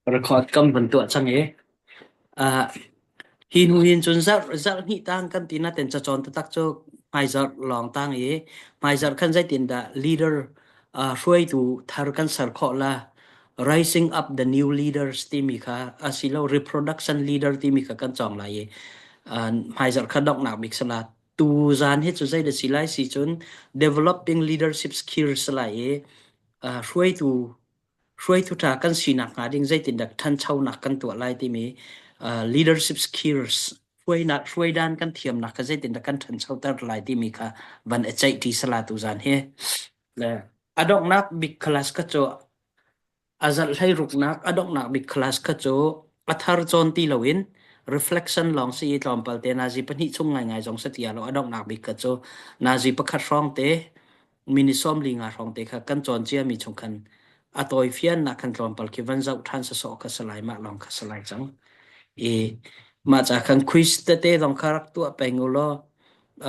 Record kan van tuah cang i uh, hi hnu hin cun zarh zarh hnih tang kan ti natin cacawn taktak cu hmaizarh lawng tang i hmaizarh khan zeitindah leader uh, hruaitu thar kan ser khawh la rising up the new leaders timi kha asilo reproduction leader timi kha kan cawng lai i uh, hmaizarh kha donghnak bik sala tu zan hi cu zei da si lai si cun developing leadership skills lai i uh, hruaitu hruaitu ṭha kan sinak hnga ding zeitindah ṭhanchonak kan tuah lai timi uh, leadership skills hruainak hruaidan kan thiamnak kha zeitindah kan ṭhanchoter lai timi kha van i ceih ṭi sala tu zan hi le a donghnak big class kha cu a zarh hlei ruknak a donghnak big class kha cu a thar cawn ti loin reflection lawng si i tlawmpal te nazi pahnih chung ngaingai zong si ti lo a donghnak bik kha cu nazi pakhat hrawng te mini 15 hrawng te kha kan cawn ciami chung khan a tawi fiannak khan tlawmpal khi van zoh ṭhan sawsawh kha salai mah lawng kha salai cang i mah ca khan quiz tete zong kha rak tuah peng u law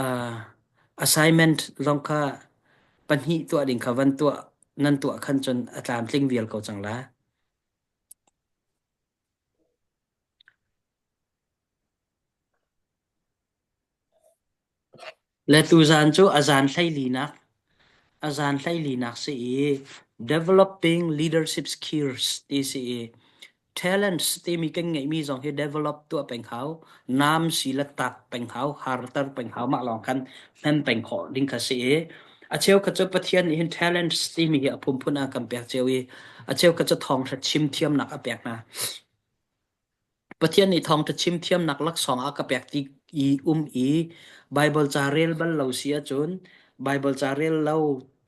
uh, assignment zong kha pahnih tuah ding kha van tuah nan tuah khan cun a tlamtling vial ko cang la. Le tuzaan cu a zan hleilinak a zan hleilinak si i developing leadership skills ti si i talents timi kan ngeihmi zong hi develop tuah peng hau nam si le tak peng hau harter peng hau mah lawng khan hman peng khawh ding kha si i a cheu kha cu Pathian nih hin talents timi hi a phunphun a kan pek cio i a cheu kha cu thawngṭha chim thiamnak a pek hna. Pathian nih thawngṭha chim thiamnak laksawng a ka pek ti i um i Baibal ca rel bal lo si ahcun Baibal ca rel lo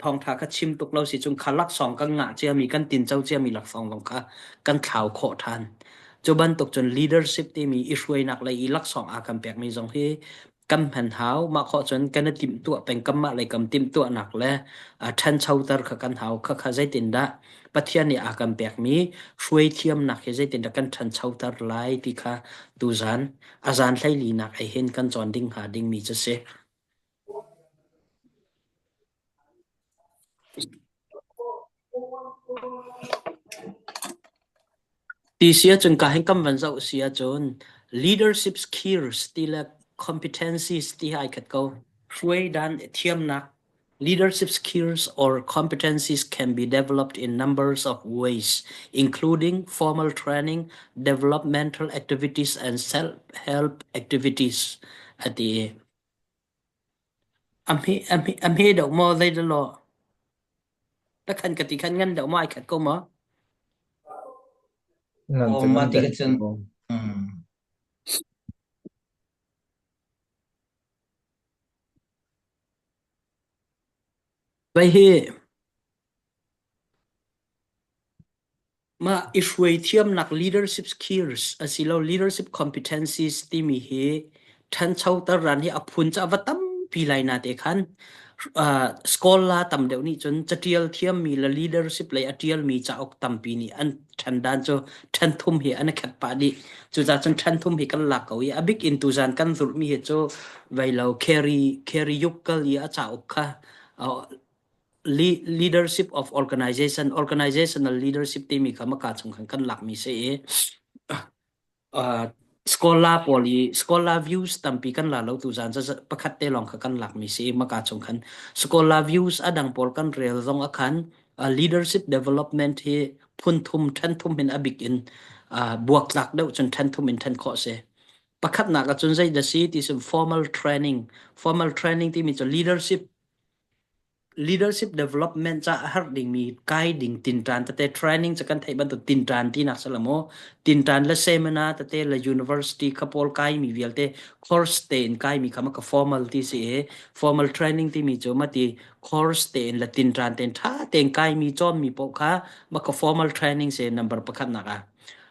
thawngṭha kha chim tuk lo si cun kha laksawng kan ngah ciami kan tinco ciami laksawng zong kha kan thlau khawh ṭhan. Cu bantuk cun leadership timi i hruainak lei i laksawng a kan pekmi zong hi kan hman hau. Mah khawh cun kan i timhtuah peng kanmah lei kam timhtuahnak le ṭhanchoter kha kan hau. Khakha zeitindah Pathian nih a kan pekmi hruaithiamnak hi zeitindah kan ṭhanchoter lai ti kha tuzan a zan hleilinak ai hin kan cawn ding hnga dingmi cu si. Ti si ahcun ka hin kam van zoh si ahcun leadership skills ti le competencies ti hi ai khat ko. Hruai dan thiamnak leadership skills or competencies can be developed in numbers of ways, including formal training, developmental activities, and self-help activities. Ati. A hme a hme a hme deuh maw zei dah law? Takhan ka ti khan ngan deuh maw ai khat ko maw? Ngan Aw cu mah ngan ti deuh kha cun ko. mm. Vai hi Mah i hruai thiamnak leadership skills asilo leadership competencies timi hi ṭhanchoter ran hi a phun cu a va tampi lai na te khan uh, scholar tam deuh nih cun caṭial thiammi le leadership lei a ṭialmi cauk tampi nih an ṭhan dan cu ṭhen thum hi an i khat pah dih. Cucaah cun ṭhen thum hi kan lak ko i a bik in tuzan kan zulhmi hi cu veilo Kerry Kerry Yukkal i a cauk kha uh, leadership of organization organizational leadership timi kha maka chung khan kan lakmi si i uh, scholar pawl i scholar views tampi kan la lo tu zan pakhat te lawng kha kan lakmi si i maka chung khan scholar views adang pawl kan rel zong a khan uh, leadership development hi phun thum then thum hin abik in uh, buak tlak deuh cun then thum in then khawh si pakhatnak ahcun zei da si ti sim formal training formal training timi cu leadership leadership development ca a herh dingmi kai ding tinṭan tete training ca kan theih bantuk tinṭan tinak si lo maw tinṭan le seminar tete le university kha pawl kaimi vialte course tein kaimi kha maka formal ti si i formal training timi cu mati course tein le tinṭan tein ṭha tein kaimi cawnmi paoh kha maka formal training si number pakhatnak ah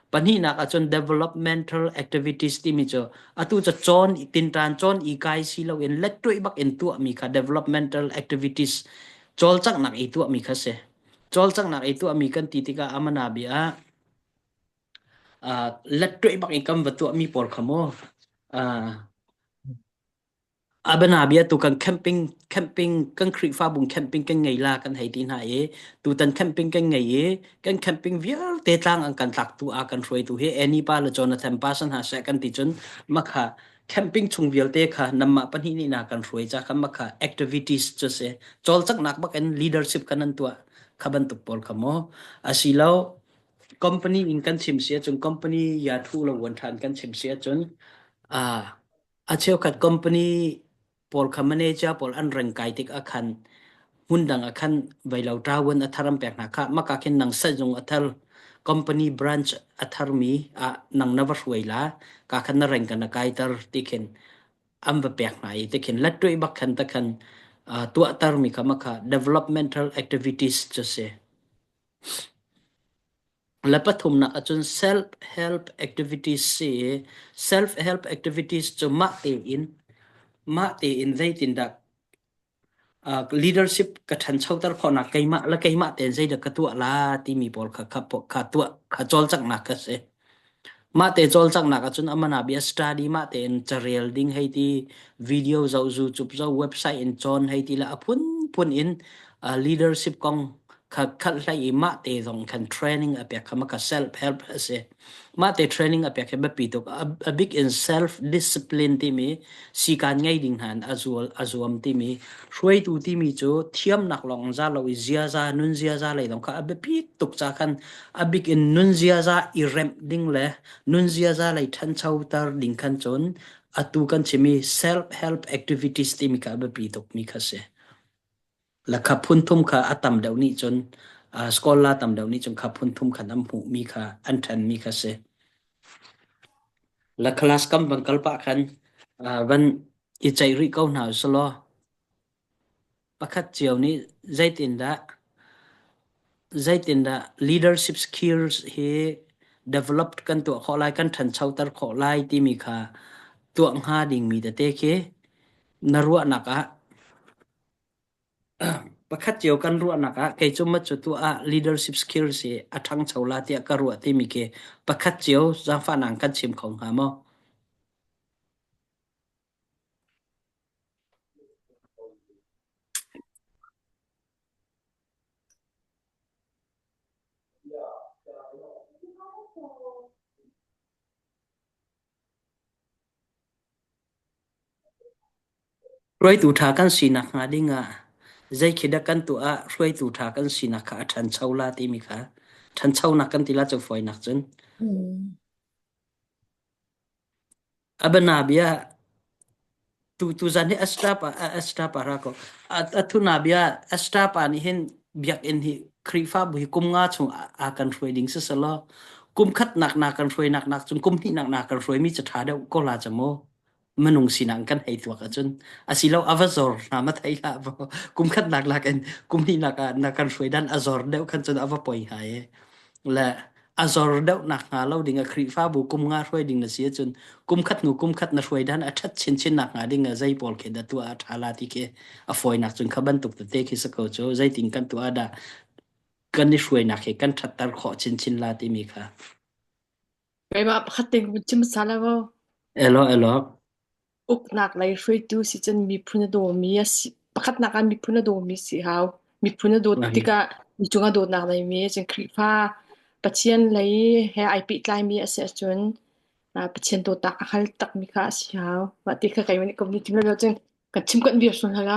Pahnihnak ahcun developmental activities timi cu atu cu cawn tinṭan cawn i kai si loin lettuih bak in tuahmi kha developmental activities cawlcanghnak i tuahmi kha si. Cawlcanghnak i tuahmi kan ti tikah amana bia ah uh, lettuih bak in kan va tuahmi pawl kha mu uh, Abana bia tu kan camping camping kan Khrihfabu camping kan ngei la kan hei ti hna i tutan camping kan ngei i kan camping vialte tlang an kan tlak tu a kan hruaitu hi Annie pa le Jonathan pa san ha seh kan ti cun makha camping chung vialte kha namah pahnih nih na kan hruai ca kha makha activities cu si cawlcanghnak bak in leadership kan an tuah kha bantuk pawl kha mo asilo company in kan chim si ahcun company ya thu lo wan than kan chim si ahcun a A cheukhat company pawl kha manager pawl an reng kai tik ah khan hmundang ah khan veilo ṭavuan a thar an pek hna kha maka khin nang sazung a thar company branch a tharmi ah nang na va hruai la ka khan na reng kan na kaiter ti khin an va pek hna i ti khin lattuai bak khan ta khan tuahtermi kha maka developmental activities cu si. Le pathumnak ahcun self-help activities si i self-help activities cu mah tein mah tein zeitindah uh, leadership ka ṭhanchoter khawhnak keimah le keimah tein zeidah ka tuah la timi pawl kha kha kha tuah kha cawlcanghnak kha si. Mah te cawlcanghnak ahcun amana bia study mah tein carel ding hei ti video zoh YouTube zoh website in cawn hei ti le a phunphun in uh, leadership kong kha khalh hlei i mah te zong khan training a pek kha ma kha self help a si. Mah te training a pek hi biapi tuk. A, a big in self discipline timi sikaan ngei ding hna in a zual a zuam timi hruaitu timi cu thiamnak lawng za lo i ziaza nun ziaza lei zong kha a biapi tuk ca khan a bik in nun ziaza i remh ding le nun ziaza lei ṭhanchoter ding khan cun atu kan chimi self help activities timi kha a biapi tukmi kha si. La kha phun thum kha a tam deuh nih cun uh, scholar tam deuh nih cun kha phun thum khan an hmuhmi kha an ṭhenmi kha si. La class kam van kal pah khan uh, van i ceih rih ko hna usalaw pakhat cio nih zeitindah zeitindah leadership skills hi develop kan tuah khawh lai kan ṭhanchoter khawh lai timi kha tuah hnga dingmi tete khi na ruahnak ah Pakhat cio kan ruahnak ah kei cu mat cu tuah ah leadership skills hi a ṭhangcho la tiah ka ruah timi khi pakhat cio zaangfahnak kan chim kho hnga maw? Hruaitu ṭha kan sinak hnga dingah zei khi dah kan tuah ah hruaitu ṭha kan sinak kha a ṭhancho la timi kha ṭhanchonak kan ti la cu fawinak cun. Mm. A bianabia tu tuzan hi Esther pa Esther pa ra ko. A thunabia Esther pa nih hin biakinn hi Khrihfabu hi kum nga chung a kan hruai ding si selaw kum khatnak na kan hruainak nak cun kum hnihnak na kan hruaimi cu ṭha deuh ko la ca mu. Minung sinak kan hei tuak ahcun asilo a va zor hna ma thei hlah kum khatnak lak in kum hnihnak ah na kan hruai dan a zor deuh khan cun a va poi hnga i le a zor deuh nak hnga lo ding a Khrihfabu kum nga hruai ding na si ahcun kum khat hnu kum khat na hruai dan a ṭhat chinchin nak hnga ding ah zei pawl khi dah tuah a ṭha la ti khi a fawinak cun kha bantuk tete khi si ko cu zeitin kan tuah dah kan i hruainak hi kan ṭhatter khawh chinchin la timi kha. Keimah pakhat te ka chim hmasa lai maw? Elo elo. Uknak lei hruaitu si cun miphun a dawmi a si. Pakhatnak ah miphun a dawmi si hau. Miphun a dawt tikah mi cungah dawtnak neimi cun Khrihfa Pathian lei he ai pehtlaimi a si ahcun Pathian dawtnak a hngal takmi kha a si hau. Mah ti kha keimah nih ka vun chim lo cun kan chim kan vir sun hala.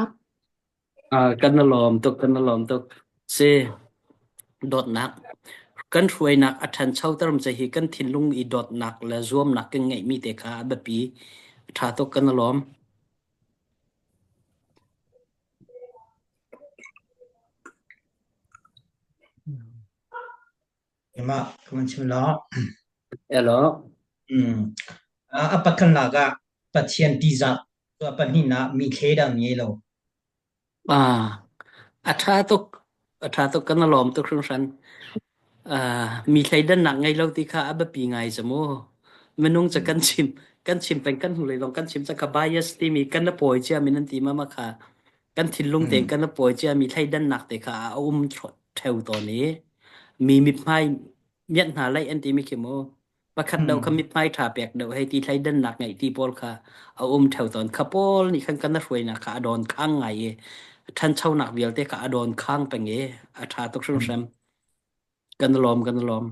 Kan i lawm tuk, kan i lawm tuk. Si, dawtnak. Kan hruainak a ṭhanchoter mi hi kan thinlung i dawtnak le zuamnak kan ngeihmi te kha a biapi. A ṭha tuk, kan i lawm. Keimah ka van chim law. Elo. Mm. A pakhatnak ah Pathian ṭihzah, a pahnihnak mi thleidan ngei lo. Ah, a ṭha tuk. A ṭha tuk kan i lawm tuk hringhran. Ah, mi thleidannak ngei lo ti kha a biapi ngai cu mu. Minung cu kan chim kan chim peng kan hnulei lawng kan chim cang kha bias timi kan na pawi cia mi nan ti ma ma kha kan thinlung tein Mm. kan na pawi cia mi thleidannak te kha a um theu tawn i mi mithmai miat hna laih an timi khi mu. Pakhat deuh kha Hmm. mithmai ṭha pek deuh hei ti thleidannak ngeih ti pawl kha a um ṭheo tawn. Kha pawl nih khan kan hruainak kha a dawn khang ngai i ṭhanchonak vialte kha a dawn khang peng i a ṭha tuk Hmm. hrimhrim. Kan i lawm, kan i lawm.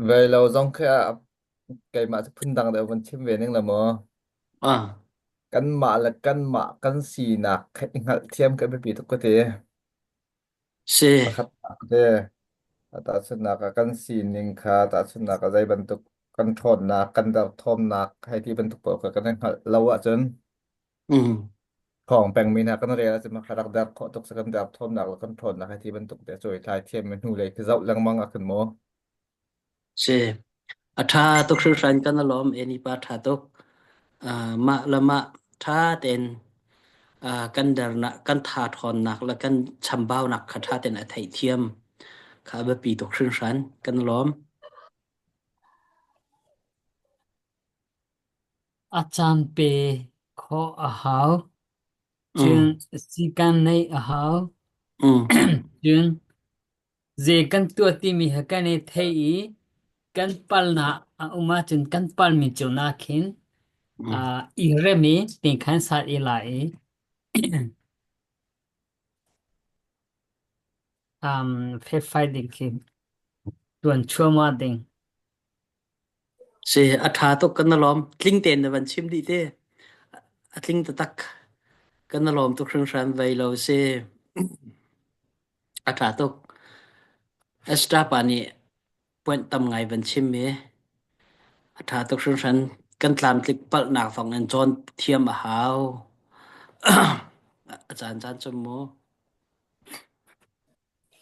Ve lo zong khi ah keimah cu phundang deuh vun chim ve ning la maw? Ah, Kanmah le kanmah kan sinak kha i hngalhthiam kan biapi tuk ka ti. si. Pakhat te tahchunhnak ah kan sining kha tahchunhnak ah zei bantuk kan ṭhawnnak, kan derthawmnak hei ti bantuk pawl kha kan i hngalh lo ahcun Mm. thawng pengmi hna kan rel ahcun mah kha rak der khawh tuk si kan derthawmnak le kan ṭhawnnak hei ti bantuk te cawi thlai thiam mi hnulei khi zoh lengmang ah khin maw Si. A ṭha tuk hringhran kan i lawm. Eni pa ṭha tuk. Ah, mah le mah ṭha tein ah, kan dernak, kan tha ṭhawnnak le kan chambaunak kha ṭha tein a theihthiam kha a biapi tuk hringhran. Kan i lawm. A caan pe khawh a hau. Cun Mm. sikan neih a hau. Mm. Cun zei kan tuah timi he kan i thei i kan palnak a um ahcun kan palmi cio nakhin Mm. i rem i tingkhan sat i la i um, felfai ding khi tuan chuahmah ding. Si, a ṭha tuk kan i lawm. Tling tein na van chim dih te. A tling taktak. Kan i lawm tuk hringhran vei lo si. A ṭha tuk. Esther pa nih point tam ngai van chim i a ṭha tuk hringhran. Kan tlamtlik palhnak thawng in cawn thiam a hau. A caan caan cu mu.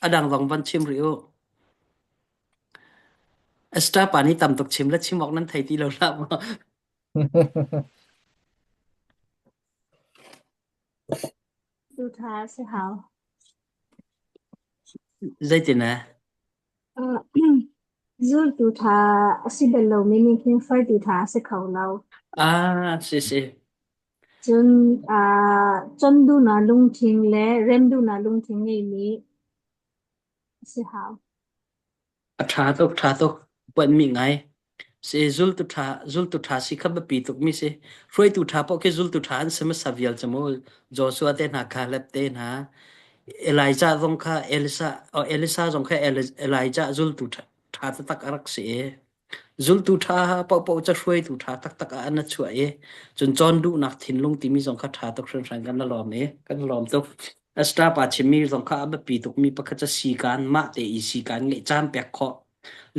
A dang zong van chim rih u. Esther pa nih tam tuk chim le chim awk nan thei ti lo hlah maw? Tu ṭha si hau. Zeitin eh? Uh, zultu ṭha a si bal lomi nih hin fartu ṭha a si kho lo. Ah, si si. Cun uh, chon duhnak lungthin le rem duhnak lungthin ngeimi a si hau. A ṭha tuk, ṭha tuk. Puanmi ngai. Si zultu ṭha, zultu ṭha si kha biapi tukmi si. Hruaitu ṭha paoh khi zultu ṭha an si hmasa vial cu mu. Joshua te hna, Caleb te hna, Elijah zong kha Elisa, oh, Elisa zong kha Elijah zultu ṭha, ṭha taktak a rak si i zultu ṭha paohpaoh ca hruaitu ṭha taktak ah an chuah i cun cawn duhnak thinlung timi zong kha ṭha tuk hringhran kan lawm i kan lawm tuk. Esther pa chimmi zong kha a biapi tukmi pakhat cu sikaan mah te i sikaan ngeih caan pek khawh.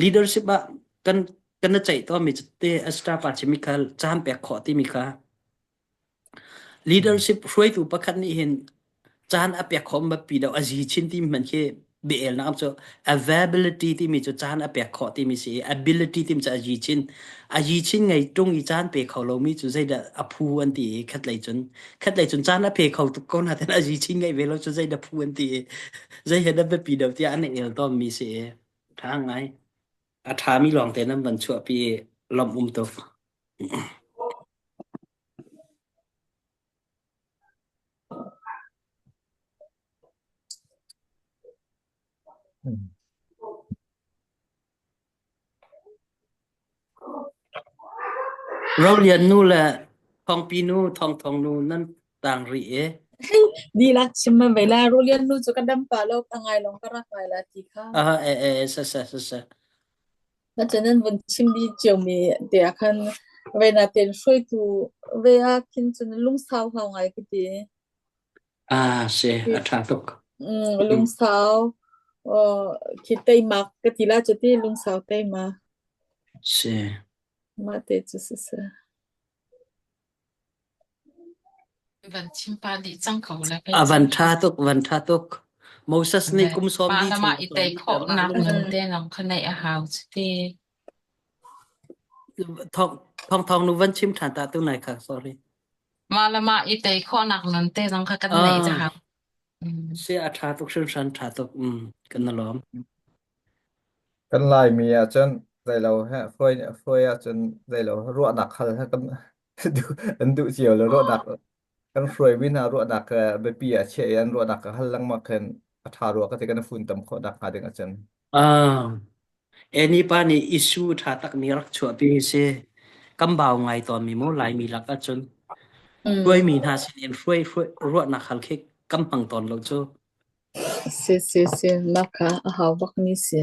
Leadership ah kan kan na ceih tawnmi cu te Esther pa chimmi kha caan pek khawh timi kha Leadership hruaitu pakhat nih hin caan a pek khawh biapi deuh a zi chin timi hmanh khi biaelnak cu availability timi cu caan a pek khawh timi si i ability timi cu a zi chin. A zi chin ngei ṭung i caan pe kho lomi cu zeidah a phu an ti i khatlei cun khatlei cun caan a pe kho tuk ko nain a zi chin ngeih ve lo cu zeidah phu an ti i zei he dah biapi deuh tiah an i el tawnmi si i ṭha ngai. A ṭhami lawngte nan van chuahpi i lawmh um tuk. Hmm. Rolian nu le Thawngpi nu, Thawngthawng nu nan tang rih i Dihlak chim man ve la Rolian nu cu ka dam pah lo ka ngai long ka rak ngai la ti kha. Ah eh eh sa sa sa sa. Na nan vun chim dih ciomi te ah khan ve na ten hruaitu ve ah khin cun lungsau hau ngai ka ti. Ah si a ṭha tuk. Mm, lungsau uh, khi teimak ka ti la cu ti lungsau teimak. Si. Mah te cu si si. Van chim pah dih cang ko la kei A cu. van ṭha tuk, van ṭha tuk. Moses nih kum sawm Mah li le chung mah a i cawn tei i mah khawhnak lung nun te lawng kha neih a hau cu ti. Thawng thawng thawng nu van chim ṭhan ta tu nai kha sorry. Mah le mah i tei khawhnak nun te zong kha kan neih a Ah, hau. Mm. si a ṭha tuk hringhran ṭha tuk. Mm, kan na lawm. Kan Laimi ahcun zeilo he hruai hruai ahcun zeilo ruahnak hal he kan duh an duh cio lo ruahnak kan hruaimi hna ruahnak biapi ah chiah i an ruahnak ka hal lengmang khin. a ṭha rua ka ti kan i funtom khawh nakhnga ding ahcun. Ah, Eni pa nih issue ṭha takmi rak chuahpi hi si. Kan bau ngai tawnmi mu Laimi lak ahcun. Mm. Hruaimi hna sinin hruai hruai ruahnak hal khi kan hmang tawn lo cu. Si si si mah kha a hau bakmi si.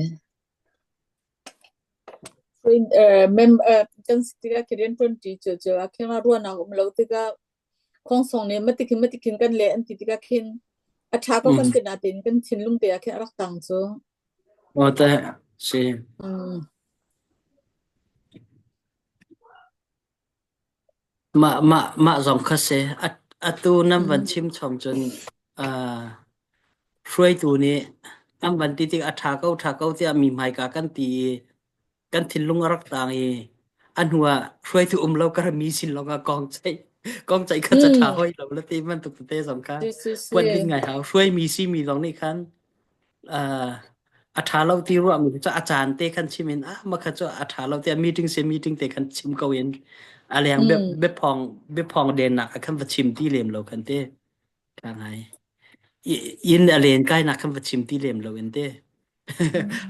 Friend, eh, mem, eh, kan si tikah khi rian ṭuanṭi cu cu ah khin ruahnak um lo tikah khongsong nih matikin matikin kan le an ti tikah khin a ṭha ko kan Mm. ti natin kan thinlung te ah khin a rak tang cu. Aw teh si. Mm. Mah mah mah zong kha si. At- Atu nan van Mm. chim chom cun uh, hruaitu nih an van ti tik a ṭha ko ṭha ko tiah mi hmaika kan ti i kan thinlung a rak tang i a hnu ah hruaitu um lo kar mi sin lawng ah kong ceih kong ceih kha ca ṭha Mm. hoi lo la ti bantuk tete zong kha Si si si. puan ding ngai hau hruai mi si mi zong nih khan uh, a ṭha lo ti ruah mi cu a caan te khan chim in ah makha cu a ṭha lo tiah meeting se meeting te khan chim ko in a leng bia Mm. biaphong biaphong den nak a khan va chim ti lem lo khan te ka ngai inn a len kai nak khan va chim ti lem lo in te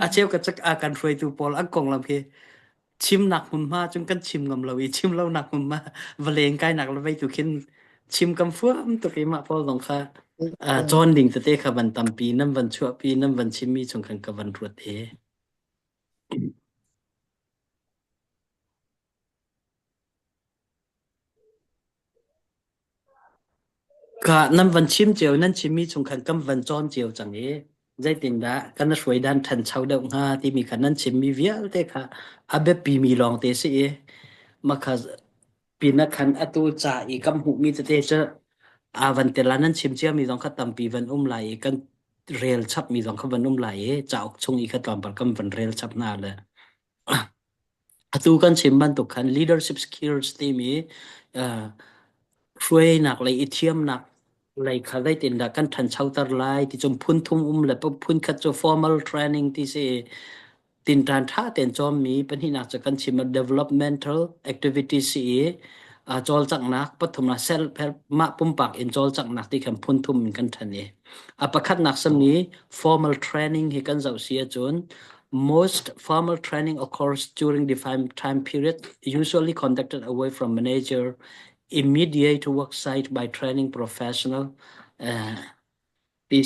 a cheu ka chak a kan hruaitu pawl an konglam khi chimnak hmunhma cun kan chim ngam lo i chim lo nak hmunhma va leng kai nak le vei tu khin chim kam fuam tuk i mah pawl zong kha cawn ding tete kha van tampi nan van chuahpi nan van chimmi chung khan ka van ruat e. Ka nan van chim cio nan chimmi chung khan kan van cawn cio cang i zeitindah kan hruai dan ṭhancho deuh hnga timi kha nan chimmi vialte kha a biapimi lawngte si i makha pinah khan atu ca i kan hmuhmi tete cu aa van tel ah nan chim ciami zong kha tampi van um lai i kan rel chapmi zong kha van um lai i cauk chung i kha tlawmpal kan van rel chap hna le Atu kan chim bantuk khan leadership skills timi uh, hruainak lei i thiamnak lei kha zeitindah kan ṭhanchoter lai ti cun phun thum um le phun khat cu formal training ti si tinṭan ṭha tein cawmmi pahnihnak cu kan chim developmental activities si i uh, cawlcanghnak pathumnak self help mah pumpak in cawlcanghnak ti khan phun thum in kan ṭhan i a pakhatnak sami formal training hi kan zoh si ahcun Most formal training occurs during defined time period, usually conducted away from manager immediate work site by training professional. Uh, ti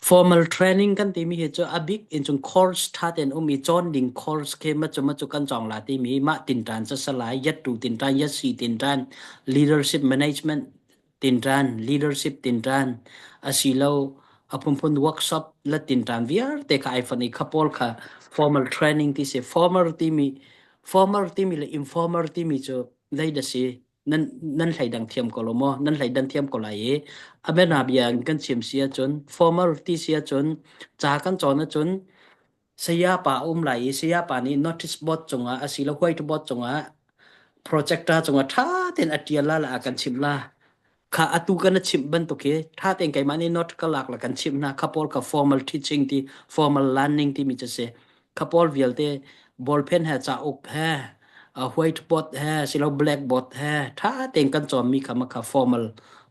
Formal training kan timi hi cu a bik in chung course tha ten um i cawn ding course ke ma chu ma chu kan chong la timi mah tintan cha salai yat tu tintan yat si tintan leadership management tinṭan leadership tinṭan asilo a phunphun workshop la tinṭan vialte kha ai fon i kha pawl kha formal training ti si formal timi formal timi le informal timi cu zei da si nan nan hleidang thiam ko lo maw nan hleidan thiam ko lai i a biana bia in kan chim si ahcun formal ti si ahcun ca kan cawn ahcun saya pa a um lai i saya pa nih notice board cungah asilo whiteboard cungah projector cungah ṭha tein a ṭial la la a kan chimh la. Kha atu kan na chimh bantuk hi ṭha tein keimah nih note ka lak la kan chimh hna. Kha pawl kha formal teaching ti formal learning timi cu si. Kha pawl vialte ballpen he cauk he whiteboard he silo blackboard he ṭha tein kan cawnmi kha ma kha formal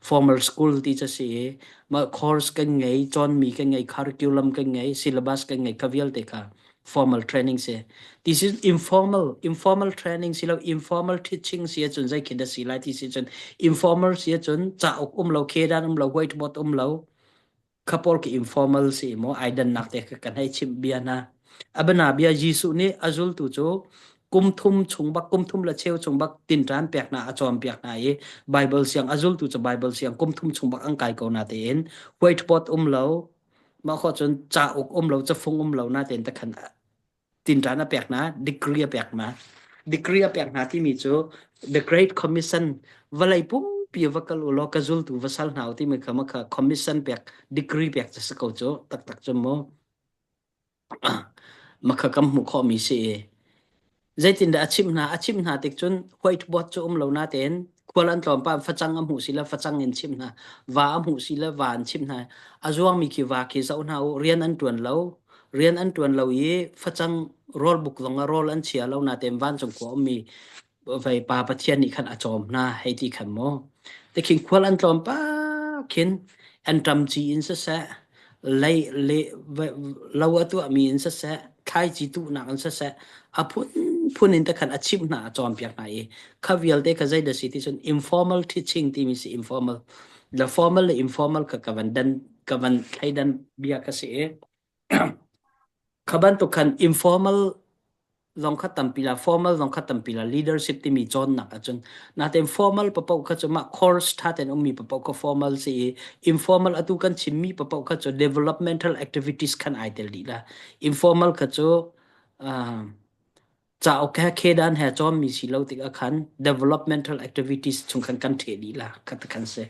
formal school ti cu si i ma course kan ngei cawnmi kan ngei curriculum kan ngei syllabus kan ngei kha vialte kha formal training si. This is informal, informal training si lo, informal teaching si ahcun zei khi dah si lai ti si cun informal si ahcun cauk um lo, khedan um lo, whiteboard um lo, kha pawl khi informal si maw ai dannak te kha kan hei chimh bia hna. Abana bia Jesuh nih a zultu cu kum thum chung bak kum thum le cheu chung bak tinṭan pek hna a cawn piak hna i Bible siang a zultu cu Bible siang kum thum chung bak an kai ko na tein whiteboard um lo Mah khawh cun cauk um lo, cafung um lo natein takhan tinṭan a pek hna, degree a pek hna. Degree a pek hna timi cu The Great Commission vawlei pumpi va kal u law ka zultu va sal hna u timi kha ma kha commission pek, degree pek cu si ko cu taktak cu mu. Makha kan hmuh khawhmi si i zeitindah a chimh hna? A chimh hna tik cun whiteboard cu um lo natein khual an tlawm pah facang a hmuh si le facang in chimh hna. Va a hmuh si le va an chimh hna. A zuangmi khi va khi zoh hna u. Rian an ṭuan lo. Rian an ṭuan lo i facang rawlbuk zong ah rawl an chia lo natein vancung khua ummi vei pa Pathian nih khan a cawm hna hei ti khan maw. Tikhin khual an tlawm pak. khin anṭam ci in siseh, lei le lo a tuahmi in siseh, thlaici tuhnak in siseh, a phunphun in te khan a chimh hna, a cawnpiak hna i kha vialte kha zeidah si ti cun informal teaching timi si informal the formal le informal kha ka van dan ka van thleidan bia ka si i kha bantuk khan informal zong kha tampi la formal zong kha tampi la leadership timi cawnnak ahcun natein formal papoh kha cu mah course tha ten ummi papoh kha formal si i informal atu kan chimmi papoh kha cu developmental activities khan ai tel dih la informal kha cu uh, cauk he khedan he cawnmi si lo tik ah khan developmental activities chung khan kan the dih la kha khan si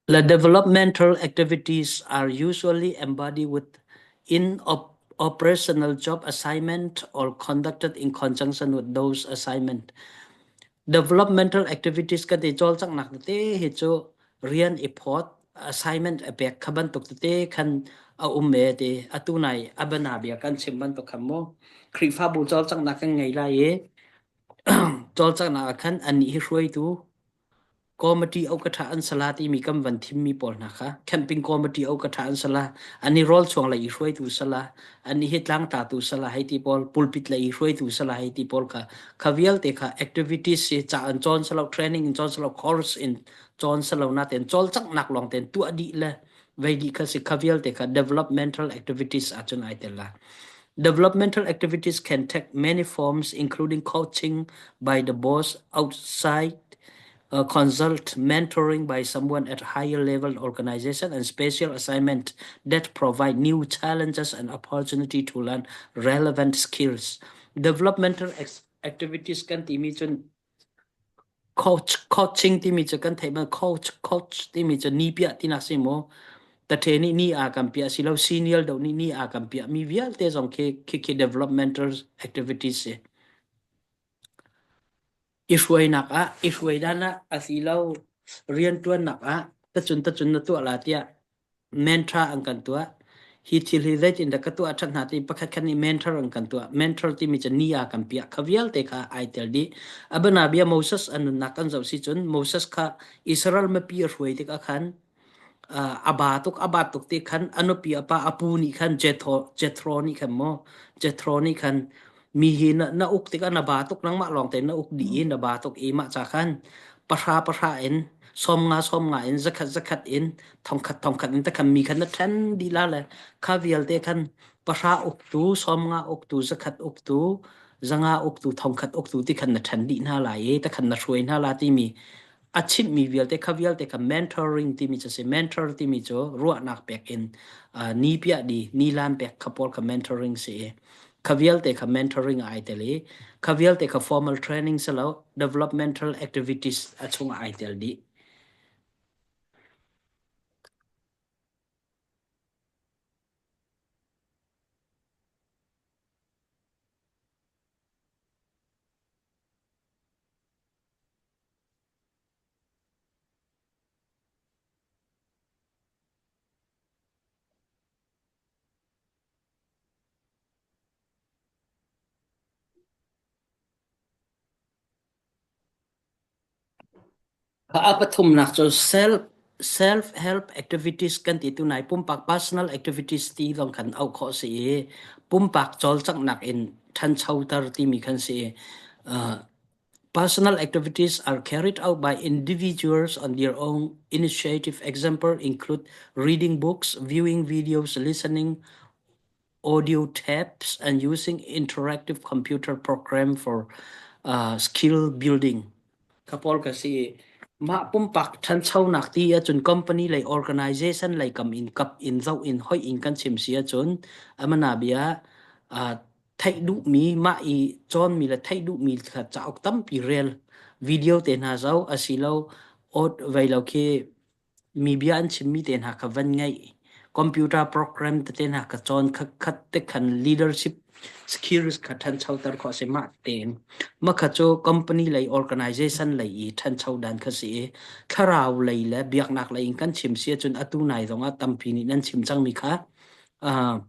The developmental activities are usually embodied within op operational job assignment or conducted in conjunction with those assignment. Developmental activities ka ti cawlcanghnak tete hi cu rian i phawt assignment a pek kha bantuk tete khan a um e ti atu nai abana bia kan chim bantuk khan mu Khrihfabu cawlcanghnak kan ngei lai i cawlcanghnak ah khan anih hi hruaitu Committee oka an sala timi kan van thimmi pawl hna kha camping committee oka an sala an i rawlchuang lei i hruaitu sala an i hi tlangtlatu sala hei ti pawl pulpit lei i hruaitu sala hei ti pawl kha kha vialte kha activities hi ca an cawn salo training in cawn salo course in cawn salo na ten cawlcanghnak lawng ten tuah dih le vei dih kha si kha vialte kha developmental activities ahcun ai tel la Developmental activities can take many forms, including coaching by the boss, outside consult, mentoring by someone at higher level organization, and special assignment that provide new challenges and opportunity to learn relevant skills. Developmental activities kan timi cun Coach coaching timi cu kan theih bal coach coach timi cu ni piah tinak si mu. Tathe nih ni aa kan piah si lo senior deuh nih ni aa kan piah mi vialte zong khi khi khi developmental activities si. I hruainak ah i hruai dan ah asilo riantuannak ah tacun tacun na tuah la tiah mentor an kan tuah. Hi thil hi zeitindah ka tuah ṭhat hna ti pakhat khat nih mentor an kan tuah. Mentor timi cu ni a kan piah. Kha vialte kha ai tel dih. Abana bia Moses an nunnak kan zoh si cun Moses kha Israel mipi a hruai tikah khan a ba tuk a bat tuk ti khan a nupi a pa a pu nih khan Jethro Jethro nih khan maw Jethro nih khan mi hi na, na uk tikah na ba tuk nangmah lawng te na uk dih i na ba tuk i mah ca khan pahra pahra in sawmnga sawmnga in zakhat zakhat in thongkhat thongkhat in takhan mi khan na ṭhen dih la le kha vialte khan pahra uktu sawmnga uktu zakhat uktu zanga uktu thongkhat uktu ti khan na ṭhen dih hna lai i takhan na hruai hna la timi a chimhmi vialte kha vialte kha mentoring timi cu si mentor timi cu ruahnak pek in uh, ni piah di ni lan pek kha pawl kha mentoring si i kha vialte kha mentoring ai tel i kha vialte kha formal training silo developmental activities a chung ai tel dih A pathumnak cu self self help activities kan ti tu nai pumpak personal activities ti zong kan auh khawh si i pumpak cawlcanghnak in ṭhanchoter timi kan si. Uh, personal activities are carried out by individuals on their own initiative. Example include reading books, viewing videos, listening audio tapes and using interactive computer program for uh, skill building. Ka pawl ka si mah pumpak ṭhanchonak ti ahcun company lei organization lei kam in kap in zoh in hoih in kan chim si ahcun amana bia uh, theih duhmi mah i cawnmi le theih duhmi kha cauk tampi rel video te hna zoh asilo awt vei lo khi Mi bia an chimmi te hna kha van ngaih. Computer program tete hna kha cawn khatkhat te khan leadership skills kha ṭhanchoter khawh a si mah tein. Mah kha cu company lei organization lei i ṭhancho dan kha si i thlarau lei le biaknak lei in kan chim si ahcun atu nai zongah tampi nih nan chim cangmi kha uh,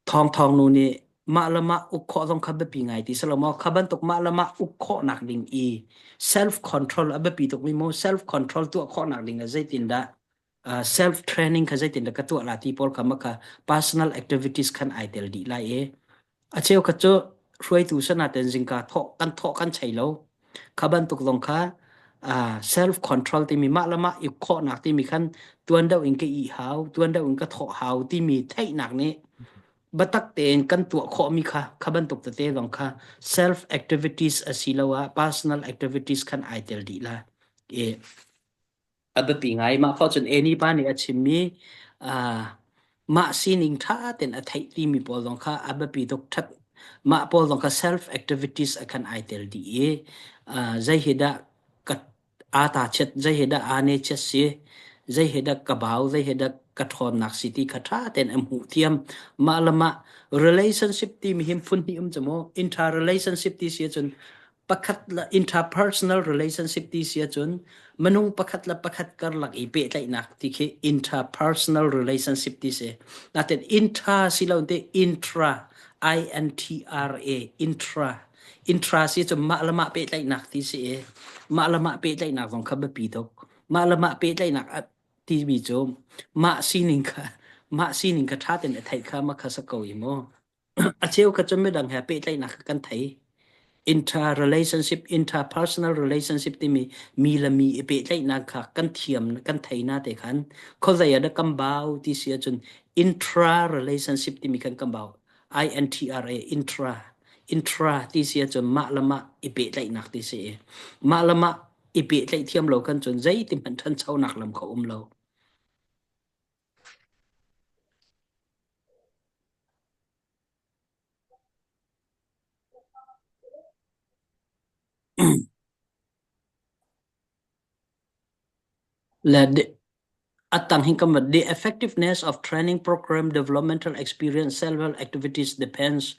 Thawngthawng nu nih. mah le mah uk khawh zong kha biapi ngai ti si lo maw? Kha bantuk mah le mah uk khawhnak ding i self control a biapi tukmi mu self control tuah khawhnak ding ah zeitindah uh, self training kha zeitindah ka tuah la ti pawl kha ma kha personal activities khan ai tel dih lai i a cheu kha cu hruaitu sana ten zingka thawh kan thawh kan chei lo kha bantuk zong kha uh, self control timi mah le mah i khawhnak timi khan tuan deuh in ka i hau tuan deuh in ka thawh hau timi theihnak nih biatak tein kan tuah khawhmi kha kha bantuk tete zong kha self activities asiloah personal activities khan ai tel dih la e a biapi ngai mah kho cun eni pa nih a chimmi uh, mah sining ṭha ten a theih timi pawl zong kha a biapi tuk ṭhat mah pawl zong kha self activities a khan ai tel dih i uh, zei hi dah ka aa ta chiat zei he dah aa ne chiat si zei he dah ka bau zei he dah ka ṭhawnnak si ti kha ṭha tein an hmuh thiam mah le mah relationship timi hi phun hnih um cu mu inter relationship ti si ahcun pakhat le interpersonal relationship ti si ahcun minung pakhat le pakhat karlak i pehtlaihnak ti khi interpersonal relationship ti si natin inter si lo te intra I N T R A intra Intra si cu mah le mah pehtlaihnak ti si i mah le mah pehtlaihnak zong kha biapi tuk. Mah le mah pehtlaihnak a timi cu mah sining kha mah sining kha ṭha tein a theih kha mah kha sa ko i mu. A cheu kha cu midang he pehtlaihnak kha kan thei. Interrelationship, interpersonal relationship timi mi le mi i pehtlaihnak kha kan thiam kan thei na te khan khuazei ah dah kan bau ti si ahcun intra relationship timi khan kan bau. INTRA intra intra ti si ahcun mah le mah i pehtlaihnak ti si i mah le mah i pehtlaih thiam lo kan cun zeiti hmanh ṭhanchonak lam kha um lo. Le a tang hin kan the effectiveness of training program developmental experience self activities depends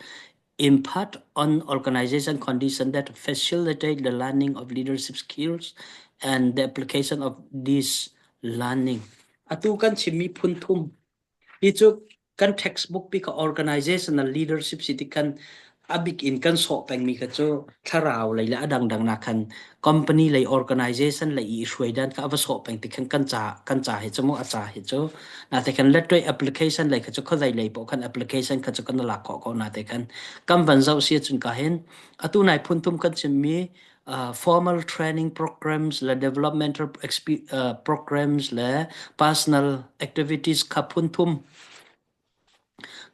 in part on organization conditions that facilitate the learning of leadership skills and the application of this learning. Atu kan chimmi phun thum Hi cu kan textbook pi ka organizational leadership si ti khan a bik in kan sawh pengmi kha cu thlarau lei le a dangdang nak khan company lei organization lei i hruai dan kha a va sawh peng ti khan kan ca kan ca hi cu mu a ca hi cu na te khan letway application lei kha cu khuazei lei poh khan application kha cu kan lak khawh ko na te khan kan van zoh si cun ka hin atu nai phun thum kan chimmi uh, formal training programs le developmental exp- uh, programs le personal activities kha phun thum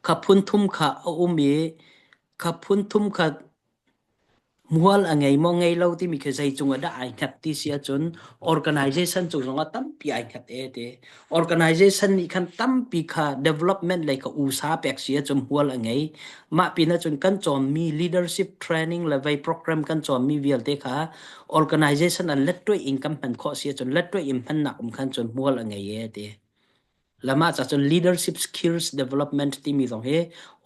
kha phun thum kha a um i kha phun thum kha mual a ngei maw ngei lo timi khi zei cung ah dah ai hngat ti si ahcun organization cung zong ah tampi ai hngat e ti Organization nih khan tampi kha development lei kha usa pek si ahcun hmual a ngei. Mah pin ahcun kan cawnmi leadership training le vei program kan cawnmi vialte kha organization an lettuai in kan hman khawh si ahcun lettuai in hmannak um khan cun hmual a ngei e ti. Lama ca cun leadership skills development timi zong hi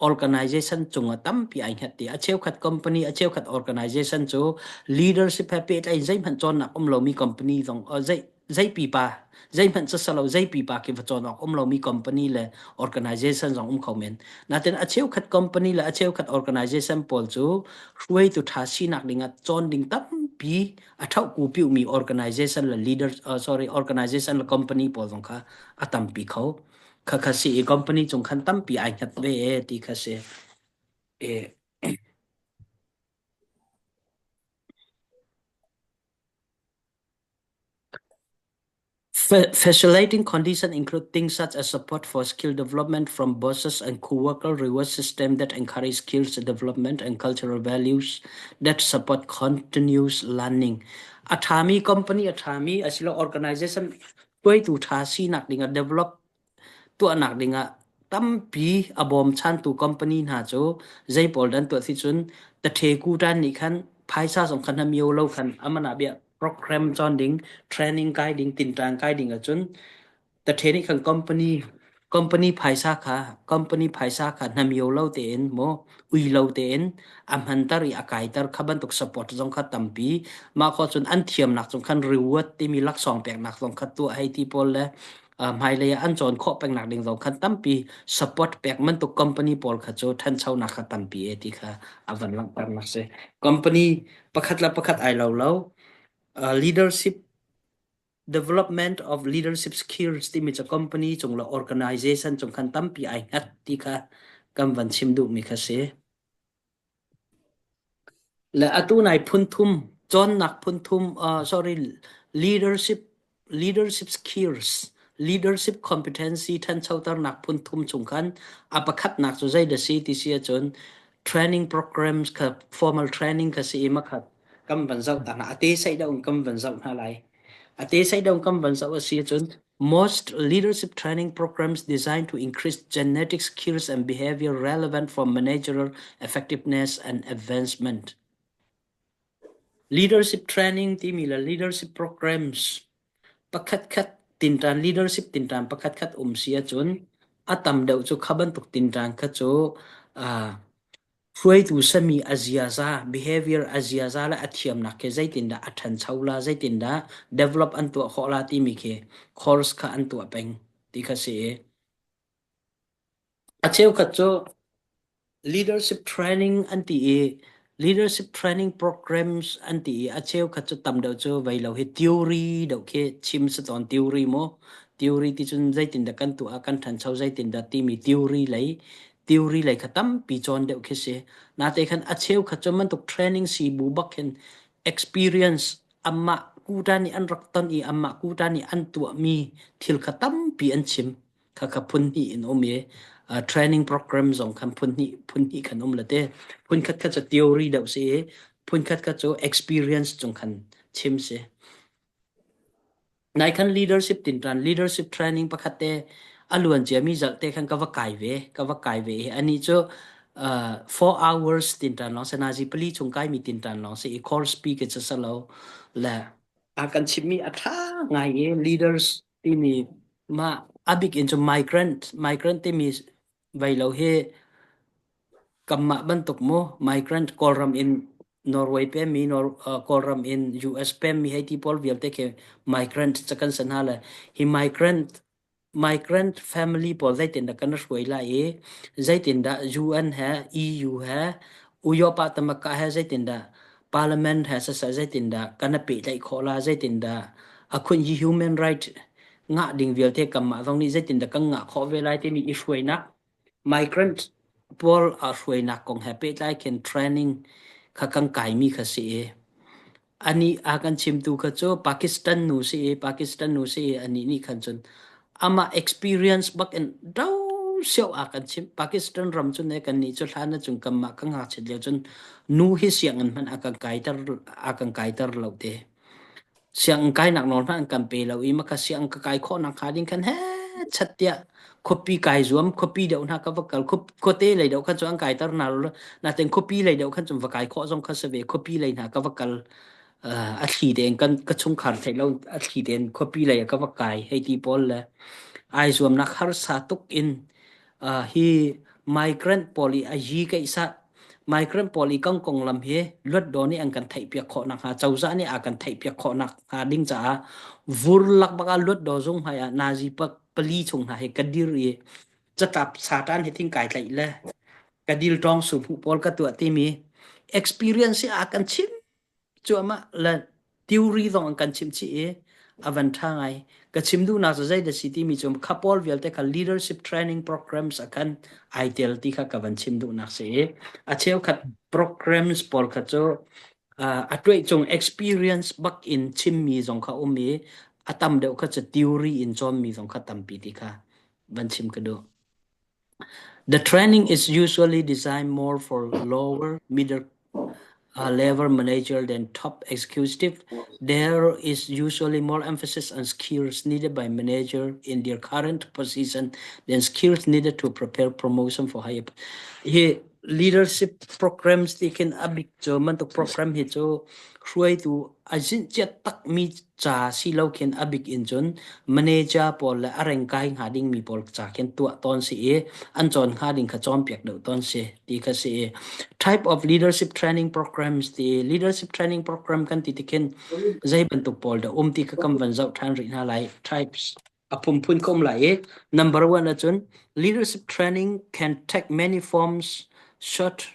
organization cungah tampi ai hngat ti. A cheukhat company, a cheukhat organization cu leadership he pehtlai in zeihmanh cawnnak um lomi company zong zei zei pipa zeihmanh sasalo zei pipa khi va cawn awk um lomi company le organization zong um kho men natin a cheukhat company le a cheukhat organization pawl cu hruaitu tha sinak dingah cawn ding tampi a thauhku piumi organization le leader uh, sorry organization le company pawl zong kha a tampi kho kha kha si i company cung khan tampi ai hngat ve e ti kha si e Facilitating conditions include things such as support for skill development from bosses and coworkers, reward systems that encourage skills development, and cultural values that support continuous learning. A ṭhami company, a ṭhami asilo organization hruaitu ṭha sinak dingah develop tuahnak dingah tampi a bawmchantu company hna cu zei pawl dan tuah si cun tathe kutan nih khan phaisa zong khan mio lo khan amana bia program chon ding training kai ding tintang kai ding ahcun tathe nih khan company company phaisa kha company phaisa kha hnamio lo tein mo ui lo tein a hmanter i a kaiter kha bantuk support zong kha tampi mah kho cun an thiamnak zong khan reward timi laksawng peknak zong kha tuah hei ti pawl le. Hmailei ah an cawn khawh pengnak ding zong khan tampi support pek bantuk company pawl kha cu ṭhanchonak kha tampi e ti kha a van langhternak si. Company pakhat le pakhat ai lo lo. Leadership development of leadership skills timi cu company cung le organization cung khan tampi ai hngat ti kha kan van chim duhmi kha si. Le atu nai phunthum cawnnak phunthum sorry leadership leadership skills leadership competency ṭhanchoternak phunthum chung khan a pakhatnak cu zei dah si ti si ahcun training programs kha formal training kha si i makhat kan van zoh ta hna a te sei deuh in kan van zoh hna lai a te sei deuh kan van zoh a si ahcun Most leadership training programs designed to increase genetic skills and behavior relevant for managerial effectiveness and advancement. Leadership training timi le leadership programs pakhatkhat tinṭan leadership tinṭan pakhatkhat um si ahcun a tam deuh cu kha bantuk tinṭan kha cu uh, Hruaitu sami a ziaza, behavior a ziaza le a thiamnak khi zeitindah a ṭhancho la, zeitindah develop an tuah khawh la timi khi course kha an tuah peng ti kha si i a cheukhat cu leadership training an ti i leadership training programs an ti i a cheukhat cu tam deuh cu vei lo hi theory deuh khi chim si tawn theory mu theory ti cun zeitindah kan tuah kan ṭhancho zeitindah timi theory lei theory lei kha tampi cawn deuh khi si. Nate khan a cheukhat cu bantuk training si bu bak khin experience amah kuta nih an rak ton i amah kuta nih an tuahmi thil kha tampi an chim. Kha kha phun hnih in um i uh, training program zong khan phun hnih phun hnih khan um la te. Phun khat kha cu theory deuh si i phun khat kha cu experience cung khan chim si. Nai khan leadership tinṭan leadership training pakhat te a luan ciami zarh te khan ka va kai ve ka va kai ve i anih cu 4 hours tinṭan lawng si nazi pali chung kaimi tinṭan lawng si i course speak cu si lo le a kan chimmi a ṭha ngai i leaders timi mah a bik in cu migrant migrant timi vai lo hi Kanmah bantuk mu migrant Kawlram in Norway pemmi Kawlram in US pemmi hei ti pawl vialte khi migrant ca kan si hna le hi migrant migrant family pawl zeitindah kan hruai lai i zeitindah UN he EU he Uyopa tamaka he zeitindah parliament he siseh zeitindah kan i pehtlaih khawh la zeitindah a khun hi human right ngah ding vialte kanmah zong nih zeitindah kan ngah khawh ve lai timi i hruainak Migrant pawl aa hruainak kong he pehtlai khin training kha kan kaimi kha si i anih a kan chimtu kha cu Pakistan nu si i Pakistan nu si i anih nih khan cun amah experience bak in do sio a kan chim Pakistan ram cu ne kan nih cu hlan ah cun kanmah ka ngakchiat lio cun nu hi sianginn hmanh a kan kaiter a kan kaiter lo te. Sianginn kainak nawl hmanh an kan pe lo i maka sianginn ka kai khawh nakhnga ding khan he chat tiah khuapi kai zuam khuapi deuh hna ka va kal khuate lei deuh khan cu an kaiter hna lo natin khuapi lei deuh khan cun va kai khawh zong kha si ve khuapi lei hna ka va kal a thli tein kan ka chungkhar theih lo a thli tein khuapi lei ah ka va kai hei ti pawl le ai zuamnak harsa tuk in hi migrant pawl i a yi keihsah migrant pawl i kan konglam hi luatdaw nih an kan theihpiak khawh nakhnga cozah nih a kan theihpiak khawh nakhnga ding caah vur lak bak ah luatdaw zung hmai ah nazi pali chung hna hi ka dir i catlap satan hi thing kai tlaih le ka dil tawng su hmuh pawl ka tuah timi experience hi a kan chim cuahmah le theory zong an kan chimh chih i a van ṭha ngai. Ka chim duhnak cu zei dah si timi cu kha pawl vialte kha leadership training programs ah khan ai tel ti kha ka van chim duhnak si i a cheukhat programs pawl kha cu a tuah cung experience bak in chimmi zong kha um i a tam deuh kha cu theory in cawnmi zong kha tampi ti kha van chim ka duh. The training is usually designed more for lower middle level manager than top executive. There is usually more emphasis on skills needed by manager in their current position than skills needed to prepare promotion for higher. Hi leadership programs ti khin a bik cu mantuk program hi cu hruaitu a zin chiat takmi ca si lo khin a bik in cun manager pawl le a rengkai hnga dingmi pawl ca khin tuah tawn si i an cawn hnga ding kha cawnpiak deuh tawn si ti kha si i type of leadership training programs ti leadership training program kan ti ti khin zei bantuk pawl dah um ti kha kan van zoh ṭhan rih hna lai types. A phunphun ka um lai i number one ahcun leadership training can take many forms short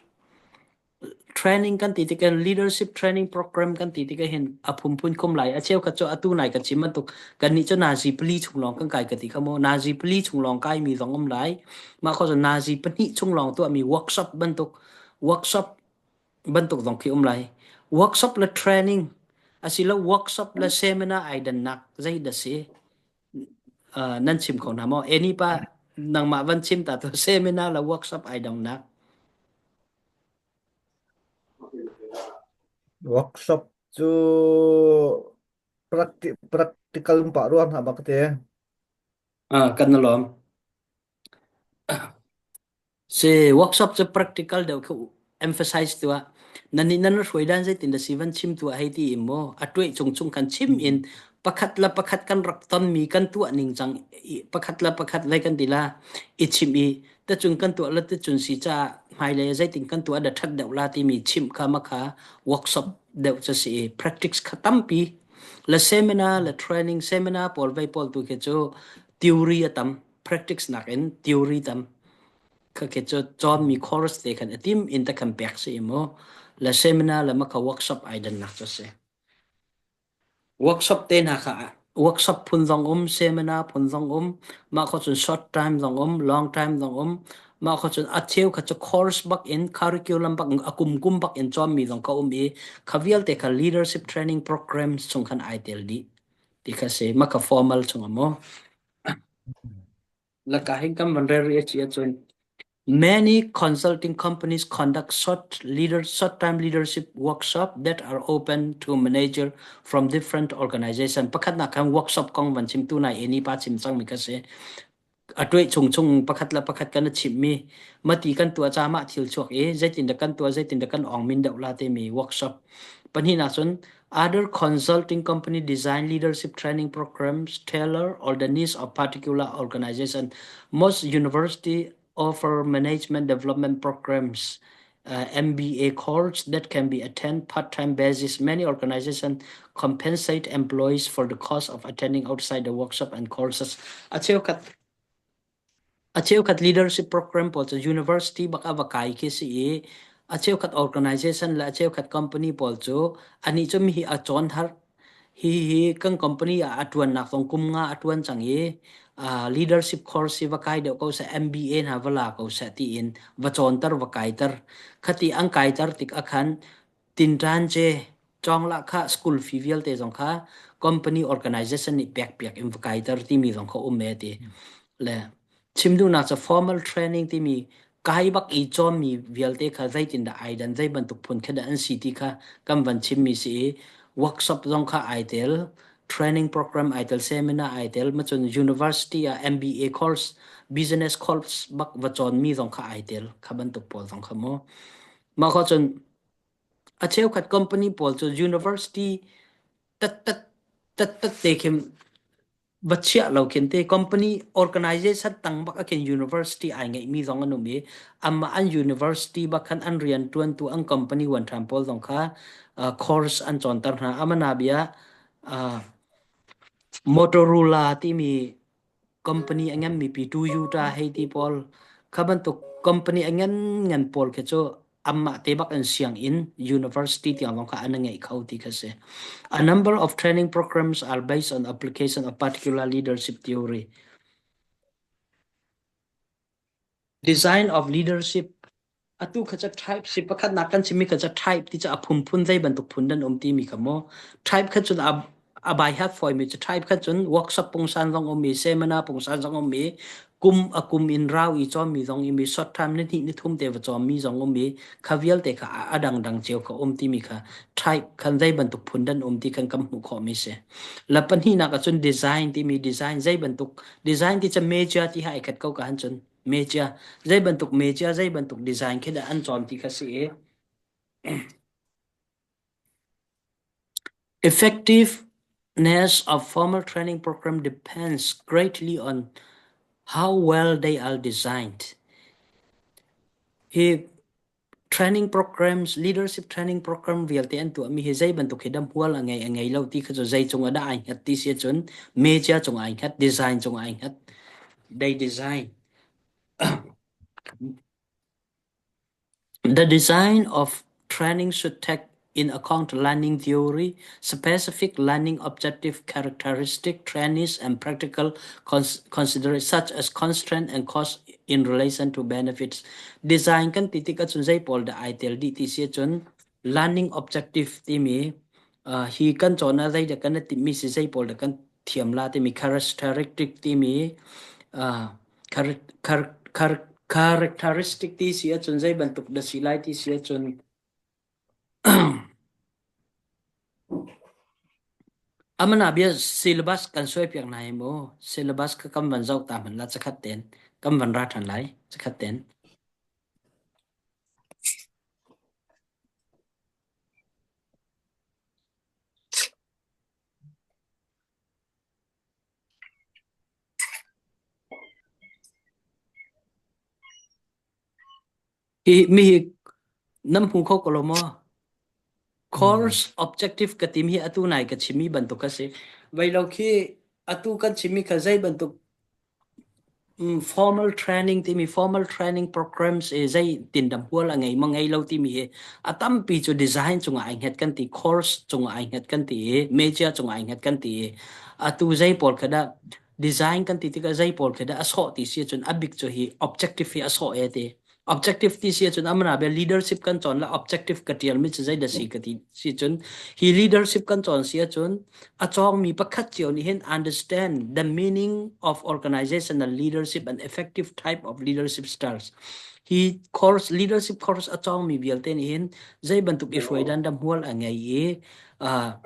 training kan ti tikah leadership training program kan ti tikah hin a phunphun kum lai a cheukhat cu atu nai ka chim bantuk kannih cu nazi pali chung lawng kan kai ka ti kha mu nazi pali chung lawng kai mi zong um lai mah kho cu nazi pahnih chung lawng tuah mi workshop bantuk workshop bantuk zong khi um lai workshop le training asilo workshop le seminar ai dannak zei dah si nan chim kho hna maw eni pa nangmah van chim ta tu seminar le workshop ai dangnak Workshop cu practical pah ruang hna bak te. Kan na lawm. Si workshop cu practical deuh khi emphasize tuah. Nan nih nan hruai dan zeitin dah si van chim tuah hei ti in maw a tuai chung chung kan chim in pakhat le pakhat kan rak tonmi kan tuah ning cang pakhat le pakhat lai kan ti la i chim i tacun kan tuah le tacun si caah hmailei ah zeitin kan tuah dah ṭhat deuh la timi chimh kha ma kha workshop deuh cu si i practice kha tampi le seminar le training seminar pawl vei pawl tu khi cu theory a tam practice nakin theory tam kha khi cu cawnmi course te khan a tim in ta khan pek si mu le seminar le ma kha workshop ai dannak cu si. Workshop te hna kha workshop phun zong um, seminar phun zong um, mah kho cun short time zong um, long time zong um, mah kho cun a cheu kha cu course bak in curriculum bak in a kum kum bak in cawnmi zong kha um i kha vialte kha leadership training programs chung khan ai tel dih ti kha si mah kha formal chung a mu. Laka hin kan van rel rih a si ahcun Many consulting companies conduct short-time leadership workshops that are open to managers from different organizations. Pakhatnak khan workshop kong van chimtu nai eni pa chim cangmi kha si. A tuai chung chung pakhat le pakhat kan chimmi mati kan tuah ca mah thil chuak i zeitin dah kan tuah zeitin dah kan ong min deuh la timi workshop. Pahnihnak cun other consulting company design leadership training programs tailor or the needs of particular organization. Most university offer management development programs, MBA course that can be attend part-time basis. Many organizations compensate employees for the cost of attending outside the workshop and courses. A cheukhat a cheukhat leadership program pawl cu university bak a va kai khi si i a cheukhat organization le a cheukhat company pawl cu anih cu mi hi a cawn har Hi hi kan company ah a ṭuannak zong kum nga a ṭuan cang i leadership course hi va kai deuh ko seh, MBA hna va la ko seh tiin va cawnter va kaiter. Khati an kaiter tik ahkhan tinṭan ce cawnglah kha school fee vialte zong kha company organization nih pekpiak in va kaiter timi zong kha um e ti. Le Chim duhnak cu formal training timi kai bak i cawnmi vialte kha zeitindah ai dan, zei bantuk phun khi dah an si ti kha kan van chimmi si i workshop zong kha ai tel, training program ai tel, seminar ai tel, macun university ah MBA course, business course bak va cawnmi zong kha ai tel, kha bantuk pawl zong kha mu. Mah kho cun a cheukhat company pawl cu university tattat tattat te khin va chiah lo khin te company organization tang bak akin university ai ngeih mi zong an um i amah an university bak khan an rian tuantu an company wan tham pawl zong kha course an cawnter hna amana bia Motorola timi company a ngan mi pi Toyota hei ti pawl kha bantuk company a ngan ngan pawl khi cu amah te bak in sianginn university tiang zong kha an ngeih kho ti kha si. A number of training programs are based on application of particular leadership theory. Design of leadership atu kha ca type si pakhatnak kan chimmi kha ca type ti cu a phunphun zei bantuk phun nan um timi kha maw type kha cun a a bai hat foimi cu type kha cun workshop pungsan zong um i seminar pungsan zong um i kum a kum in rau i cawmmi zong um i short time ni hnih ni thum te va cawmmi zong um i kha vialte kha a dangdang cio kha um timi kha type khan zei bantuk phun dan um ti khan kan hmuh khawhmi si la pahnihnak ahcun design timi design zei bantuk design ti cu major ti ha ai khat ko ka han cun mecia zei bantuk mecia zei bantuk design khi dah an cawn ti kha si i Effectiveness of formal training program depends greatly on how well they are designed. Hi. Training programs, leadership training program vialte an tuahmi hi zei bantuk hi dah hmual a ngei a ngei lo ti kha cu zei cung ah dah ai hngat ti si ahcun media cung ai hngat, design cung ai hngat. They design. The design of training should take in account learning theory, specific learning objective characteristic, trainees, and practical cons considerations such as constraint and cost in relation to benefits. Design kan ti tik ahcun zei pawl dah ai tel dih ti si ahcun learning objective timi uh, hi kan cawn ah zei dah kan i timhmi si zei pawl dah kan thiam la timi characteristic timi uh, Characteristic ti si ahcun zei bantuk dah si lai ti si ahcun amana bia syllabus kan suai piak hna hi mu syllabus kha kan van zoh ta hmanh la cakhat ten kan van ra ṭhan lai cakhat ten Hi mi hi nan hmu kho ko lo maw? Course objective ka tim hi atu nai ka chimmi bantuk a si. Vei lo khi atu kan chimmi kha zei bantuk Formal training timi formal training programs i zei tindam hual a ngei maw ngei lo timi hi a tampi cu design cungah ai hnget kan ti course cungah ai hnget kan ti i media cungah ai hnget kan ti i atu zei pawl kha dah design kan ti tikah zei pawl khi dah a sawh ti si ahcun a bik cu hi objective hi a sawh e ti objective ti si ahcun amana be leadership kan cawn la objective ka tial mi cu zei dah si ka ti si cun hi leadership kan cawn si ahcun a cawngmi pakhat cio nih hin understand the meaning of organizational leadership and effective type of leadership styles hi course leadership course a cawngmi vialte nih hin zei bantuk i hruai dan dah hmual a ngei i uh,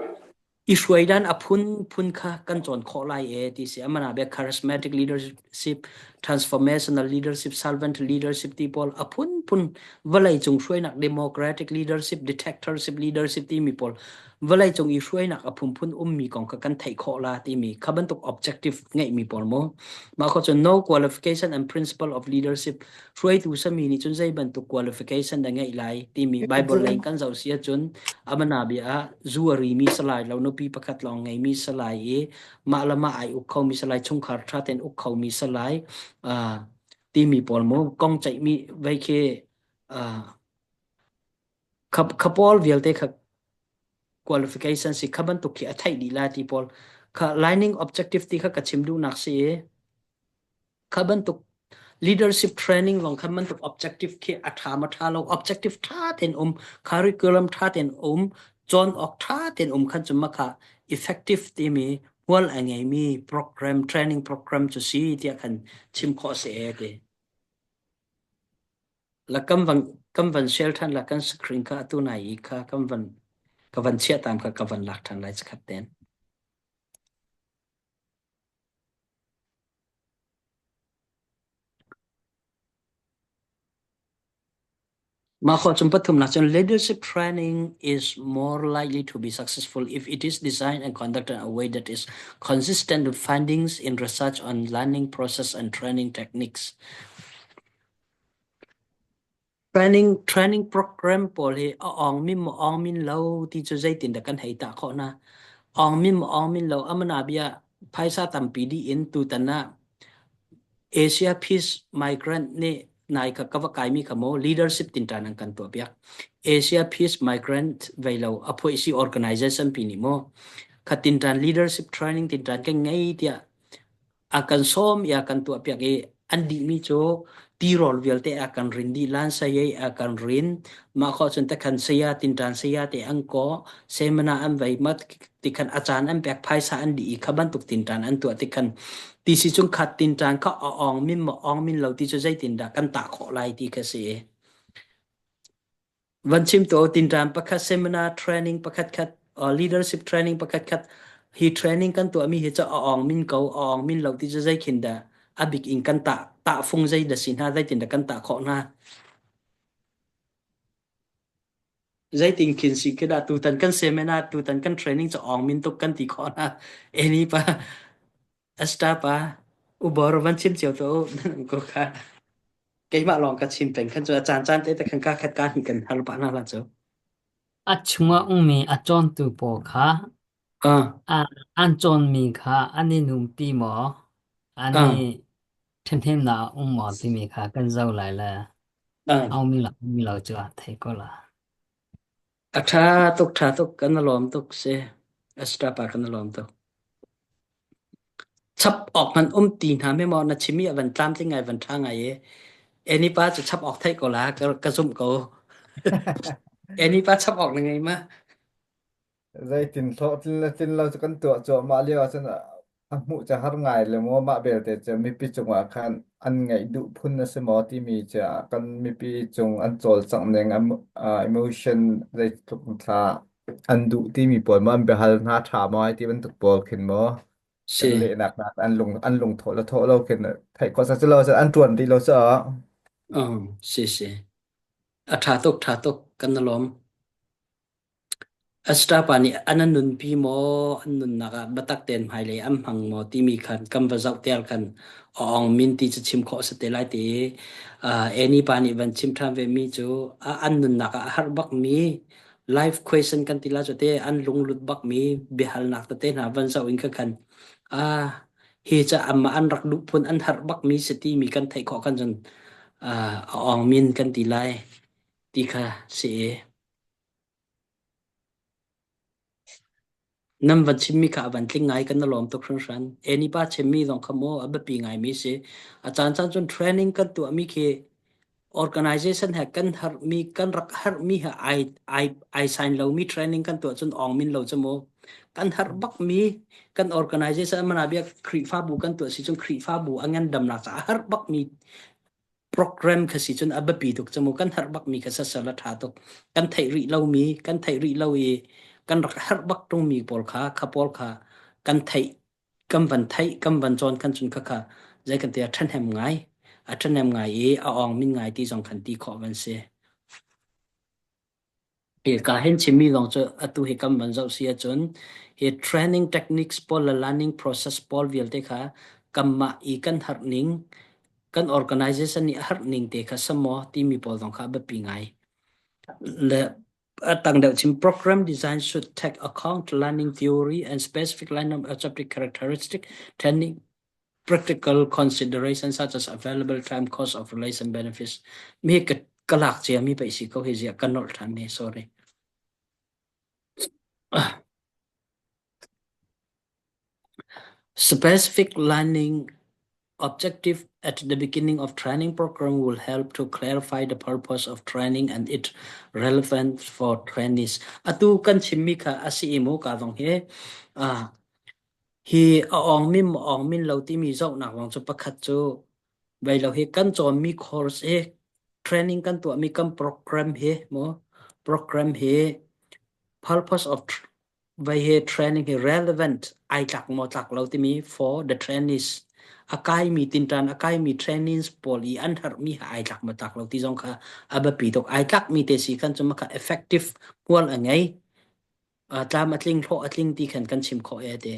I hruaidan a phunphun kha kan cawn khawh lai e ti si. Amana bia charismatic leadership, transformational leadership, servant leadership ti pawl a phunphun vawlei cung hruainak democratic leadership, dictatorship leadership timi pawl vawlei cung i hruainak a phunphun ummi kong kha kan theih khawh la timi kha bantuk objective ngeihmi pawl mu. Mah kho cun no qualification and principle of leadership hruaitu sami nih cun zei bantuk qualification dah ngeih lai timi Bible lei kan zoh si ahcun amana bia ah zu a rimi salai lo nupi pakhat lawng ngeimi salai i mah le mah ai uk khomi salai chungkhar ṭha tein uk khomi salai uh, timi pawl mu kong ceihmi vei khi uh, kha kha pawl vialte kha qualification si kha bantuk khi a theih dih lai ti pawl kha lining objective ti kha ka chim duhnak si i Kha bantuk leadership training zong kha bantuk objective khi a ṭha ma ṭha lo objective ṭha tein um curriculum ṭha tein um cawn awk ṭha tein um khan cu makha effective timi hmual a ngeimi program training program cu si tiah khan chim khawh si e ti. La kan van kan van share ṭhan la kan screen kha atu nai i kha kan van ka van chiah tam kha ka van lak ṭhan lai chakhat ten. Mah khawh cun pathumnak cun leadership training is more likely to be successful if it is designed and conducted in a way that is consistent with findings in research on learning process and training techniques. Training training program pawl hi a awng min maw awng min lo ti cu zeitindah kan hei tah khawh hna. Awng min maw awng min lo amana bia phaisa tampi dih in tutan ah Asia Peace Migrant nih nai kha ka va kaimi kha maw leadership tinṭan an kan tuahpiak. Asia Peace Migrant vei lo a phuaisi organization pi nih maw kha tinṭan leadership training tinṭan kan ngei tiah a kan sawm i a kan tuahpiak i an dihmi cu tirawl vialte a kan rin dih lan sayei a kan rin mah khawh cun takhan saya tinṭan saya te an kaw seminar an vei ma tikhan a caan an pek phaisa an dih i kha bantuk tinṭan an tuah tikhan ti si cung khat tinṭan kha a awng min maw awng min lo ti cu zeitindah kan tah khawh lai ti kha si. Van chim to tinṭan pakhat seminar training pakhat khat uh, leadership training pakhat khat hi training kan tuahmi hi cu a awng min ko a awng min lo ti cu zei khin dah a bik in kan tah tah fung zei dah si hna zeitin dah kan tah khawh hna zeitin khin si khi dah tutan kan seminar tutan kan training cu awng min tuk kan ti khawh hna eni pa asta pa ubor van chim cio to ko kha. Keimah lawng ka chim peng khan cu a caan caan te te khan ka khat ka hnih kan har pah hna la cu. A chungah ummi a cawntu pawl kha Ah, a an cawnmi kha an i numpi maw, an i ah, ṭhahnemnak a um maw timi kha kan zoh lai le ah. a ummi lo ummi lo cu aa thei ko la. A ṭha tuk, ṭha tuk, kan i lawm tuk si. Esther pa kan i lawm tuk. Chap awk hmanh um ti hna hme maw na chim i a van tlamtling ngai van ṭha ngai i Eni pa cu chap awk theih ko la ka, ka zumh ko. Eni pa chap awk na ngei ma? Zeitin hlawhtlin le tlin lo cu kan tuah cuahmah lio ahcun a a hmuh cu har ngai le maw mah belte cu mipi cungah khan an ngaih duh phun a si maw timi cu kan mipi cung an cawlcangh ning uh, emotion zeitluk thla an duh timi pawl maw an biahal hna ṭha maw ai ti bantuk pawl khin maw kan Si. lehnak hna an lung an lungthawh le thawh lo khin theih khawh sa cu lo an ṭuan rih lo caah Oh, si si. A ṭha tuk, ṭha tuk, kan i lawm. Esther pa nih an an nunpi maw, an nunnak ah biatak tein hmailei an hmang maw timi khan kan va zoh tial khan a awng min ti cu chim khawh a si te lai ti i uh, Annie pa nih van chim ṭhan ve mi cu a an nunnak ah a har bakmi life question kan ti la cu te an lunglut bakmi biahalnak tete hna van zoh in kha khan ah hi ca amma an rak duh phun an harh bakmi si timi kan theih khawh kan cun uh, a awng min kan ti lai ti kha si i Nan van chimmi kha a van tling ngai kan i lawm tuk hringhran. Eni pa chimmi zong kha maw a biapi ngaimi si. A caancaan cun training kan tuahmi khi organization he kan harmi kan rak harmi he ai ai ai sign lomi training kan tuah cun ong min lo cu mu. Kan harh bakmi kan organization mana bia Khrihfabu kan tuah si cun Khrihfabu a ngandamnak caah a harh bakmi program kha si cun a biapi tuk cu mu kan herh bakmi kha sasal a ṭha tuk kan theih rih lomi kan theih rih lo i kan rak herh bak ṭungmi pawl kha kha pawl kha kan theih kan van theih kan van cawn kan cun kha kha zei kan ti a ṭhahnem ngai a ṭhahnem ngai i a awng min ngai ti zong khan ti khawh van si. Hika hin chimmi zong cu atu hi kan van zoh si ahcun hi training techniques pawl le learning process pawl vialte kha kanmah i kan harh ning kan organization nih a harh ning te kha samaw timi pawl zong kha a biapi ngai. Le a tang deuh chim program design should take account learning theory and specific line of subject characteristic training practical considerations such as available time, cost of relation benefits. Mi ka ka lak cia mi pei si ko hi zia ka nolh than mi sorry. Specific learning objective at the beginning of training program will help to clarify the purpose of training and its relevance for trainees. Atu kan chimmi kha asi mu ka zong hi ah Hi a awngmin maw awngmin lo timi zohnak lawng cu pakhat cu vei lo hi kan cawnmi course hi training kan tuahmi kan program hi maw program hi purpose of vei hi training hi relevant ai tlak maw tlak lo timi for the trainees a kaimi tinṭan a kaimi trainees pawl i an herhmi ha ai tlak maw tlak lo ti zong kha a biapi tuk ai tlakmi te si khan cu maka effective hmual a ngei tlam a tling hlawh a tling ti khan kan chim khawh e te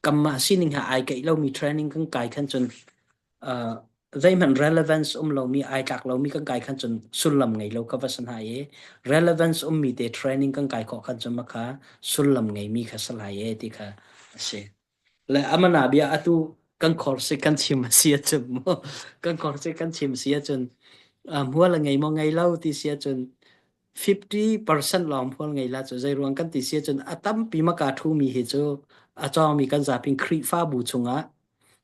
kanmah sining ha ai keih lomi training kan kai khan cun uh, zeihmanh relevance um lomi ai tlak lomi kan kai khan cun sullam ngei lo ka va san hai e relevance ummi te training kan kai khawh khan cun makha sullam ngeimi kha salai e ti kha a si Le amana bia atu kan course kan chim a si ahcun mu kan course kan chim si ahcun hmual a ngei maw ngei lo ti si ahcun 50% lawng hmual ngei la cu zei ruang kan ti si ahcun a tampi maka ṭhumi hi cu a cawngmi kan zapin Khrihfabu chungah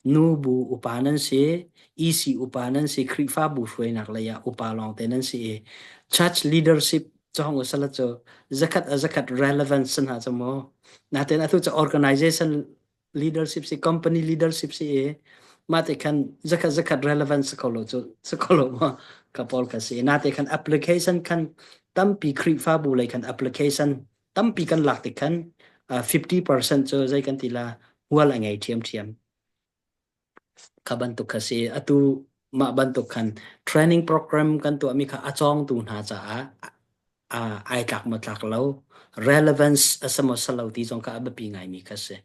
nu bu upa nan si EC upa nan si Khrihfabu hruainak lei ah upa lawngte nan si i church leadership cawng usala cu zakhat a zakhat relevance hna cu mu natin atu cu organization leadership si company leadership si i mah te khan zakhat zakhat relevance ko lo cu si ko lo ma ka pawl ka si na te khan application khan tampi Khrihfabu lei khan application tampi kan lak tik khan 50% cu zei kan ti la hual a ngei ṭhiam ṭhiam Kha bantuk kha si. Atu mah bantuk khan training program kan tuahmi kha a cawngtu hna caah ai tlak maw tlak lo, relevance a si maw si lo ti zong kha a biapi ngaimi kha si.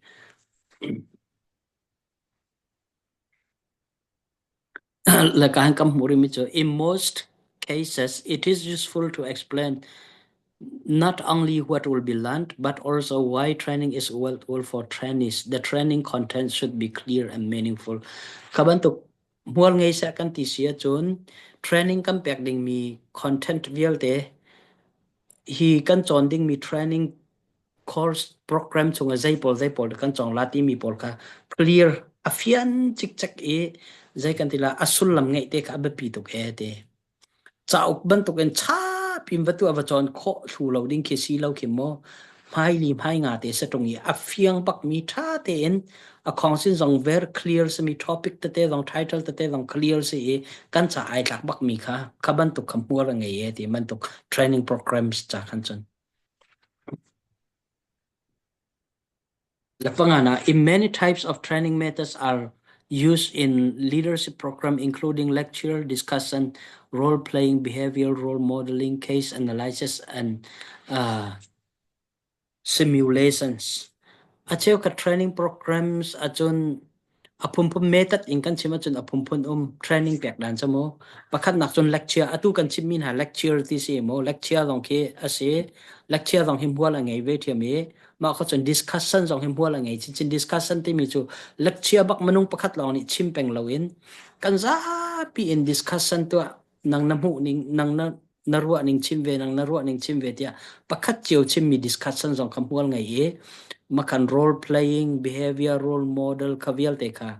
Le kan kam hmuh rihmi cu in most cases it is useful to explain not only what will be learned but also why training is well for trainees. The training content should be clear and meaningful. Kha bantuk hmual ngei seh kan ti si ahcun training kan pek dingmi content vialte hi kan cawn dingmi training course program chungah zei pawl zei pawl kan cawng la timi pawl kha clear a fian cikcek i zei kan ti la a sullam ngeih te kha a biapi tuk e ti cauk bantukin chapin va tu va cawn khawh thlu lo ding khi si lo khi maw hmaili hmai nga te satung i a fiang bak mi tha tein a khong sin zong very clear simi topic tete zong title tete zong clear si i kan ca ai tlak bak mi kha kha bantuk kha hmual a ngei e ti bantuk training programs cha khan cun Lapangana, in many types of training methods are used in leadership program, including lecture, discussion, role-playing, behavioral role modeling, case analysis, and uh, simulations. A cheukhat training programs ahcun a phunphun method in kan chim ahcun a phunphun um training pek dan cu mu. Pakhatnak cun lecture atu kan chimmi hna lecture ti si mu lecture zong khi a si. Lecture zong hi hmual a ngei ve ṭhiam i mah kha cun discussion zong hi hmual a ngei chinchin. Discussion timi cu lecture bak minung pakhat lawng nih chim peng loin kan zapi in discussion tuah nang na hmuh ning nang na na ruah ning chim ve nang na ruah ning chim ve tiah pakhat cio chimmi discussion zong kha hmual ngei i makan role playing behavior role model kha vialte kha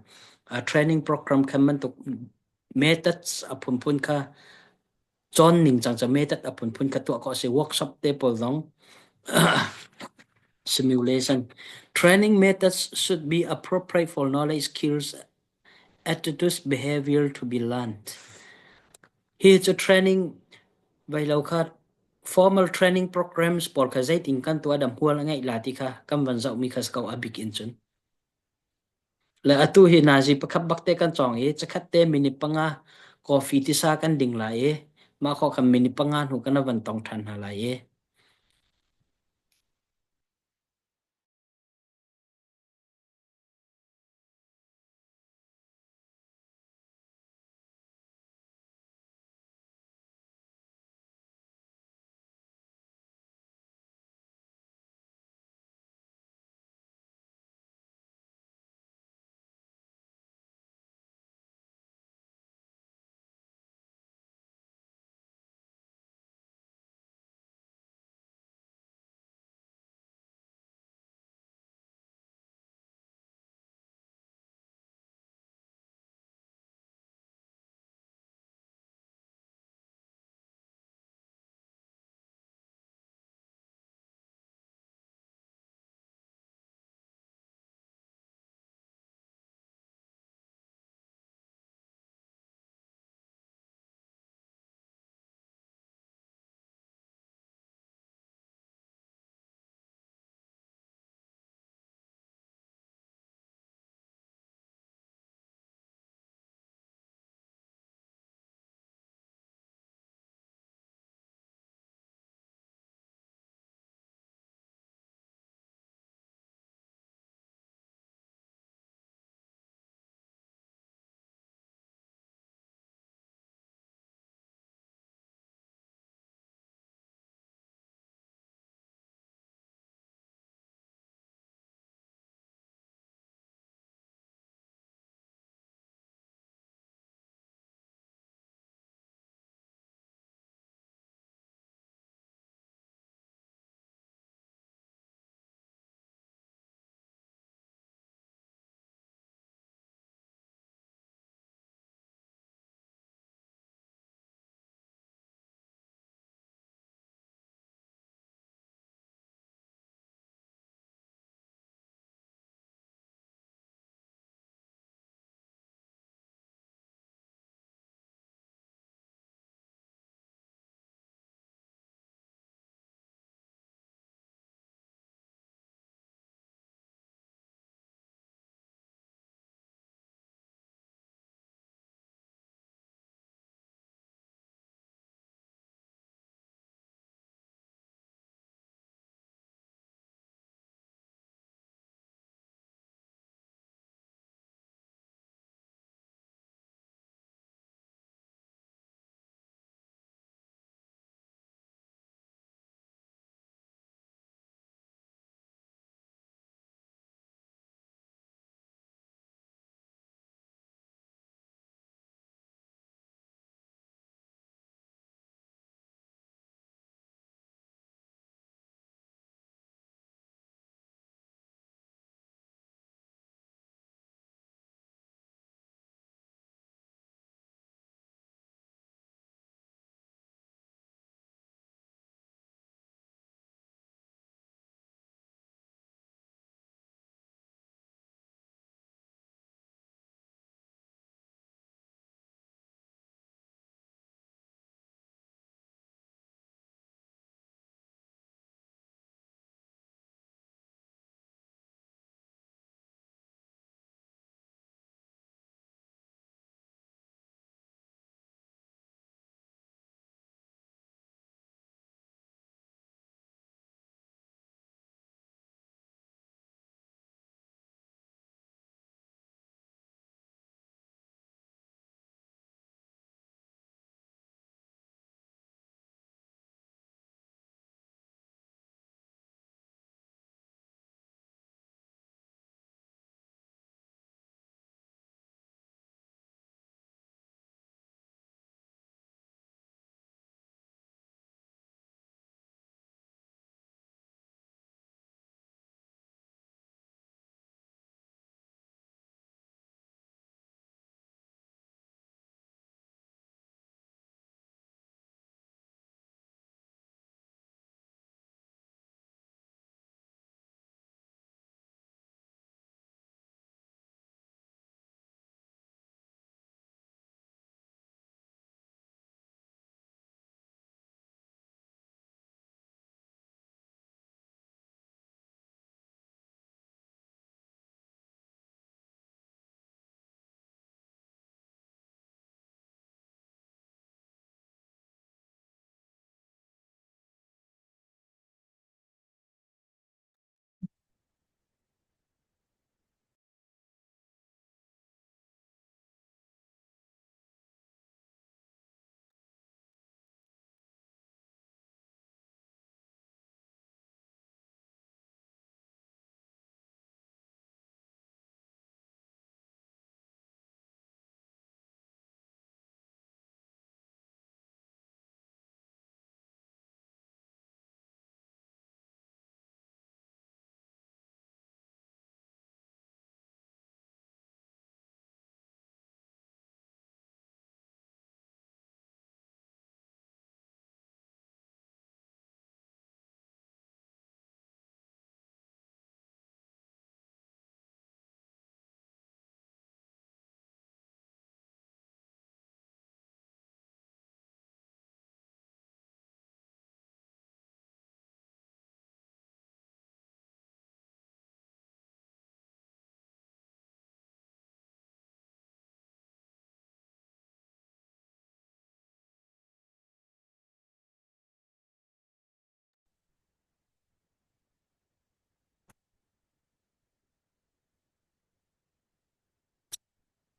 uh, training program kha bantuk methods a phunphun kha cawn ning cang ca method a phunphun kha tuah khawh si workshop te pawl zong simulation training methods should be appropriate for knowledge skills attitudes behavior to be learned Hi cu training vai lo kha formal training programs pawl kha zeitin kan tuah dam hmual a ngeih la ti kha kan van zohmi kha si ko a bik in cun. Le atu hi nazi pakhat bak te kan cawng i cakhat te minute panga coffee tisa kan ding lai i mah khawh khan minute panga hnu kan van tong ṭhan hna lai i.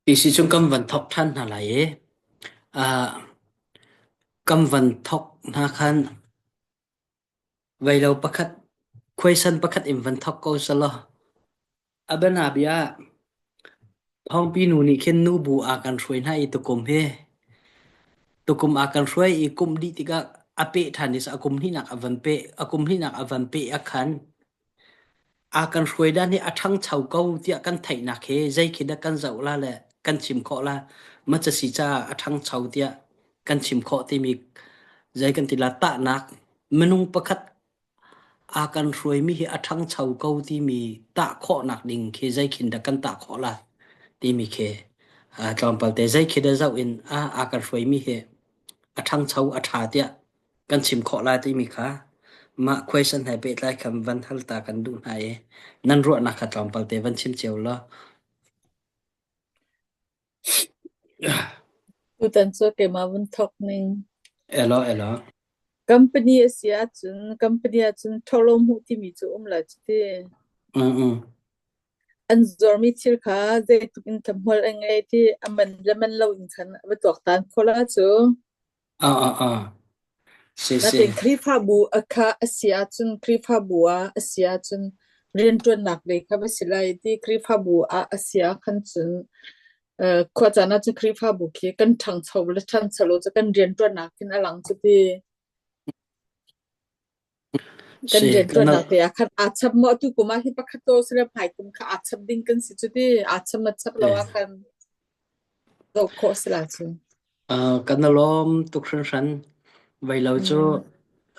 Ti si cun kan van thawk ṭhan hna lai i ah kan van thawk hna khan veilo pakhat khuaisan pakhat in van thawk ko selaw a bianabia ah Thawngpi nu nih khin nubu a kan hruai hna i tukum hi tukum a kan hruai i kum dih tikah a peh ṭhan i a kum hnihnak a van peh a kum hnihnak a van peh ah khan A kan hruai dan hi a ṭhangcho ko tiah kan theihnak hi zei khi dah kan zoh la le kan chim khawh la ma ca si caah a ṭhangcho tiah kan chim khawh timi zei kan ti la tahnak minung pakhat a kan hruaimi hi a ṭhangcho ko timi tah khawhnak ding khi zei khin dah kan tah khawh la timi khi tlawmpal te zei khi dah zoh in a a kan hruaimi hi a ṭhangcho a ṭha tiah kan chim khawh lai timi kha mah question he pehtlai khan van hal ta kan duh hna i nan ruahnak kha tlawmpal te van chim cio law. Tutan cu keimah vun thawk ning. Elo elo. Company a si ahcun company ahcun ṭholo hmuh timi cu um lai cu ti. Mm mm. An zuarmi thil kha zeitluk in hmual a ngei ti a man le man lo in khan va tuaktan khawh la cu. Ah ah ah. Si si. Natein Khrihfabu a kha a si ahcun Khrihfabu ah a si ahcun rianṭuannak lei kha va si lai ti Khrihfabu ah a si ah khan cun eh, khua caan ahcun Khrihfabu khi kan ṭhangcho le ṭhangcho lo cu kan rianṭuannak khin a lang cu ti. Kan Si kan rianṭuannak te ah khan aa chap maw tu kum ah hi pakhat to sile hmai kum kha aa chap ding kan si cu ti aa chap ma chap lo si. ah khan zoh khawh si la cu. Uh, kan i lawm tuk hringhran. Veilo cu Mm.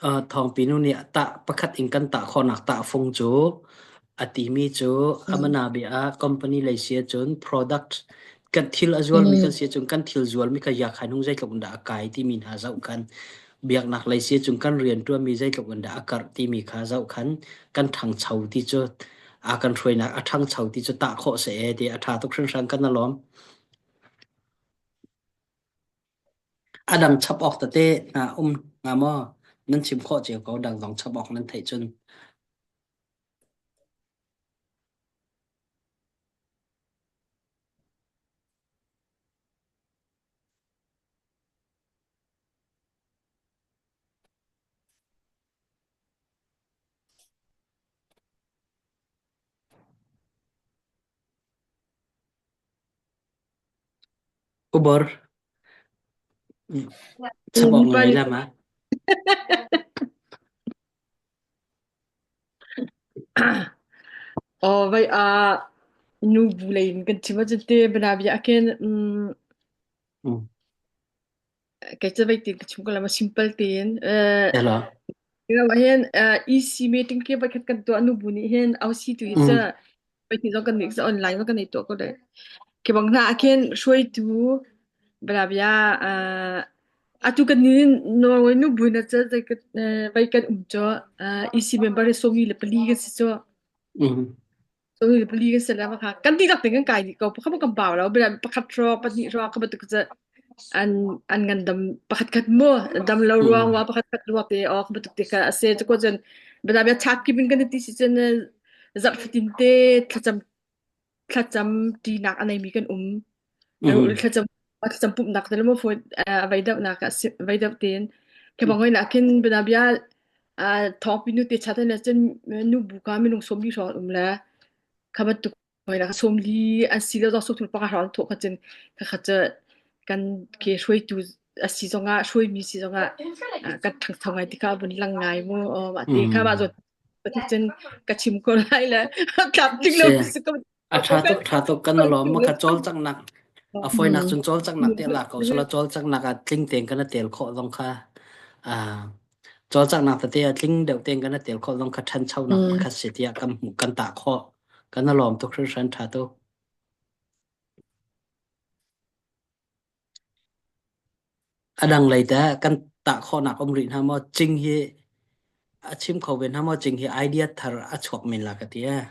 uh, thawngpi nu nih tah pakhat in kan tah khawhnak tahfung cu a timi cu Mm. amana bia ah company lei si ahcun product kan thil a zualmi Mm. kan si ahcun kan thil zualmi kha yakhain hung zeitluk in dah a kai timi hna zoh khan biaknak lei si ahcun kan rian ṭuanmi zeitluk in dah a karh timi kha zoh khan kan ṭhangcho ti cu a kan hruainak a ṭhangcho ti cu tah khawh si e ti a ṭha tuk hringhran kan i lawm. A dang chap awk tete hna um hnga maw? Nan chim khawh cio ko dang zong chap awk nan theih cun. Ubor chap awk na Mipa ngei nih la ma? Aw vai a nu bu lei in kan chim ahcun te bana bia ahkhin um Mm. kei cu vai tin ka chim ko la ma simple tein eh Hello. hin EC meeting ke vai khat kan tuah nu bu nih hin au si tu hi Mm. ca vai ti zong kan nih online ma kan nei tuah ko le ke bang hna ahkhin hruaitu bla bia atu kan ni Norway nu bu na ca vai kan vai kan um cho EC member hi somi le pali kan si cho Mm. Somi le pali kan si le kha kan dihlak tein kan kai dih ko pakhat kan bau lo bia pakhat ro pahnih ro ka bantuk cu an an ngandam pakhat khat mu dam lo ruang Mm. wa pakhat khat ruak te o ka bantuk te kha ase cu ko cun bia bia chat kip in kan ti si cun zarh fatin te thlacam thlacam ṭinak a neimi kan um. Mm. Thlacam thlacam pumhnak te le maw phone a vei deuhnak ah vei deuh tein khi bang hoi nak khin bia thawngpi nu te chat le cun nu bu ka minung sawmli hrawng um le kha bantuk hoi nak sawmli an si lo zong sawmthum panga hrawng thawh kha cun kha kha cu kan ke hruaitu a si zongah hruaimi si zongah kan ṭhangcho ngai ti kha vun lang ngai mu mah ti kha mah Mm. zawn cun ka chim ko lai le tlap ding lo Si. si ko A ṭha tuk, ṭha tuk kan i lawm. Maka cawlcanghnak a fawinak Mm. cun cawlcanghnak te la ko. Sula cawlcanghnak ah tling tein kan i tel khawh zong kha ah cawlcanghnak tete ah tling deuh tein kan i tel khawh zong kha ṭhanchonak Mm. pakhat si tiah kan hmuh kan tah khawh. Kan i lawm tuk hringhran ṭha tuk. A dang lei teh kan tah khawhnak um rih hna maw? Cing hi a chim kho ve hna maw? Cing hi idea thar a chuak men la ka ti ee.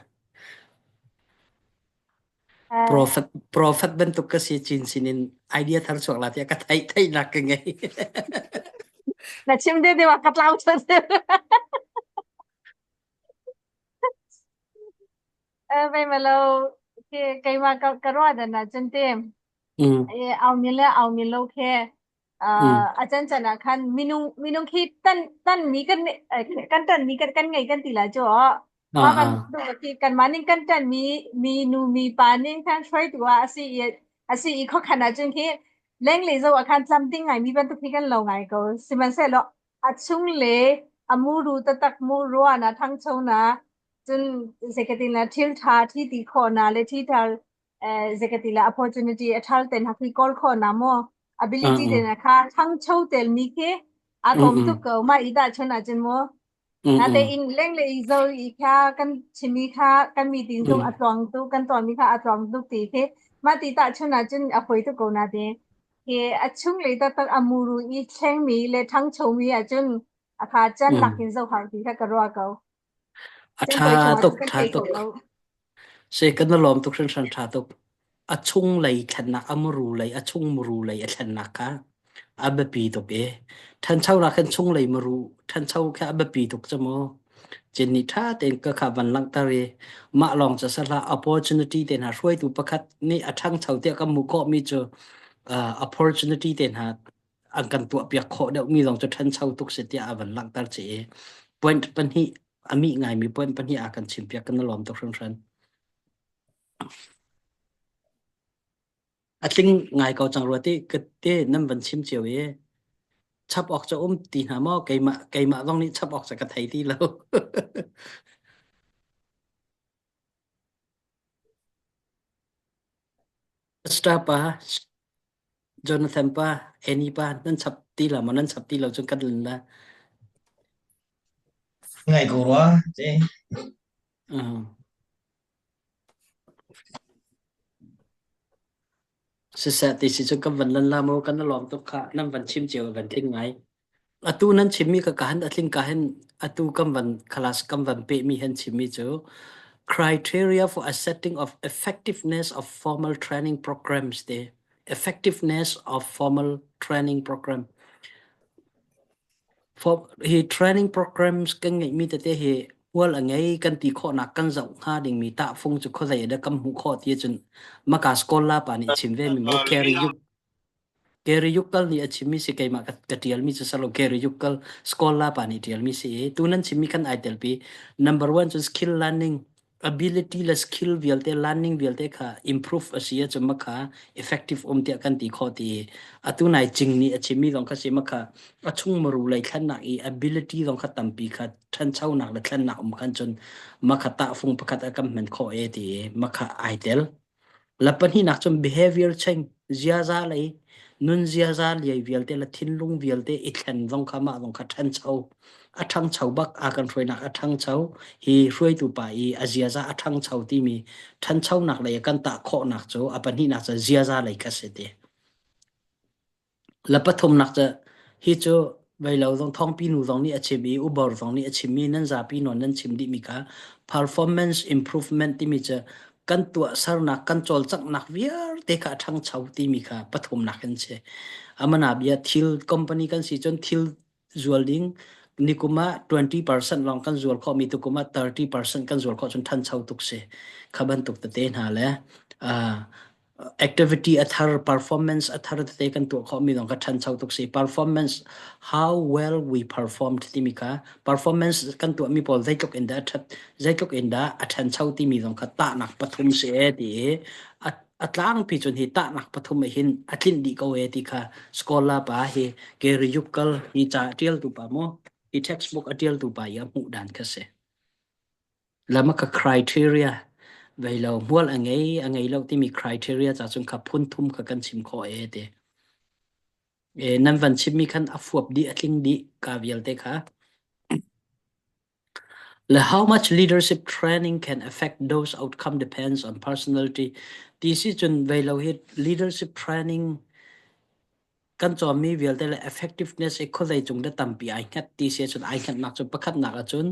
Prophet prophet bantuk ka si chin sinin idea thar chuak la tiah ka theih theihnak ka ngei. Na chim de de wa ka tlau chan. Eh, vai malo ke keima ka ka ruah dan na cun te. Mm. E au min le au min lo khe Mm. a chan chan ah khan minung minung khi tan tan mi kan kan tan mi kan kan ngei kan ti la chu Ah, ma ban ah. tu khi kan ma ning kan tan mi mi nu mi pa ning khan hruai tu a asi i asi i kho khan ah cun khi leng le zo ah khan tlam ding ngai mi bantuk khi kan lo ngai ko sihmanhsehlaw a chung le a muru tatak mu rua na thangcho na cun zekatin la thil tha thi ti kho na le thi tha zekati la opportunity a thal ten hakhi kawl kho na mo Ah, ability mm. te na kha thangcho tel mi khi a Mm, tom mm. tuk ko ma i da chun a cun mo Mm, na te mm. in leng le i zo i kha kan chimi kha kan meeting zong a Mm. tluang tu kan tuan mi kha a tluang tuk ti khi ma ti ta chun a cun a foi tuk ko na te hi a chung le tak tak amuru i thleng mi le thangcho mi a cun a kha chan Mm. lakin zo hau ti kha ka ruwa ko A chan ṭha toi chung a tuk, kan ṭha thei kho tuk. lo Si kan na lawm tuk hringhran ṭha tuk. A chung lei thlennak, a muru lei, a chung muru lei a thlennak kha a biapi tuk i ṭhanchonak khan chunglei muru ṭhancho kha a biapi tuk cu mu. Cin nih ṭha tein ka kha van langhter i mah lawng cu sahlah opportunity te hna hruaitu pakhat nih a ṭhangcho tiah kan hmuh khawhmi cu uh, opportunity te hna an kan tuahpiak khawh deuhmi zong cu ṭhancho tuk si tiah a van langhter chih i point pahnih a mih ngaimi point pahnih a kan chimpiak kan i lawm tuk hringhran. A tling ngai ko cang rua ti ka te nan van chim cio i chap awk cu um ti hna maw keimah keimah zong nih chap awk cu ka thei ti lo. Star pa Jonathan pa Annie pa nan chap ti lo maw nan chap ti lo cun kan lun la. Ngai ko rua te. Uh. Siseh ti si cu kan van lan la maw kan i lawm tuk khah nan van chim cio van tling ngai. Atu nan chimmi ka ka han a tling ka hin atu kan van class kan van pehmi han chimmi cu criteria for assessing of effectiveness of formal training programs te effectiveness of formal training program For hi training programs kan ngeihmi tete hi hmual a ngei kan ti khawhnak kan zoh hnga dingmi tahfung cu khuazei ah dah kan hmuh khawh ti ahcun maka scholar pa nih chim ve mi mu Kerry Yuk Kerry Yukal nih a chimmi si keimah ka, ka tialmi cu salo Kerry Yukal scholar pa nih tialmi si i tu nan chimmi kan ai telpi number one cu skill learning ability le skill vialte learning vialte kha improve a si ahcun makha effective um tiah kan ti khawh ti atu nai cing nih a chimmi zong kha si makha a chung maru lei thlennak i ability zong kha tampi kha ṭhanchonak le thlennak um khan cun makha tahfung pakhat a kan hman khawh e ti makha ai tel La pahnihnak cun behavior change, ziaza lei, nun ziaza liai vialte le thinlung vialte i thlen zong kha mah zong kha ṭhancho. A ṭhangcho bak a kan hruainak a ṭhangcho. Hi hruaitu pa i a ziaza a ṭhangcho timi ṭhanchonak lei a kan tah khawhnak cu a pahnihnak cu ziaza lei kha si ti. La pathumnak cu hi cu veilo zong thawngpi nu zong nih a chim i ubor zong nih a chimmi nan zapi nawn nan chim dihmi kha performance improvement timi cu kan tuahsernak kan cawlcanghnak vialte kha a ṭhangcho timi kha pathumnak in si. Amana bia thil company kan si cun thil zual ding nikum ah 20% lawng kan zual khawhmi tukum ah 30% kan zual khawh cun ṭhancho tuk si. Kha bantuk tete hna le uh, activity a thar performance a thar tete kan tuah khawhmi zong kha ṭhancho tuk si. Performance how well we performed timi kha performance kan tuahmi pawl zeitluk in dah a ṭhat zeitluk in dah a ṭhancho timi zong kha tahnak pathum si e ti i a a tlangpi cun hi tahnak pathum ah hin a tlinh dih ko e ti kha scholar pa hi Gary Yukal hi ca a ṭialtu pa maw hi textbook a ṭialtu pa i a hmuh dan kha si. Lama ka criteria vei lo hmual a ngei a ngei lo timi criteria ca cun kha phun thum kha kan chim khawh e ti. E, nan van chimmi khan a fuap dih a tling dih ka vialte kha. Le how much leadership training can affect those outcome depends on personality. Ti si cun vei lo hi leadership training kan cawnmi vialte le effectiveness i khuazei cung dah tampi ai hngat ti si ahcun ai hngatnak cu pakhatnak ahcun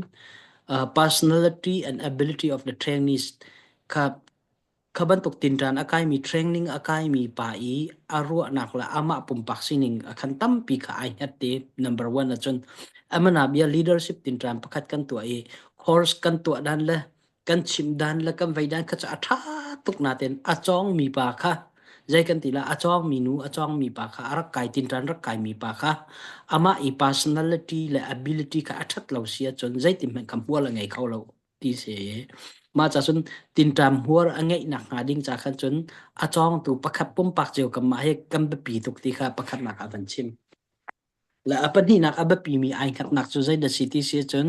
uh, personality and ability of the trainees kha kha bantuk tinṭan a kaimi training a kaimi pa i a ruahnak le amah pumpak sining a khan tampi kha ai hngat ti number one ahcun amana bia leadership tinṭan pakhat kan tuah i course kan tuah dan le kan chimh dan le kan vei dan kha cu a ṭha tuk nain a cawngmi pa kha Zei kan ti la a cawngmi nu a cawngmi pa kha a rak kai tinṭan rak kaimi pa kha amah i personality le ability kha a ṭhat lo si ahcun zeitin hmanh kha hmual a ngei kho lo ti si. Mah ca cun tinṭam hmuar a ngeih nak hnga ding ca khan cun a cawngtu pakhat pumpak cio kan mah hi kan biapi tuk ti kha pakhatnak ah van chim. Le a pahnihnak a biapimi ai hngatnak cu zeidah si ti si cun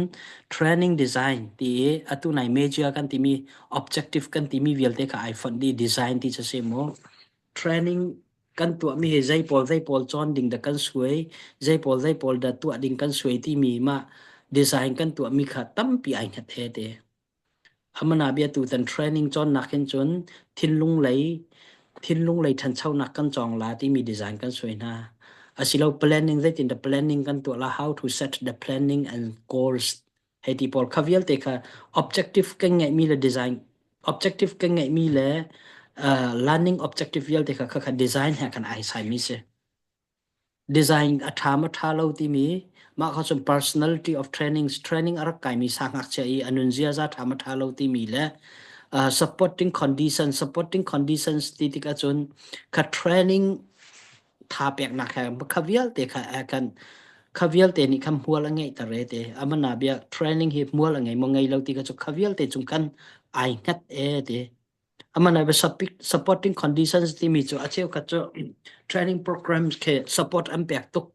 training design ti i atu nai major kan timi objective kan timi vialte kha ai fonh dih design ti cu si mu. Training kan tuahmi hi zei pawl zei pawl cawn ding dah kan suai, zei pawl zei pawl dah tuah ding kan suai timi mah design kan tuahmi kha tampi ai hngat he te. Amana bia tutan training cawnnak hin cun thinlung lei thinlung lei ṭhanchonak kan cawng la timi design kan suai hna. Asilo planning zeitin dah planning kan tuah la how to set the planning and goals hei ti pawl kha vialte kha objective kan ngeihmi le design objective kan ngeihmi le uh, learning objective vialte kha kha design he kan ai saimi si. Design a ṭha maw ṭha lo timi mah kha cun personality of training training a rak kaimi sa ngakchia i a nun ziaza ṭha maw ṭha lo timi le uh, supporting conditions supporting conditions ti tikah cun kha training tha peknak he kha vialte kha kan kha vialte nih khan hmual a ngeih ter re te amana bia training hi hmual a ngei maw ngei lo ti kha cu kha vialte cung khan ai hngat e te Aman ai supporting conditions timi cu a cheukhat cu training programs khi support an pek tuk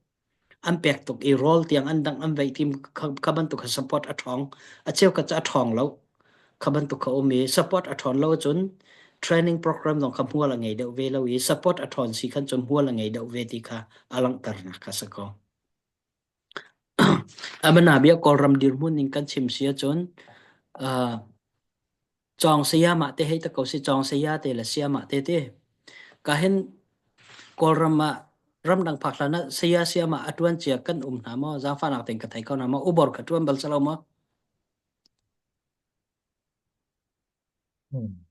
an pek tuk i role tiang an dang an veih tim kha bantuk kha support a ṭhawng a cheukhat cu a ṭhawng lo kha bantuk kha um i support a ṭhawn lo ahcun training program zong kha hmual a ngei deuh ve lo i support a ṭhawn si khan cun hmual a ngei deuh ve ti kha a langhternak kha si ko. Amana bia Kawlram dirhmun ning kan chim si ahcun uh, Cawng sayamah te hei ta ko si cawng saya te le sayamah te te. Ka hin Kawlram ah ramdang phak hlan ah saya sayamah a tuan cia kan um hna maw zaangfahnak tein ka thei ko hna maw ubor ka tuan bal salo maw? Hmm.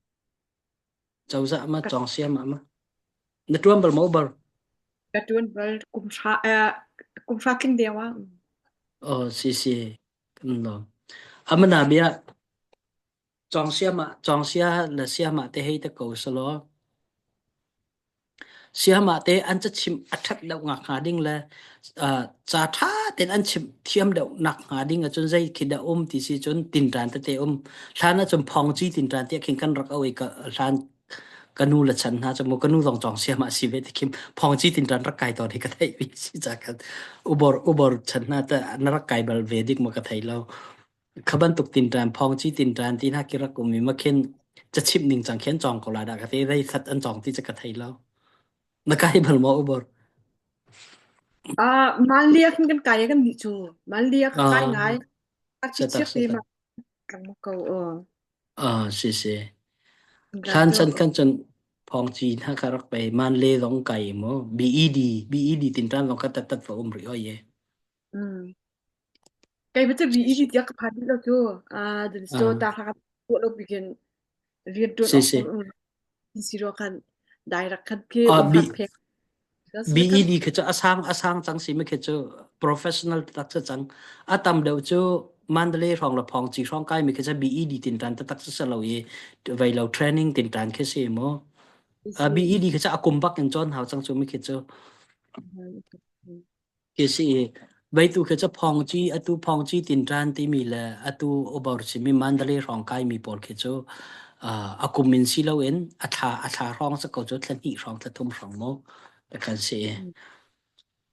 Cozah ma cawng sayamah ma? Na tuan bal maw ubor? Ka tuan bal kum hra eh, kum hra tling deu ah. Oh si si kan lawm. Amana bia Cawng siamah cawng sia le siamah te hei te ko selaw siamah te an cachimh a ṭhat deuh ngak hnga ding le uh, ca ṭha tein an chimh thiam deuh nak hnga ding ahcun zei khi dah um ti si cun tinṭan tete um hlan ahcun phongci tinṭan tiah khin kan rak au i ka hlan ka nu le chan hna cu mu ka nu zong cawng siamah si ve ti khin phongci tinṭan rak kai tawn hi ka theih mi si ca khan ubor ubor chan hna te na rak kai bal ve dik ma ka thei lo Kha bantuk tinṭan phawngci tinṭan ti hna khi rak um i makhin cachimh ning cang khi an cawng ko lai dah ka ti rei khat an cawng ti cu ka thei lo. Na kai bal maw ubor? Ah, Malia kan kan kai kan nih cu. Malia ka kai Ah, ngai. A chi setak chiak ti setak. ma kang ma ko. Oh. Ah, si si. Kan Hlan cu. chan kan cun phawngci hna kha rak pe man le zong kai mu BED BED tinṭan zong kha tat tat va um rih hoi ye. Mm. Kei va cu ri i tiah ka phan lo cu. Ah, dun so Ah, ta kha ka tuah lo bikin rian tuan si awk si. um si ro khan direct khan khi Ah, um B har phek. BED khi cu a sang a sang cang si mi khi cu professional tak cu cang. A tam deuh cu Mandalay hrawng le Phawngci hrawng kai mi khi cu BED tintan taktak si lo i vei lo training tintan khi si mu. Uh, BED khi cu a kum bak in cawn hau cang cu mi khi cu. Khi si i veitu khi cu Phawngci atu Phawngci tinṭan timi le atu obor simi Mandalay hrawng kaimi pawl khi cu uh, a kum in si loin a thla a thla hrawng sa ko cu thla hnih hrawng thla thum hrawng mu kan si.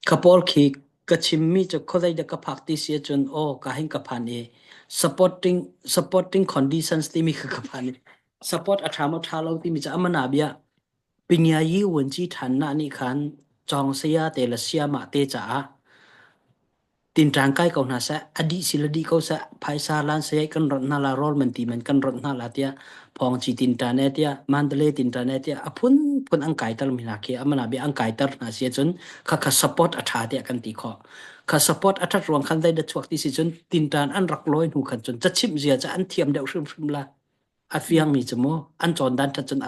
Kha pawl khi ka chimmi cu khuazei dah ka phak ti si ahcun aw ka hin ka phan i supporting supporting conditions timi kha ka phan i support a ṭha maw ṭha lo timi cu amana bia Pinyayi vuanci ṭhannak nih khan cawng saya te le sayamah te caah tinṭan kai ko hna seh, a dih si le dih ko seh, phaisa lan saya kan ronh hna la, rawl man ti man kan ronh hna la tiah phawngci tinṭan e tiah Mandalay tinṭan e tiah a phunphun an kaiter mi hna khi amana bia an kaiter hna si ahcun khakha support a ṭha tiah kan ti khawh. Kha support a ṭhat ruang khan zei dah chuak ti si cun tinṭan an rak lawi hnu khan cun cachimh zia cu an thiam deuh hrimhrim la. A fiangmi cu mu an cawn dan ṭhat cun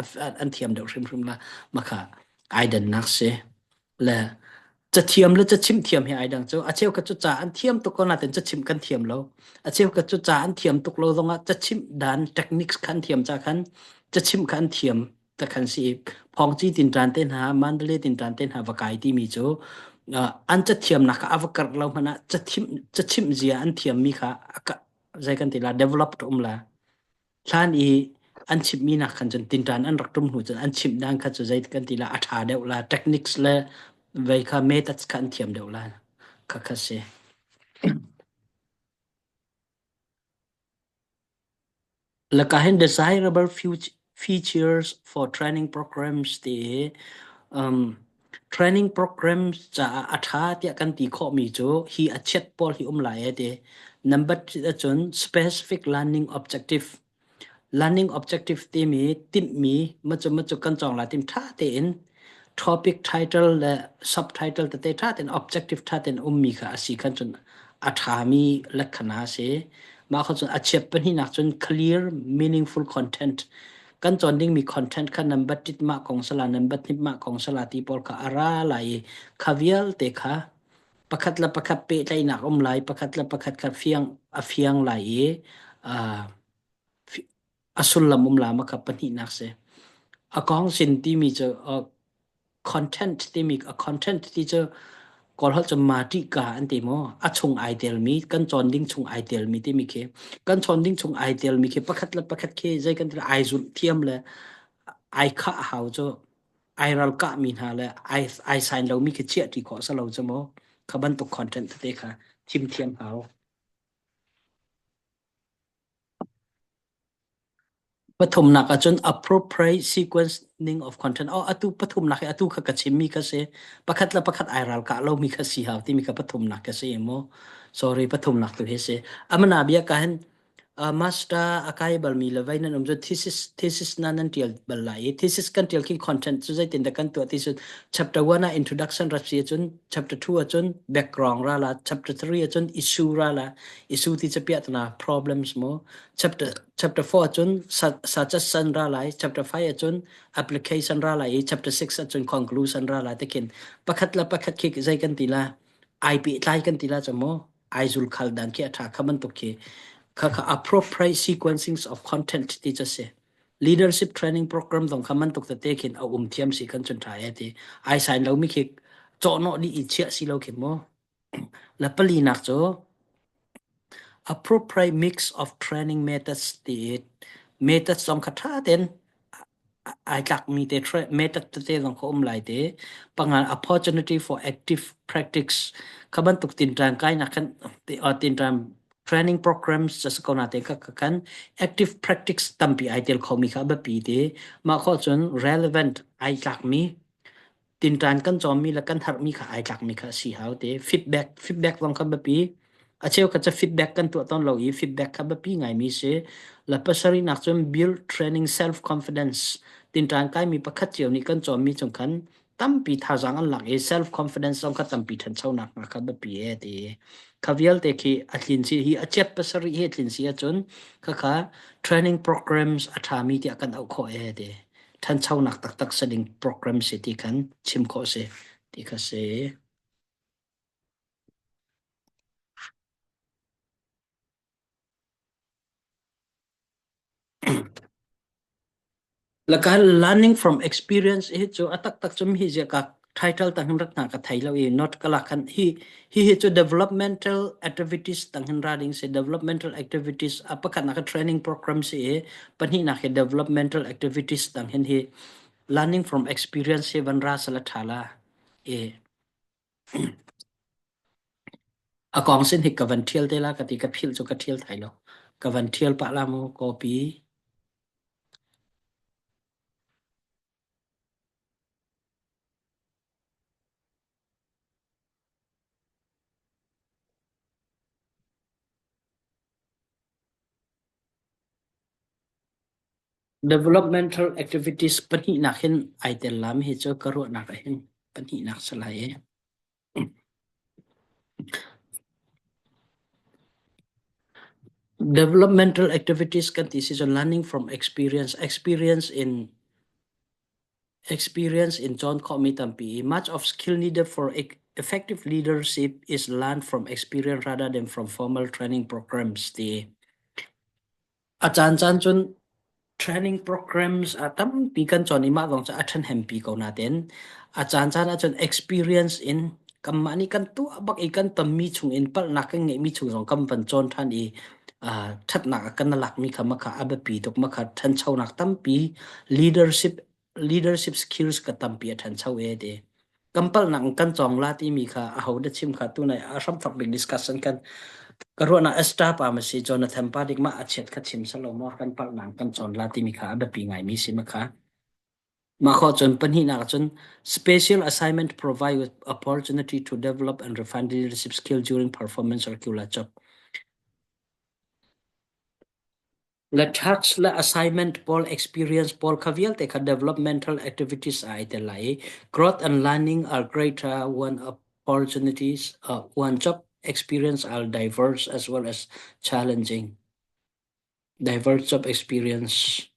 an thiam deuh hrimhrim la makha ai dannak si le cathiam le cachimh thiam hi ai dang cu a cheukhat cu ca an thiam tuk ko nain cachimh kan thiam lo a cheukhat cu ca an thiam tuk lo zongah cachimh dan techniques kha an thiam ca khan cachimh kha an thiam. ta khan si Phongci tinṭan te hna Mandalay tinṭan te hna va kai timi cu an cathiamnak kha a va karh lo hmanh ah cachimh zia an thiammi kha zei kan ti la developed um la hlan i an chimhmi nak khan cun tinṭan an rak ṭum hnu cun an chimh dan kha cu zei kan ti la a ṭha deuh la techniques le vei kha methods kha an thiam deuh la kha kha si. Laka hin desirable features for training programs ti hi um, training programs caah a ṭha tiah kan ti khawhmi cu hi a chiat pawl hi um lai e ti. Number ahcun specific learning objective. Learning objective timi timhmi macu macu kan cawng lai tim ṭha tein topic title le subtitle tete ṭha tein objective ṭha tein ummi kha a si khan cun a ṭhami lekhana a si. Mah kha cun a chiat pahnihnak cun clear meaningful content kan cawn dingmi content kha nan bat tit mah kong sala nan bat hnip mah kong sala ti pawl kha a ra lai i kha vialte kha pakhat le pakhat pehtlaihnak um lai pakhat le pakhat kha fiang a fiang lai i uh, a sullam um la ma kha pahnihnak si. A kong sin timi cu uh, content timi a content ti cu Kawlholh cu mati ka an ti maw a chung ai telmi kan cawn ding chung ai telmi timi khi kan cawn ding chung ai telmi khi pakhat le pakhat khi zei kan ti ai zulh thiam le ai khah hau cu ai ral kah mi hna le ai ai sign lomi khi chiah ṭi khawh salo cu maw kha bantuk content tete kha thim thiam hau. Pathumnak ahcun appropriate sequencing of content. Oh, atu pathumnak hi atu kha ka chimmi kha si. Pakhat le pakhat ai ralkah lomi kha si hau timi kha pathumnak ka si mu. Sorry, pathumnak tu hi si. Amana bia ka hin uh, master a kai balmi le vai nan um cu thesis thesis na nan tial bal lai i thesis kan tial khi content cu zeitin dah kan tuah ti cu chapter 1 ah introduction rat si ahcun chapter 2 ahcun background ra la chapter 3 ahcun issue ra la issue ti cu piah tana problems mu chapter chapter 4 ahcun suggestion ra lai chapter 5 ahcun application ra lai i chapter 6 ahcun conclusion ra lai tikhin pakhat le pakhat khi zei kan ti la ai pehtlai kan ti la cu mu ai zul khal dan khi a tha kha bantuk khi kha kha appropriate sequencing of content ti cu si leadership training program zong kha man tuk tete khin a um thiam si kan chun tha e ti ai sign lo mi khi chawhnawh dih i chiah si lo khi mu La palinak cu appropriate mix of training methods ti i methods zong kha ṭha tein ai tlakmi te method tete zong kha um lai te. Panga opportunity for active practice kha bantuk tinṭan kainak khan tinṭan training programs ca si ko na te kha khan active practice tampi ai tel khomi kha a biapi te. Mah khawh cun relevant ai tlakmi Tinṭan kan cawmmi le kan harhmi kha ai tlakmi kha a si hau te. Feedback feedback zong kha biapi. A cheukhat cu feedback kan tuah tawn lo i feedback kha biapi ngaimi si. Le pasarihnak cun build training self confidence. Tinṭan kaimi pakhat cio nih kan cawmmi chung khan tampi thazaang an lak i self confidence zong kha tampi ṭhanchonak hnga kha biapi e ti. Kha vialte khi a tlin si hi a chiat pasarih hi a tlin si ahcun khakha training programs a ṭhami tiah kan auh khawh e ti. ṭhanchonak taktak si ding program si ti khan chim khawh si ti kha si. Laka learning from experience hi cu a taktak cum hi zia ka title tang hin rak hna ka thei lo i not kala khan hi hi hi cu developmental activities tang hin ra ding si developmental activities a pakhat nak training program si i pahnihnak hi developmental activities tang hin hi learning from experience hi van ra sala tha la e a kong sin hi ka van thial te la ka ti ka phil cu ka thial thai lo ka van thial pa la mu copy Developmental activities pahnihnak hin ai tel lam hi cu ka ruahnak ah hin pahnihnak si lai i. Developmental activities kan ti si cun learning from experience, experience in experience in cawn khawhmi tampi i much of skill needed for effective leadership is learned from experience rather than from formal training programs ti. A caan caan cun. Training programs a tampi kan cawn i mah zong cu a ṭhahnempi ko nain a caancaan ahcun experience in kanmah nih kan tuah bak i kan tonmi chung in palhnak kan ngeihmi chung zong kan van cawn ṭhan i uh, ṭhatnak a kan lakmi kha makha a biapi tuk makha ṭhanchonak tampi leadership leadership skills ka tampi a ṭhancho e ti. Kan palhnak in kan cawng la timi kha aho dah chim kha tunai a hramthok bik discussion kan ka ruahnak Esther pa ma si Jonathan pa dik mah a chiat kha chim salo maw kan palhnak kan cawn la timi kha a biapi ngaimi si ma kha mah khawh cun pahnihnak cun special assignment provide with opportunity to develop and refine leadership skill during performance or regular job Le task le assignment pawl experience pawl kha vialte kha developmental activities ah ai tel lai i growth and learning are greater when opportunities uh, one job experience are diverse as well as challenging. Diverse job experience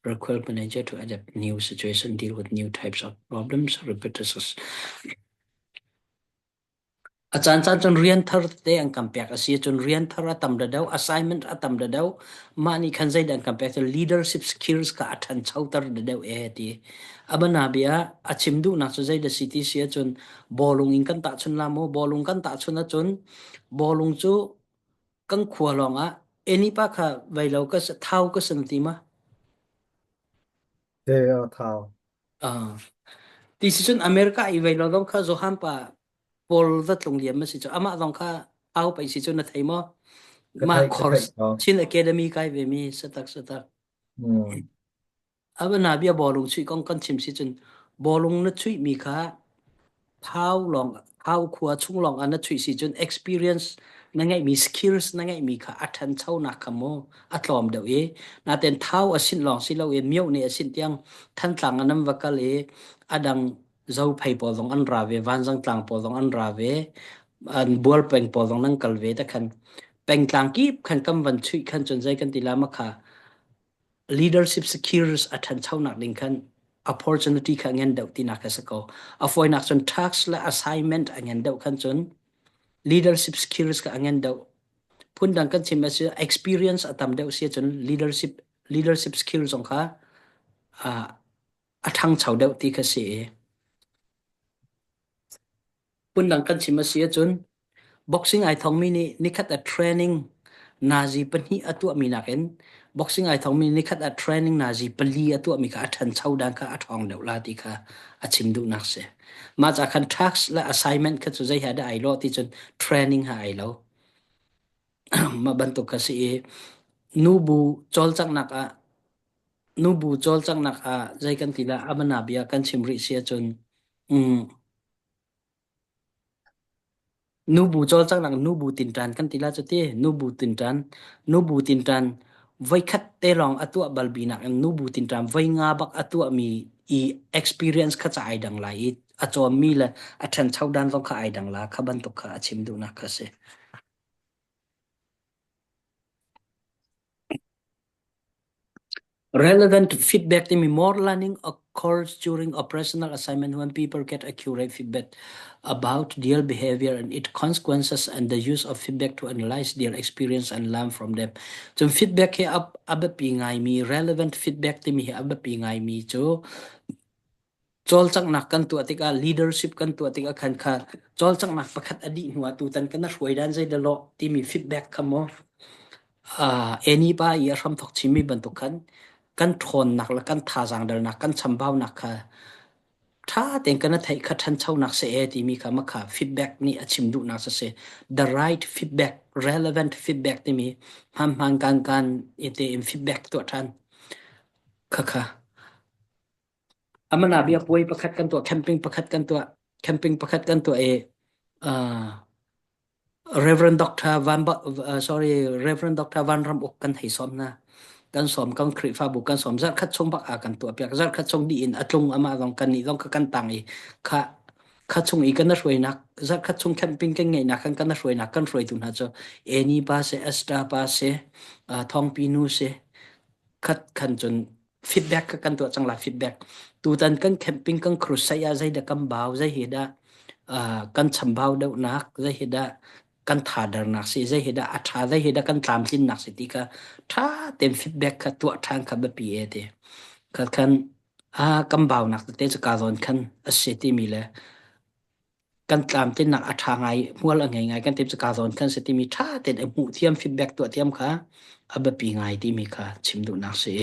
require manager to adapt new situation, deal with new types of problems, repetitious. A caancaan cun rian thar tete an kan pek a si ahcun rian thar a tam deuhdeuh, assignment a tam deuhdeuh. Mah nih khan zeidah an kan pek cun leadership skills kha a ṭhanchoter deuhdeuh ee ti. A bianabia a chim duhnak cu zeidah si ti si ahcun bawlung in kan tahchun la maw? Bawlung kan tahchun ahcun bawlung cu kan khua lawng ah eni pa kha vei lo ka thau ka san ti ma? Te a thau. Ah. Ti si cun America i vei lo zong kha Johan pa Paul va tlung liam a si cu amah zong kha au pei si cu na thei maw? Ka Mah theih ka course theih ko. Chin Academy kai ve mi satak satak. Hmm. Ava na bia bawlung chuih kong kan chim si cun bawlung na chuih mi kha Thau lawng Thau khua chung lawng ah na chuih si cun experience na ngeihmi skills na ngeihmi kha a ṭhanchonak kha mu a tlawm deuh i natein Thau a sinh lawng si loin mioh nih a sinh tiang Thantlang ah nan va kal i a dang Zophei pawl zong an ra ve Vanzangtlang pawl zong an ra ve an Bualpeng pawl zong nan kal ve te khan pengtlang kip khan kan van chuih khan cun zei kan ti la ma kha leadership skills a ṭhanchonak ding khan opportunity kha ngen deuh tinak kha si ko. A fawinak cun task le assignment a ngen deuh khan cun leadership skills kha a ngen deuh. Phundang kan chim a si experience a tam deuh si cun leadership leadership skill zong kha uh, a ṭhangcho deuh ti kha si. Phundang kan chim a si ahcun boxing ai thongmi nih nikhat a training nazi pahnih a tuahmi nakin boxing ai thongmi nikhat a training nazi pali a tuahmi kha a ṭhancho dan kha a ṭhawng deuh la ti kha a chim duhnak si. Mah ca khan task le assignment kha cu zei he dah ai lawh ti cun training ha ai lo. Mah bantuk kha si i nubu cawlcanghnak ah nubu cawlcanghnak ah zei kan ti la amana bia kan chim rih si ahcun mm, Nubu cawlcanghnak nubu tinṭan kan ti lai cu ti. Nubu tinṭan. Nubu tinṭan voikhat te lawng a tuah bal binak in nubu tinṭan voi nga bak a tuahmi i experience kha ca ai dang lai i a cawnmi le a ṭhancho dan zong kha ai dang la kha bantuk kha a chim duhnak kha si. Relevant feedback timi more learning occurs during operational assignment when people get accurate feedback about their behavior and its consequences and the use of feedback to analyze their experience and learn from them. Cun feedback hi a biapi ngaimi relevant feedback timi hi a biapi ngaimi cu cawlcanghnak kan tuah tikah leadership kan tuah tikah khan kha cawlcanghnak pakhat a dih hnu ah tutan kan hruai dan zei dah timi feedback kha maw uh, eni pa i a hramthok chimmi bantuk khan kan ṭhawnnak le kan thazaang dalnak kan chambaunak kha ṭha tein kan theih kha ṭhanchonak se e timi kha makha feedback nih a chim duhnak si the right feedback relevant feedback timi hman hman kan kan ite in feedback tuah ṭhan kha kha Amana bia puai pakhat kan tuah, camping pakhat kan tuah, camping pakhat kan tuah i uh, Reverend Dr. Van ba, uh, sorry Reverend Dr. Van Ram Uk kan hei sawm na. Kan sawm kan Khrihfabu kan sawm zarkhat chung bak a kan tuah piak zarkhat chung di in atlung ama zong kan nih zong ka kan tang i kha kha chung i kan hruainak zarkhat chung camping kan ngeihnak kan kan hruainak kan hruaitu hna cu Eni pa se Esther pa se uh, Thongpi nu se khat khan cun feedback kha kan tuah cang la feedback tutan kan camping kan crusade ah zeidah kan bau zei hi dah uh, kan chambau deuhnak zei hi dah kan thadernak si, zei hi dah a ṭha, zei hi dah kan tlamtlinnak si ti kha ṭha tein feedback kha tuah ṭhan kha biapi e ti. Kha khan a kan baunak tete cu ka zawn khan a si timi le kan tlamtlinnak a ṭha ngai, hmual a ngei ngai kan ti cu ka zawn khan si timi ṭha tein a hmuh thiam feedback tuah thiam kha a biapi ngai timi kha chim duhnak si.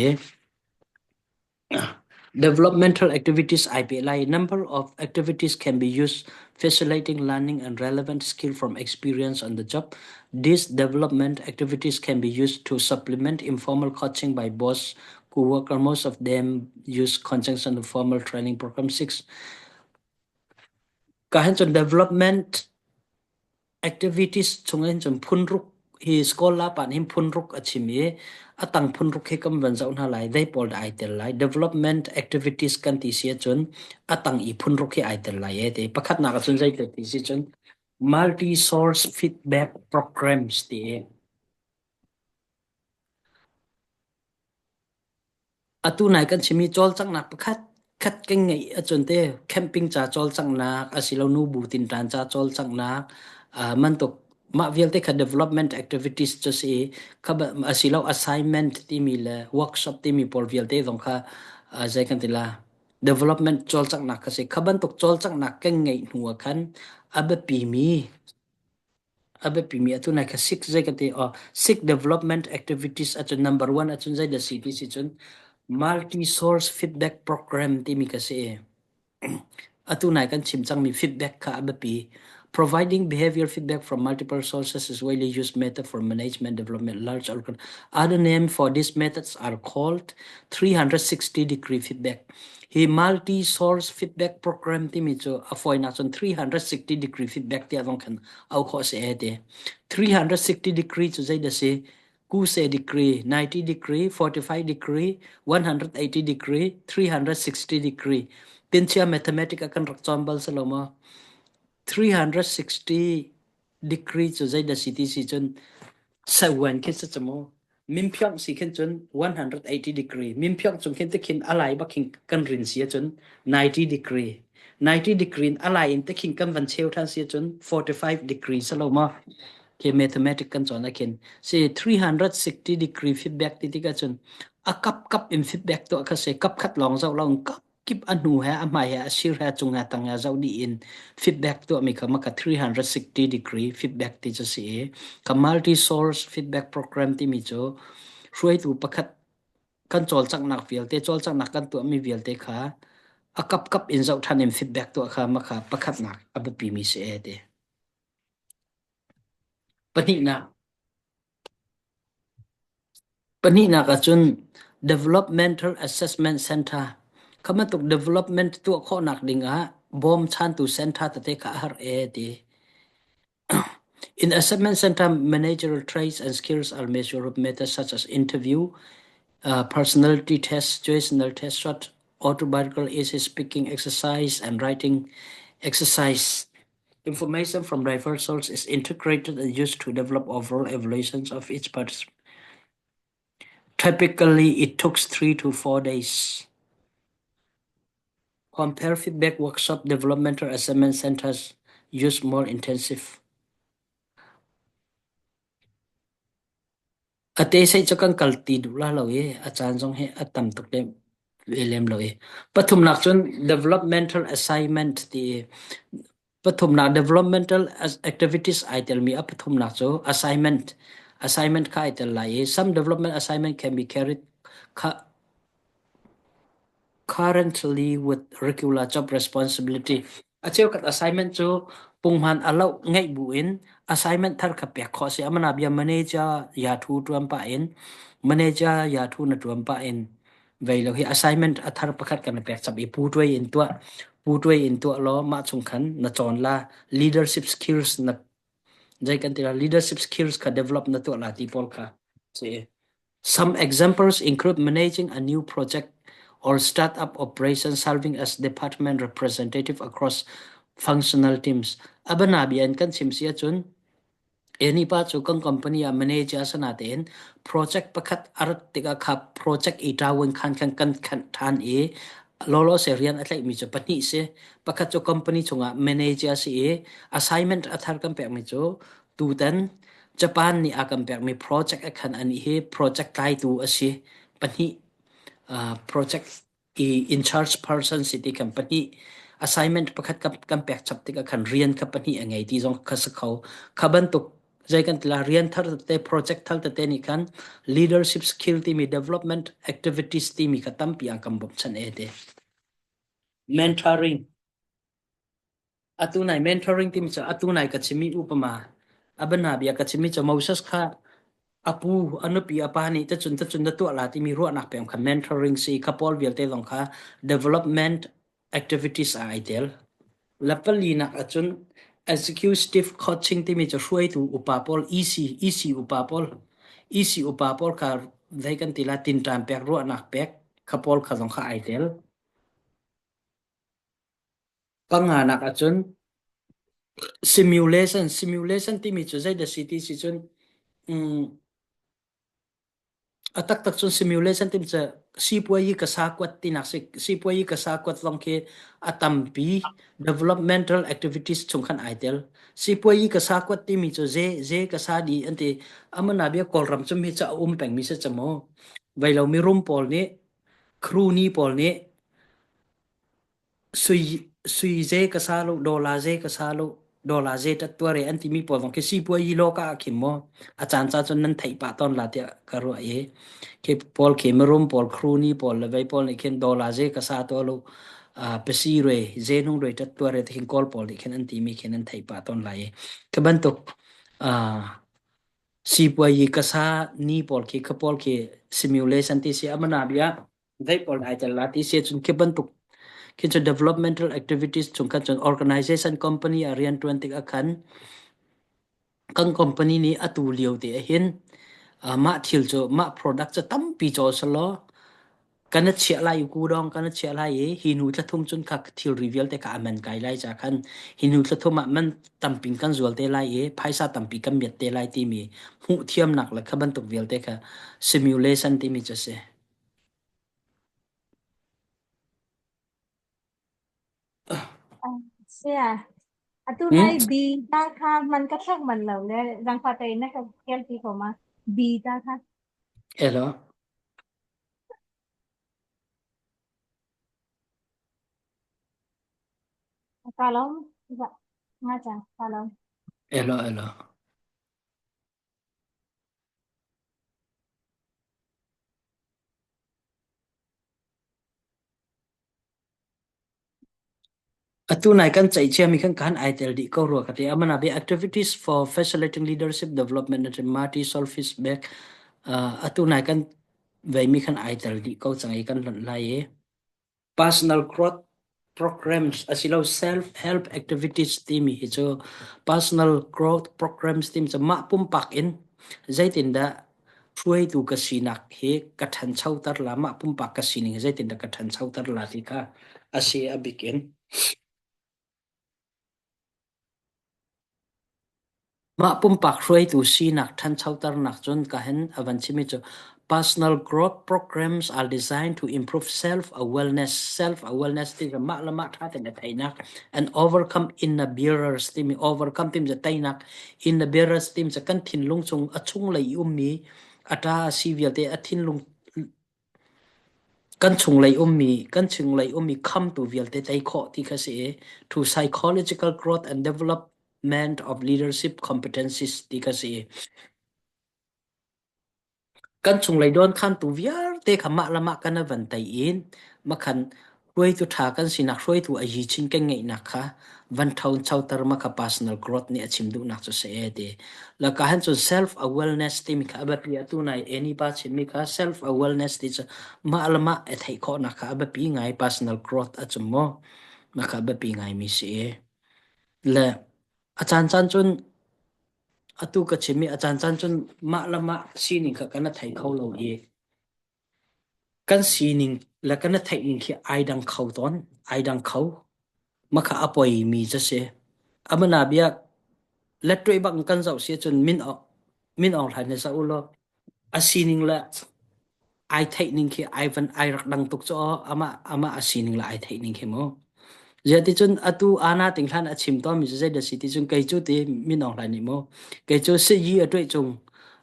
Developmental activities ai pe lai. Number of activities can be used facilitating learning and relevant skill from experience on the job. These development activities can be used to supplement informal coaching by boss, co-worker. Most of them use conjunction of formal training program. 6. Ka hen cun development activities chungin cun phunruk hi scholar pa nih hin phunruk a chim i a tang phunruk hi kan van zoh hna lai zei pawl dah ai tel lai development activities kan ti si ahcun a tang i phunruk hi ai tel lai e ti pakhatnak ahcun zei ti si cun multi source feedback programs ti Atu nai kan chimmi cawlcanghnak pakhat khat kan ngeih ahcun te camping ca cawlcanghnak asilo nubu tinṭan ca cawlcanghnak uh, mantuk mah vialte kha development activities cu si kha asilo assignment timi le workshop timi pawl vialte zong kha uh, zei kan ti la development cawlcanghnak kha si kha bantuk cawlcanghnak kan ngeih hnu ah khan a biapimi A biapimi atu nai kha sik zei ka ti aw sik development activities ahcun number one ahcun zei dah si ti si cun multi source feedback program timi ka si. Atu nai kan chim cangmi feedback kha a biapi. Providing behavior feedback from multiple sources is widely used method for management development large organ. Other name for these methods are called 360 degree feedback. Hi multi-source feedback program timi cu a fawinak cun 360 degree feedback tiah zong khan au khawh si e ti. 360 degree cu zeidah si? Kuse degree, 90 degree, 45 degree, 180 degree, 360 degree. Tinchia mathematics a kan rak cawn bal si lo maw? 360 degree cu zeidah si ti si cun sewen khin si cu mu minphiong si khin cun 180 degree minphiong cung khin tikhin a lai bak khin kan rin si ahcun 90 degree 90 degree in a lai in tikhin kan van cheu than si ahcun 45 degree si lo ma khi mathematics kan cawn ahkhin si 360 degree feedback ti tik ahcun a kap kap in feedback tuah kha si kap khat lawng zoh lo kap kip a hnu he a hmai he a sir he a cung he a tang he zoh dih in feedback tuahmi kha maka 360 degree feedback ti cu si i ka multi source feedback program timi cu hruaitu pakhat kan cawlcanghnak vialte cawlcanghnak kan tuahmi vialte kha a kap kap in zoh ṭhan in feedback tuah kha maka pakhatnak a biapimi si e ti. Pahnihnak Pahnihnak ahcun Developmental Assessment Center kha bantuk development tuah khawhnak dingah bawmchantu center tete kha a har ee ti. In assessment center, managerial traits and skills are measured with methods such as interview, uh, personality test, situational test, short autobiographical essay speaking exercise, and writing exercise. Information from diverse sources is integrated and used to develop overall evaluations of each participant. Typically, it took 3 to 4 days. Compare feedback workshop developmental assessment centers use more intensive. A te sei cu kan kal ti duh la lo i a caan zong hi a tam tuk lem ve lem lo i pathumnak cun developmental assignment ti i pathumnak developmental activities ai telmi a pathumnak cu assignment assignment kha ai tel lai i some development assignment can be carried Currently with regular job responsibility. A cheukhat assignment cu punghman a loh ngeih buin assignment thar kha pek khawh a si. Amana bia manager ya thu tuan pah in manager ya thu na tuan pah in vei lo hi assignment a thar pakhat kan pek chap i pu tuai in tuah pu tuai in tuah law mah chung khan na cawn la leadership skills na zei kan ti la leadership skills kha develop na tuah la ti pawl kha si. Some examples include managing a new project or startup operation, serving as department representative across functional teams. Abana bia in kan chim si ahcun eni pa cu kan company ah manager sana tein project pakhat a rat tikah kha project i ṭawin khan khan kan khanh ṭhan i lolo se rian a tlaihmi cu pahnih si pakhat cu company chungah manager si i assignment a thar kan pekmi cu Tutan Japan nih a kan pekmi project a khan ani hi project tlaitu a si. Pahnih uh, project i in charge person si ti kan pahnih assignment pakhat kan, kan pek chap tikah khan rian kha pahnih a ngei ti zong kha si kho. Kha bantuk zei kan tila rian thar tete project thar tete nih khan leadership skill timi development activities timi kha tampi an kan bawmhchanh e te. Mentoring Atu nai mentoring timi cu atu nai ka chimmi upama abana bia ka chimmi cu Moses kha a pu a nupi a pa nih tacun tacun na tuah la timi ruahnak pek kha mentoring si kha pawl vialte zong kha development activities ah ai tel. La palinak ahcun executive coaching timi cu hruaitu upa pawl EC EC upa pawl EC upa pawl kha zei kan ti la tinṭan pek ruahnak pek kha pawl kha zong kha ai tel. Panganak ahcun simulation simulation timi cu zeidah si ti si cun um, a taktak cun simulation timi cu sipuayi ka sa kuat tinak si sipuayi ka sa kuat zong khi a tampi developmental activities chung khan ai tel sipuayi ka sa kuat timi cu ze ze ka sa di an ti amana bia kawlram cum hi ca a um pengmi si cha mu vei lo mi rum pawl nih crony pawl nih Sui sui ze ka sa lo, dollar ze ka sa lo, dollar ze tat tuar e an timi pawl zong khi sipuayi lawka ah khin maw a caan ca cun nan theih pah tawn la tiah ka ruah i khi pawl khi mirum pawl crony pawl le vei pawl nih khin dollar ze ka sa to lo pasi re ze nung re tat tuar e ti khin kawl pawl nih khin an timi khin an theih pah tawn lai i khi bantuk sipuayi ka sa ni pawl khi kha pawl khi simulation ti si amana bia Zei pawl ai tel la ti si cun khi bantuk khi cu developmental activities chung khan cun organization company a rian tuan tik ah khan kan company nih atu lio te ah hin mah thil cu mah product cu tampi cawl selaw kan a chiah lai i kudawng kan a chiah lai i hi hnu thla thum cun kha thilri vialte kha a man kai lai ca khan hi hnu thla thum ah man tampi kan zual te lai i phaisa tampi kan miat te lai timi hmuh thiamnak le kha bantuk vialte kha simulation timi cu a si. Sia, atu Hmm? nai bi ta kha man ka thlak man lo le zangfa te na ka kel ti ko ma bi ta kha Hello. ka lom nga cha ka lom Hello, hello. Atu nai kan ceihciami khan kan ai tel dih ko rua ka ti. Amana bi activities for facilitating leadership development and Marty Solfish back uh, atu nai kan veimi khan ai tel dih ko cang i kan hlonh lai i Personal growth programs asilo self-help activities timi hi cu personal growth programs timi cu mah pumpak in zeitindah hruaitu ka sinak hi ka ṭhanchoter la mah pumpak ka sining hi zeitindah ka ṭhanchoter la ti kha a si a bik in. Mah pumpak hruaitu sinak ṭhanchoternak cun kahin a van chimmi cu personal growth programs are designed to improve self-awareness self-awareness ti cu mah le mah ṭha tein a theihnak and overcome inner barriers timi overcome timi cu teinak inner barriers timi cu kan thinlung chung a chunglei i ummi a ṭa a si vialte a thinlung Kan chunglei ummi kan chunglei ummi khamtu vialte tei khawh ti kha si i to psychological growth and development of leadership competencies ti kha si. Kan chunglei dawnkhantu vialte kha mah le mah kan i van tei in makhan hruaitu ṭha kan sinak hruaitu a yi chin kan ngeihnak kha van ṭhanchoter ma kha personal growth nih a chim duhnak cu si e ti. La ka han cun self awareness timi kha a biapi atu nai eni pa chimmi kha self awareness ti cu mah le mah a theih khawhnak kha a biapi ngai personal growth a cum maw ma kha a biapi ngai mi si e. Le a caan caan cun atu ka chimmi a caan caan cun mah le mah sining kha kan thei kho lo i Kan sining le kan i theih ning khi ai dang kho tawn, ai dang kho. Makha a poimi cu si. Amana bia lettuai bak in kan zoh si ahcun min min Aung Hlaing hi zoh u law a sining le ai theih ning khi ai van ai rak dang tuk cu aw amah amah a sining le ai theih ning khi mu. Ziah ti cun atu ana ting hlan a chim tawnmi cu zeidah si ti cun kei cu ti min Aung Hlaing nih maw kei cu siyi a tuah cung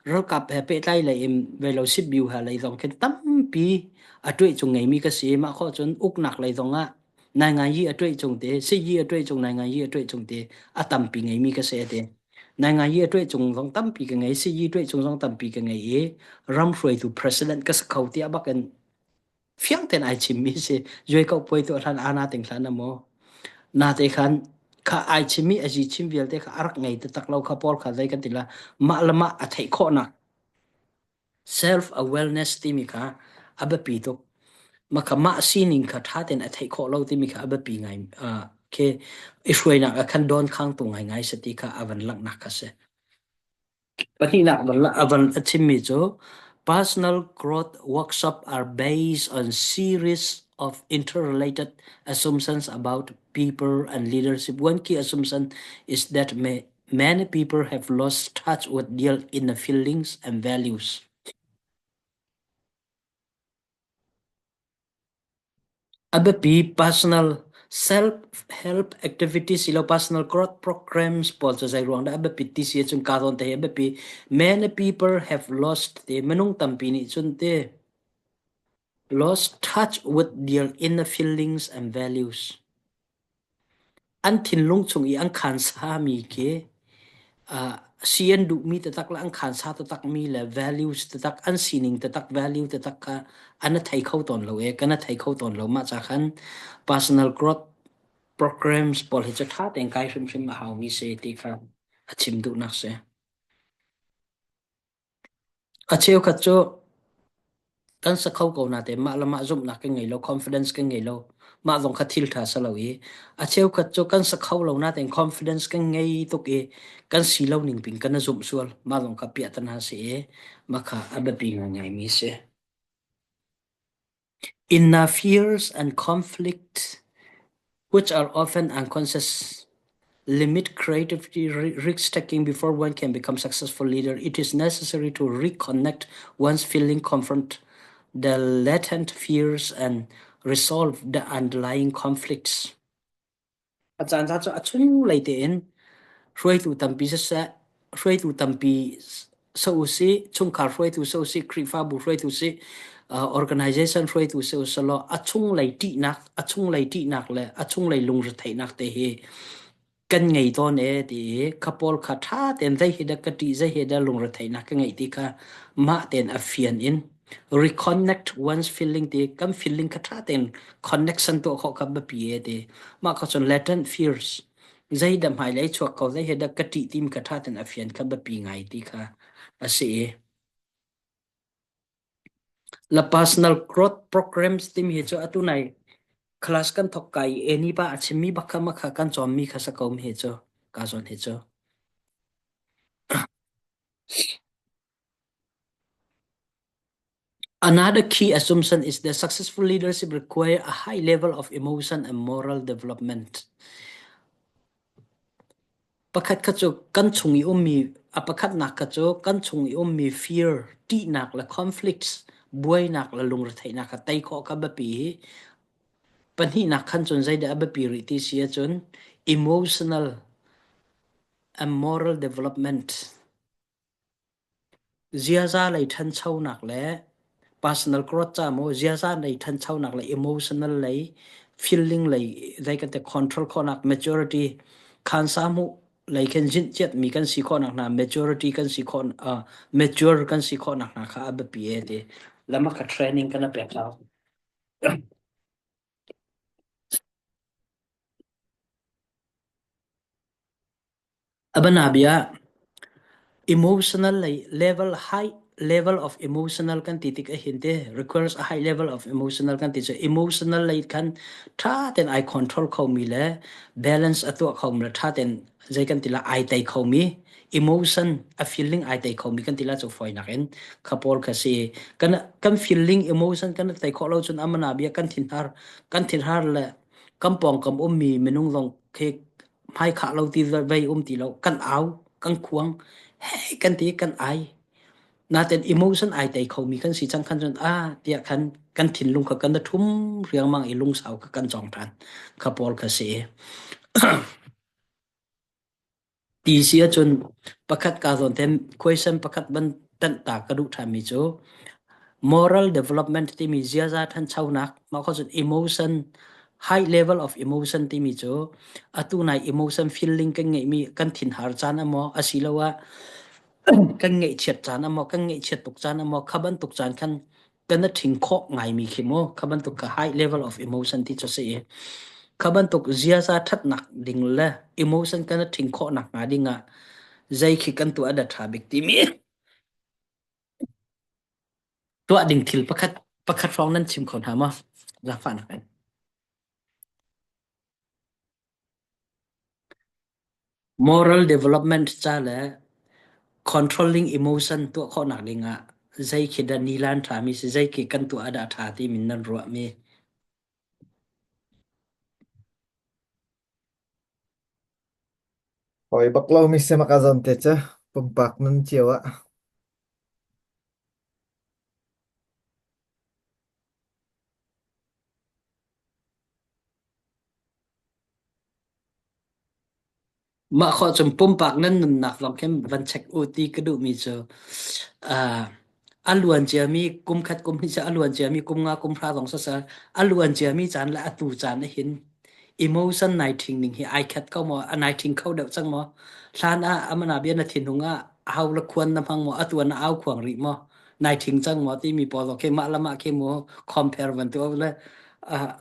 ralkap he pehtlai lei in ve lo sitbiu ha lei zong khin tampi a tuah cung ngeimi ka si mah khawh cun uknak lei zong ah nai ngai yi a tuah cung te siyi a tuah cung nai ngai yi a tuah cung te a tampi ngeimi ka si ate nai ngai yi a tuah cung zong tampi ka ngei siyi tuah cung zong tampi ka ngei i ram hruaitu president ka si kho tiah bakin fiang tein ai chimmi si juai ko puai tu hlan ana ting hlan maw na te khan kha ai chimmi a ji chim vialte kha a rak ngei taktak lo kha paul kha zei kan ti la mah le mah a theih khawhnak self awareness timi kha a biapi tuk mah kha mah sining kha ṭha tein a theih khawh lo timi kha a biapi ngai khi i hruainak ah khan don khang tu ngai ngai sati kha a van langhnak kha si Pahnihnak a van a chimmi cu personal growth workshops are based on series of interrelated assumptions about people and leadership. One key assumption is that many people have lost touch with their inner feelings and values. A biapi personal self-help activities silo personal growth programs pawl cu zeiruang dah a biapit ti si ahcun kaa zawn te hi a biapi. Many people have lost te minung tampi nih cun te lost touch with their inner feelings and values. An thinlung chung i an khansami khi si an duhmi taktak le an khansa taktakmi le values taktak an sining taktak value taktak kha an thei kho tawn lo e kan thei kho tawn lo mah ca khan personal growth programs pawl hi cu ṭha tein kai hrimhrim a haumi si ti kha a chim duhnak si. A cheukhat cu kan sa kho ko natein mah le mah zumhnak kan ngei lo, confidence kan ngei lo. Mah zong kha thil ṭha si lo i a cheukhat cu kan sa kho lo natein confidence kan ngei tuk i kan si lo ning pin kan i zumh sual. Mah zong kha piahtana si i mah kha a biapi ngaingaimi si. Inner fears and conflicts, which are often unconscious, limit creativity, risk-taking before one can become successful leader. It is necessary to reconnect one's feeling, confront the latent fears, and resolve the underlying conflicts. A caan caan cu a chunglei tein hruaitu tampi siseh, hruaitu tampi so usih, chungkhar hruaitu so usih, Khrihfabu hruaitu sih, uh, organization hruaitu si usih law a chunglei ṭihnak, a chunglei ṭihnak le a chunglei lungretheihnak te hi kan ngei tawn e ti i kha pawl kha ṭha tein zei hi dah ka ṭih, zei hi dah lungretheihnak ka ngeih ti kha mah tein a fian in reconnect one's feeling ti kan feeling kha ṭha tein connection tuah khawh kha biapi e ti mah kha cun latent fears zeidah hmailei chuak ko zei he dah ka ṭih tim kha ṭha tein a fian kha biapi ngai ti kha a si i la personal growth programs timi hi cu atu nai class kan thok kai eni pa a chimmi bak kha makha kan cawnmi kha sa ko mi hi cu ka zawn hi cu Another key assumption is that successful leadership requires a high level of emotion and moral development. Pakhat kha cu kan chung i ummi a pakhatnak kha cu kan chung i ummi fear, ṭihnak le conflicts, buainak le lungretheihnak kha tei khawh kha biapi i pahnihnak khan cun zeidah a biapi rih ti si ahcun emotional and moral development Ziaza lei ṭhanchonak le personal growth ca maw ziaza lei ṭhanchonak le emotional lei feeling lei zei kan ti control khawhnak maturity khansa hmuh lei khin zinh ciatmi kan si khawhnak hna maturity kan si khawh uh, mature kan si khawhnak hna kha a biapi e ti lama kha training kan a pek hau. A bianabia ah emotional lei level high level of emotional kan ti tik ahhin te requires a high level of emotional kan ti cu emotional lei khan ṭha tein ai control khomi le balance a tuah khomi le ṭha tein zei kan ti la ai tei khomi emotion a feeling ai tei khomi kan ti la cu fawinak in kha pawl kha si kan kan feeling emotion kan tei khawh lo cun amana bia kan thinhar kan thinhar le kan pawngkam ummi minung zong khi hmaikhah lo ti vei um ti lo kan au kan khuang hei kan ti kan ai. Natin emotion ai tei khomi kan si cang khan cun ah tiah khan kan thinlung kha kan na thum riangmang i lungsau kha kan cawng ṭhan kha pawl kha si. Ti si ahcun pakhat ka zawn ten question pakhat ban tanh ta ka duh ṭhanmi cu moral development timi ziaza ṭhanchonak mah kho cun emotion high level of emotion timi cu atu nai emotion feeling kan ngeihmi kan thinhar caan amaw asiloah kan ngaihchiat caan amaw kan ngaihchiat tuk caan amaw kha bantuk caan khan kan na ṭhing khawh ngaimi khi mu kha bantuk ka high level of emotion ti cu si i kha bantuk ziaza ṭhatnak ding le emotion kan na ṭhing khawh nak hnga ding ah zei khi kan tuah da ṭha bik timi tuah ding thil pakhat pakhat hrawng nan chim kho hna maw zaangfahnak in Moral development ca le controlling emotion tuah khawhnak dingah zei khi dah nilan ṭhami si, zei khi kan tuah ah dah ṭha timi nan ruahmi? Hawi bak lo mi simak a zon te cu pumpak nun cio ah. Mah khawh cun pumpak nan nunnak zong khin van check u ti ka duhmi cu uh, a luan ciami kum khat kum hnih a luan ciami kum nga kum hra zong sasal a luan ciami caan le atu caan hin emotion nai ṭhing ning hi ai khat ko maw a nai ṭhing kho deuh cang maw hlan ah amana bia na thinhung ah hau le khuan na hmang maw atu na au khuang rih maw nai ṭhing cang maw timi pawl zong khi mah le mah khi mu compare van tu le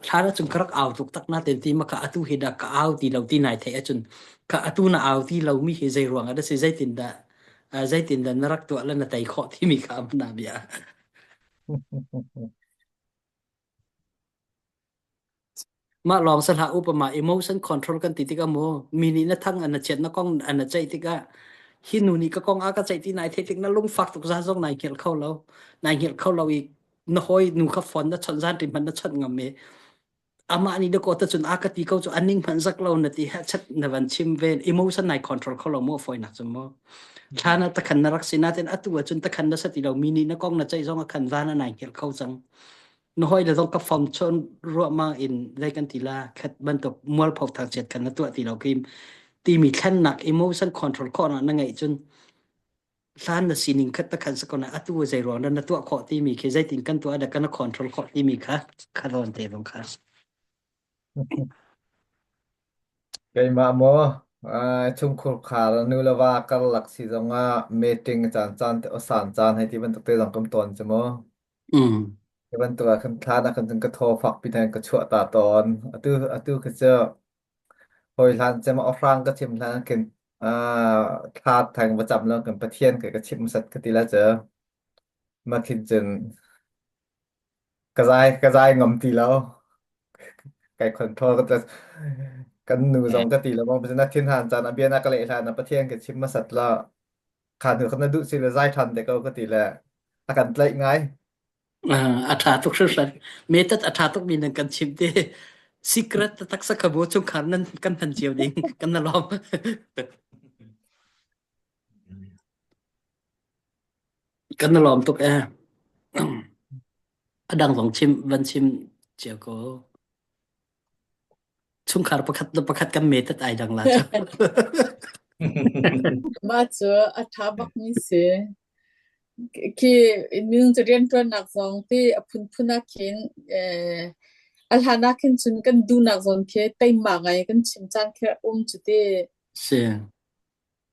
hlan ahcun ka rak au tuk tak na ten ti ma ka atu hi dah ka au ti lo ti nai theih ahcun ka atu na au ti lo mi hi zei ruang ah dah si zeitin dah zeitin dah na rak tuah le na tei khawh timi kha amna bia. Mah lawng si hlah upama emotion control kan ti tikah mu mi nih na thang an na chiat na kong an na ceih tikah hi nu nih ka kong a ka ceih ti nai theih tik na lungfak tuk za zong nai hngilh kho lo nai hngilh kho lo i na hawi nu kha phone na chawnh zan ṭin hmanh na chawnh ngam i amah nih dakaw ta cun a ka ti ko cu aning hmanh zak lo na ti ha chat na van chim ve emotion nai control kho lo mu foi nak cu mu thlan ah takhan na rak si natin atu ah cun takhan na sa ti lo mi nih na kong na ceih zong a khan van a nai hngilh kho cang na hawi le zong ka fom chon ruahmang in zei kan ti la khat bantuk mualpho thangchiat khan na tuah ti lo kim timi thlennak emotion control khawh na ngeih cun hlan na sining khat ta khan sakon atu zei ruang na tuah khawh timi khi zeitin kan tuah da kan control khawh timi kha kha ron te bang kha. Keimah maw chungkhur khar nu le va karlak si zongah meeting caan caan te awsan caan hei ti bantuk te zong kan tawn cu mu. Mm. Ti bantuk ah khan thlan ah khan cun ka thaw fak pi ka chuah ta tawn. Atu atu khi cu hawi hlan cem ah awhrang ka chim hlan khin thla theng va cam lo kan Pathian ka ka chim sat ka ti la cu. Ma khin cun ka zai ka zai ngam ti lo. Kai control ka kan nu zong ka ti lo bang na thin han caan a bia na ka leh hlan na Pathian ka chim hmasat la kha nu kha na duh si le zai than te ko ka ti le a kan tlaih ngai. A ṭha tuk hringhran. Metat a ṭha tuk mi nan kan chim te. Secret taktak sakhabu chungkhar nan kan hman cio ding kan na lawm. Kan na lawm tuk eh. A dang zong chim van chim cio ko. Chungkhar pakhat le pakhat kan metat ai dang la cu. Mah cu a ṭha bakmi si. Khi minung cu rianṭuannak zong ti a phunphun ah khin eh, a hlan ah khin cun kan duhnak zawn khi teima ngai kan chim caan khi a um cu ti. Si.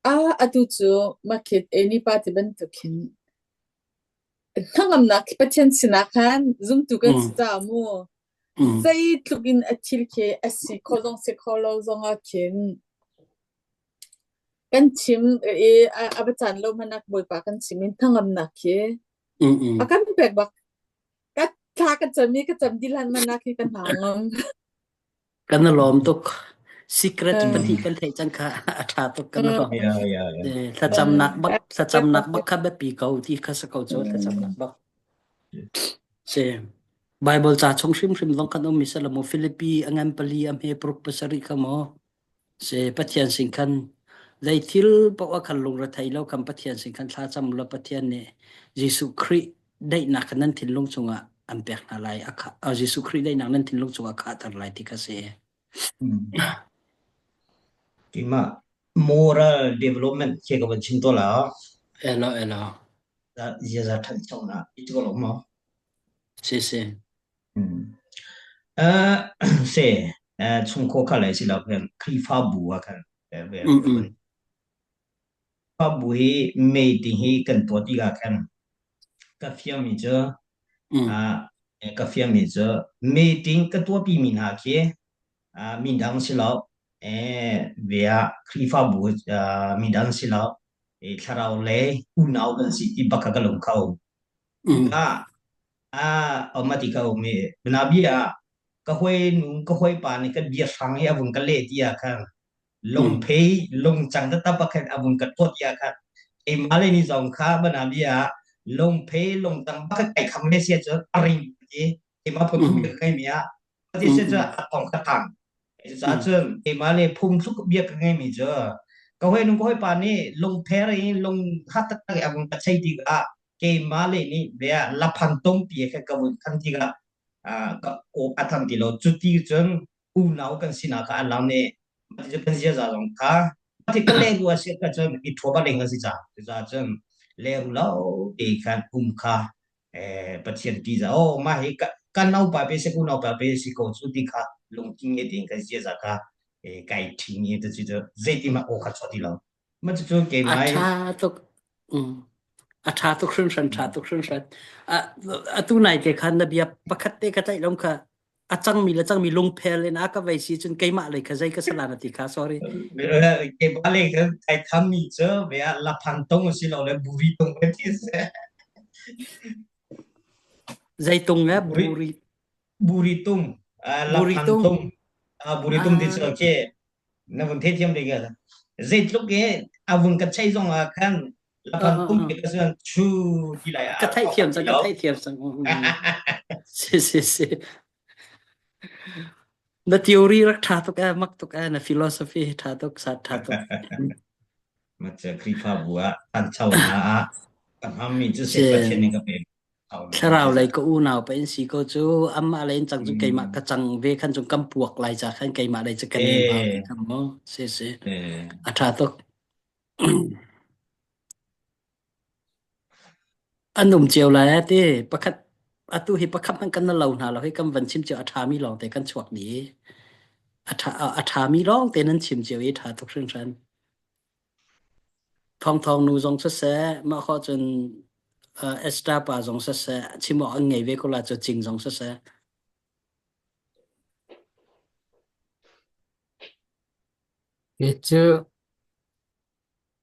Ah, atu cu makhit eni pa ti bantuk khin Hnangamnak Pathian sinah khan zumtu kan si Mm. caah mu Mm. zeitluk in a thil khi a si kho zong si kho lo zongah khin kan chim i a, a va caan lo hmanh ah Bawipa kan chim in hnangamnak khi Mm. Mm. a kan pek bak. Ka thla ka cam i ka cam dih hlan hmanh ah khi ka hna ngam. Kan i lawm tuk. Secret Eh, pahnih kan theih cang kha a ṭha tuk kan i eh, lawm. Yeah, yeah, yeah. Eh, Thlacamnak bak eh, thlacamnak bak kha biapi ko ti kha si ko cu thlacamnak bak. Si. Bible ca chung hrimhrim zong kan um mi sala mu Philippi a ngan pali a hme paruk pasarih kha mu. Si Pathian sin khan. Zei thil paoh ah khan lungrethei lo khan Pathian sin khan thla cam law Pathian nih Jesuh Khrih daihnak kha nan thinlung chungah an pek hna lai. A kha, Jesuh Khrih daihnak nan thinlung chungah a khahter lai ti kha si. Keimah moral development khi ka van chim to la. Elo elo. Ziaza ṭhanchonak i cu lo maw? Si si. Uh, se uh, chungkhar kha le si lo khan Khrihfabu ah khan Mm mm. Khrihfabu hi meeting hi kan tuah tikah khan ka fiangmi cu Mm. uh, ka fiangmi cu meeting ka tuahpi mi hna khi uh, mi dang si lo eh via Khrihfabu uh, mi dang si lo eh, thlarau le unau kan si ti bak kha ka lung kho. Mm. Ah Ah, mati ka um i bia ka hoi nu ka hoi pa nih ka bia hrang i a vun ka leh ti ah khan Mm. lungphei lungcang taktak khan a vun ka tuat ti ah khan keimah le ni zong kha bana bia lungphei lungtang bak kai kham le sia cun a ring ti keimah phun Mm. bia ka ngei mi ah ti Mm. sia cun Mm. a tong ka tang cucaah Mm. cun keimah le phungthluk bia ka ngei mi cu ka hoi nu ka hoi pa nih lungpher in lung hat taktak i a vun ka chei tikah keimah le nih bia laphan tongpi kha ka vun than tikah ka awk a thang ti lo cuti cun unau kan sinak kha an lang ne mah kan ziaza zong kha mah ka lehru a si ka cun i ṭhuap a leng a si ca cucaah cun lehru lo te khan um kha eh, Pathian ti za oh mah hi ka kan naupa pe se ku naupa pe si ko cu ti kha lungthin nge tein kan ziaza kha eh, kai ṭhing i tu cu zeiti mah aw kha chuah ti lo mah cucu A keimah ṭha tuk. Mm. A ṭha tuk hringhran, ṭha tuk hringhran. Atu nai te khan na bia pakhat te ka tlaih lom kha a cangmi le cangmi lungphel in a ka vei si cun keimah lei kha zei ka salan a ti kha sorry. Keimah lei kha kai thammi cu ve ah laphan tung si lo le buri tung ka ti si. Zeitung le Buri buri buri tung buri laphan tung. tung buri tung ti Ah, cu ke na vun theithiam ding a zeitluk i a vun ka chei zong ah khan ah, laphan ah, tum ah. ti ka suan chu ti lai Ka ah theihthiam ti cang, ka lo theihthiam cang. Mm, mm. Si si si. Na theory rak ṭha tuk eh, mak tuk eh, na philosophy hi ṭha tuk, sat ṭha tuk. Maca Khrihfabu ah thancho na ah ka hmangmi cu Si. se Pathian nih ka pe Thlarau lei ka unau pa in si ko cu amah lei in cang cu keimah Mm. ka cang ve khan cun kan puak lai ca khan keimah lei cu ka nem hau ti Eh, kha mu si si eh. a ṭha tuk an um cio lai ti pakhat atu hi pakhat hmanh kan na lo hna lo hi kan van chim cio a ṭhami lawng te kan chuak dih a ṭha a ṭhami lawng te nan chim cio i ṭha tuk hringhran Thawngthawng nu zong siseh, mah khawh cun uh, Esther pa zong siseh, chim awk an ngei ve ko la cu cing zong siseh. Kei cu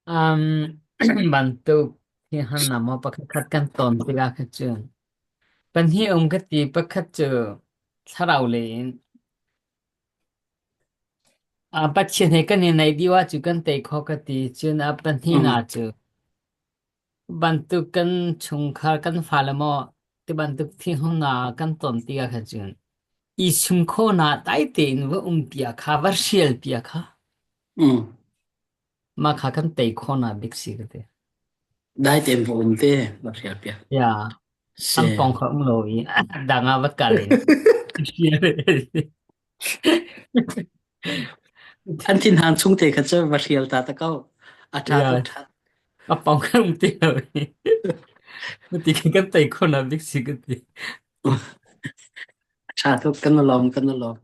um, bantuk hi han na maw pakhat khat kan ton tikah kha cun pahnih um ka ti pakhat cu thlarau lei in Uh, Pathian he kan i naih dih ahcun kan tei kho ka ti. Cun a Mm. pahnihnak cu bantuk kan chungkhar kan fale maw ti bantuk thinghawngnak kan ton tikah khan cun i sum khawhnak dai tein va um pia kha va hrial pia kha Mm. mah kha kan tei khawhnak bik si ka ti. Dai tein va um te, va hrial piak. Ya, Si. an pong kha um lo i dang ah va kal in. An thinhang chung te kha cu va hrial ta ta ko. A ṭha Ya, tuk ṭha. a pong kha um ti lo i. Ti kan tei khawhnak bik si ka ti. A ṭha tuk kan lawm kan lawm.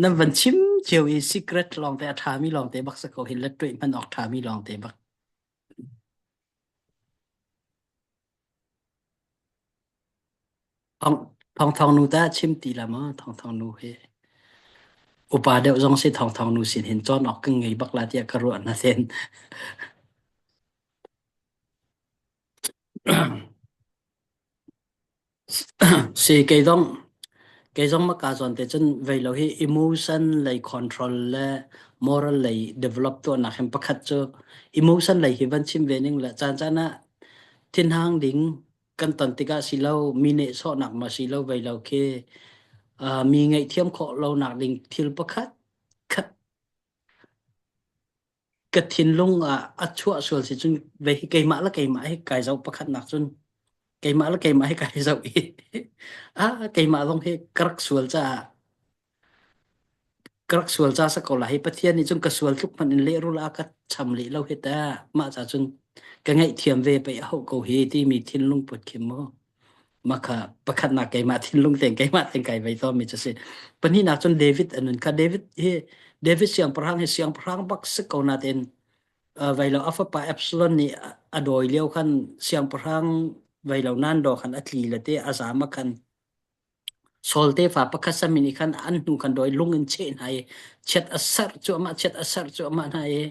Nan van chim cio i secret lawng te a ṭhami lawng te bak sa ko hi let tuih hman awk ṭhami lawng te bak. Thong Thong Thong nu tah chim ti la maw? Thong Thong nu hi upa deuh zong si Thong Thong nu sin hin cawn awk kan ngei bak la tiah ka ruah na sen. Si kei zong kei zong maka zawn te cun vei lo hi emotion lei control le moral lei develop tuahnak hin pakhat cu emotion lei hi van chim ve ning le caan caan ah thinhang ding kan ton tikah si lo mi nehsawhnak ma si lo vei lo khi uh, mi ngaihthiam khawh lonak ding thil pakhat khat ka thinlung ah a chuah sual si cun ve hi keimah le keimah hi kai zoh pakhat nak cun keimah le keimah hi kai zoh i ah keimah zong hi ka rak sual caah ka rak sual ca sa ko la hi Pathian nih cun ka sual tluk hmanh in lehrul a ka cham leh lo hi ta mah ca cun ka ngaihthiam ve pei a hauh ko hi timi thinlung put khi mu mah kha pakhatnak keimah thinlung tein keimah tein kai vei tawnmi cu si pahnihnak cun David a nun kha David hi David siangpahrang hi siangpahrang bak si ko nain vai lo a fapa Absalom nih a dawi lio khan siangpahrang vai lo nan do khan a tli le te a zam a khan Saul tefa pakhat sami nih khan an hnu khan dawi lung in cheh hna i chiat a serh cuahmah chiat a serh cuahmah hna i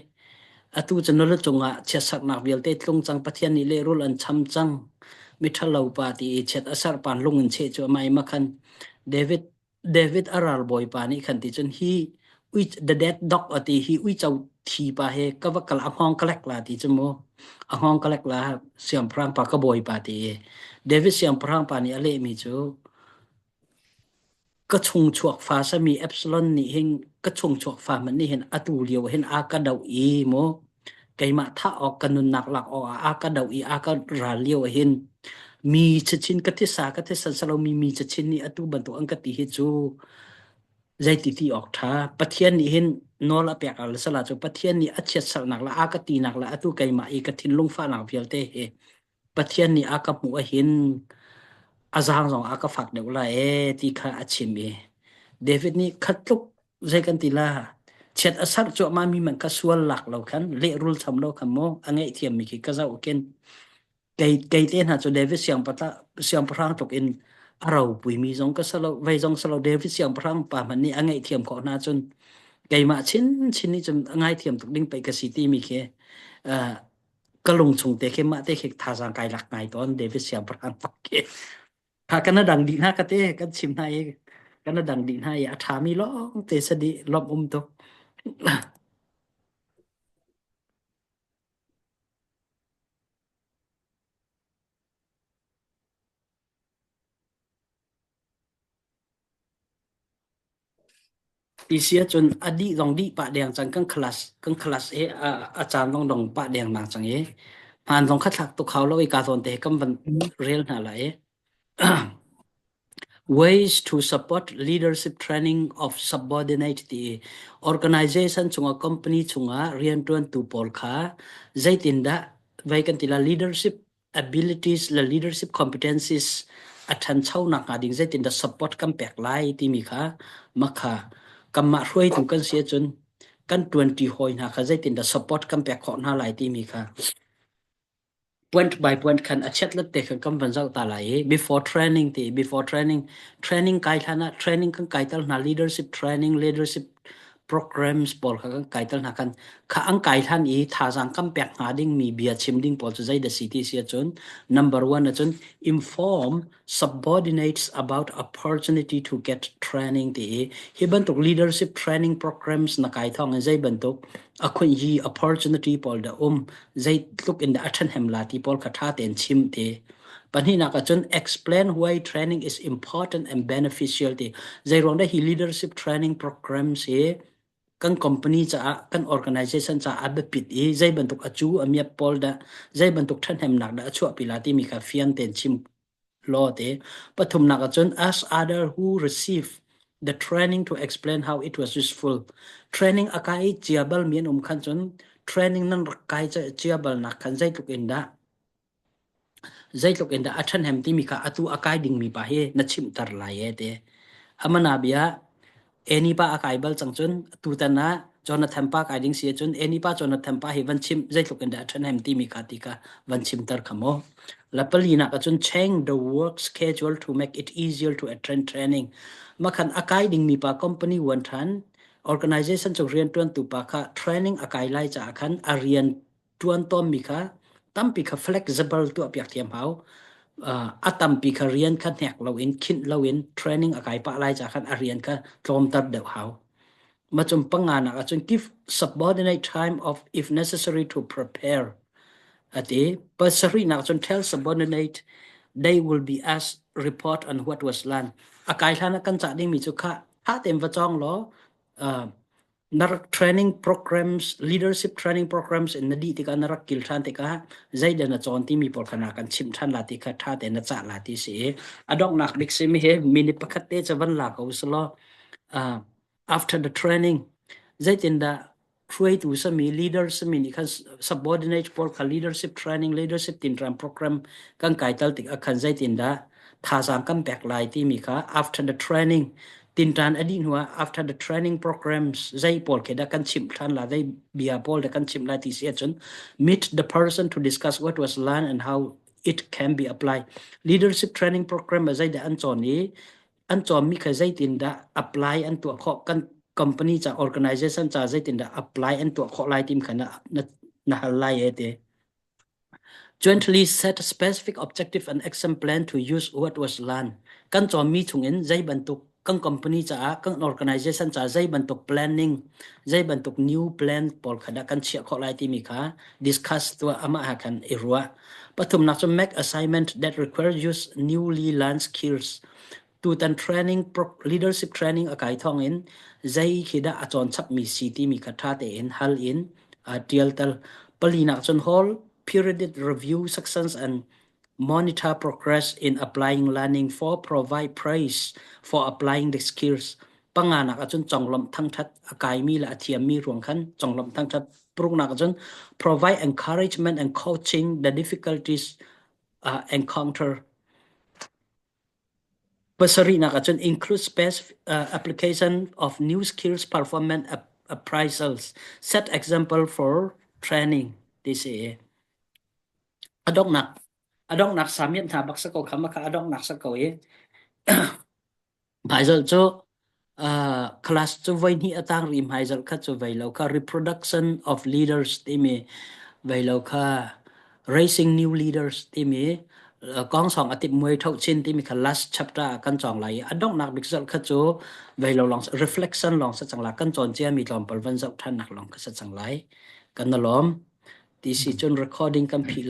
atu cu na lu cungah chiatserhnak vialte tlung cang Pathian nih lehrul an cham cang miṭhalo pa ti i chiat a serh pan lung in cheh cuahmah i makhan David David a ralbawipa nih khan ti cun hi ui the dead dog a ti hi uico thi pa he ka va kal a hngawng ka lek la ti cu mu a hngawng ka lek la siangpahrang pa ka bawipa ti i David siangpahrang pa nih a lehmi cu ka chung chuak fa sami Absalom nih hin ka chung chuak fa hmanh nih hin atu lio hin a ka doh i mu keimah thah awk ka nunnak lak awk ah a ka doh i a ka ral lio ah hin mi chachin ka thisa ka thisan salomi mi chachin nih atu bantuk an ka ti hi cu zeiti ti awk ṭha Pathian nih hin nawl a pek al sala cu Pathian nih a chiatserhnak le a ka tinak le atu keimah i ka thinlung fahnak vialte hi Pathian nih a ka hmuh ahhin a zaang zong a ka fak deuh lai ee ti kha a chim i David nih khat tluk zei kan ti la chiat a sarh cuahmah mi man kha sual lak lo khan lehrul cham lo khan mu a ngaihthiam mi khi ka zoh khin kei kei te hna cu David siangpahrang tluk in a ropui mi zong ka salo vei zong salo David siangpahrang pa hmanh nih a ngaihthiam khawh hna cun keimah chin chin nih cun a ngaithiam tuk ding pei ka si ti mi khi ka lung chung te khi mah te khi thazaang kai lak ngai tawn David siangpahrang pak khi kha kan dang dih hna ka te kan chim hna i kan dang dih hna i a ṭhami lawng te sadi lawmh um tuk Ti si ahcun a dih zong dih pah deng cang kan class kan class i a, a caan zong dong pah deng nak cang i hmaan zong kha thlak tuk hau lo i ka zawn te kan van rel hna lai i Ways to support leadership training of subordinate ti organization chungah company chungah rianṭuantu pawl kha zeitindah vai kan ti la leadership abilities le leadership competencies a ṭhancho nakhnga ding zeitindah support kan pek lai timi kha makha kanmah hruaitu kan si ahcun kan ṭuanṭi hawi hna kha zeitindah support kan pek khawh hna lai timi kha point by point khan a chiatlet te khan kan van zoh ta lai i before training ti before training training kai hlan ah training kan kai tal hna leadership training leadership programs pawl kha kan kai tal hna khan kha an kai hlan i thazaang kan pek hnga ding mi bia chim ding pawl cu zei dah si ti si ahcun number one ahcun inform subordinates about opportunity to get training ti i hi bantuk leadership training programs na kai thawng in zei bantuk a khun hi opportunity pawl dah um zeitluk in dah a ṭhahnem la ti pawl kha ṭha tein chim ti pahnihnak ahcun explain why training is important and beneficial ti zeiruang dah hi leadership training programs hi kan company caah kan organization caah a biapit i zei bantuk a cu a miap pawl dah zei bantuk ṭhahnemnak dah a chuahpi la timi kha fiang tein chim law te pathumnak ahcun ask other who receive the training to explain how it was useful training a kai cia bal mi an um khan cun training nan rak kai cia bal nak khan zeitluk in dah zeitluk in dah a ṭhahnem timi kha atu a kai dingmi pa hi na chimhter lai e te amana bia Eni pa a kai bal cang cun tutan ah Jonathan pa kai ding si ahcun Eni pa Jonathan pa hi van chim zeitluk in dah a ṭhahnem timi kha ti kha van chimter kha mu. La palinak ahcun change the work schedule to make it easier to attend training. Makhan a kai dingmi pa company wan ṭhan organization cu rianṭuantu pa kha training a kai lai caah khan a rian ṭuan tawnmi kha tampi kha flexible tuahpiak thiam hau. Uh, a tampi kha rian kha hnek loin khinh loin training a kai pah lai ca khan a rian kha tlawmter deuh hau. Macum panganak ahcun give subordinate time of if necessary to prepare. Ati pasarihnak cun tell subordinate they will be asked report on what was learned. A kai hlan ah kan cah dingmi cu kha tha tein va cawng law uh, Na rak training programs, leadership training programs in na dih tikah na rak kil ṭhan tikah zeidah na cawn timi pawl kha na kan chimh ṭhan la ti kha ṭha tein na cah la ti si i a donghnak bik simi hi minute pakhat te cu van la ko usulaw uh, after the training zeitindah hruaitu sami leader sami nih khan subordinate pawl kha leadership training leadership tinṭan program kan kai tal tik ah khan zeitindah thazaang kan pek lai timi kha after the training tinṭan a dih hnuah after the training programs zei pawl khi dah kan chimh ṭhan la zei bia pawl dah kan chimh lai ti si ahcun meet the person to discuss what was learned and how it can be applied leadership training program ah zeidah an cawn i an cawnmi kha zeitindah apply an tuah khawh kan company ca organization ca zeitindah apply an tuah khawh lai tim kha na, na, na hal lai e te Jointly set specific objective and action plan to use what was learned. Kan cawnmi chungin zei bantuk kan company caah kan organization caah zei bantuk planning zei bantuk new plan pawl kha dah kan chiah khawh lai timi kha discuss tuah amah ha khan i ruah. Pathumnak cu make assignment that require use newly learned skills. Tutan training leadership training a kai thawng in zei khi dah a cawn chapmi si timi kha ṭha tein hal in ṭial tal. Palinak cun hold periodic review sections and monitor progress in applying learning for provide praise for applying the skills. Panganak ahcun conglawmh thangṭhat a kaimi le a thiammi ruang khan conglawmh thangṭhat. Paruknak ahcun provide encouragement and coaching the difficulties uh, encounter. Pasarihnak ahcun include space uh, application of new skills performance appraisals, set example for training ti si. A donghnak a donghnak samian hna bak sa ko kham kha a donghnak sa ko i Hmaizolh cu uh, class cu voi hnih a tang rih hmaizolh kha cu vei lo kha reproduction of leaders timi vei lo kha raising new leaders timi uh, kong song atip muai tho chin timi kha last chapter ah kan cawng lai i a donghnak bik zolh kha cu vei lo long reflection long sa cang la kan cawn cia mi tlawmpal van zoh than nak long kha sa cang lai kan na lawm ti si cun recording kan phih lai.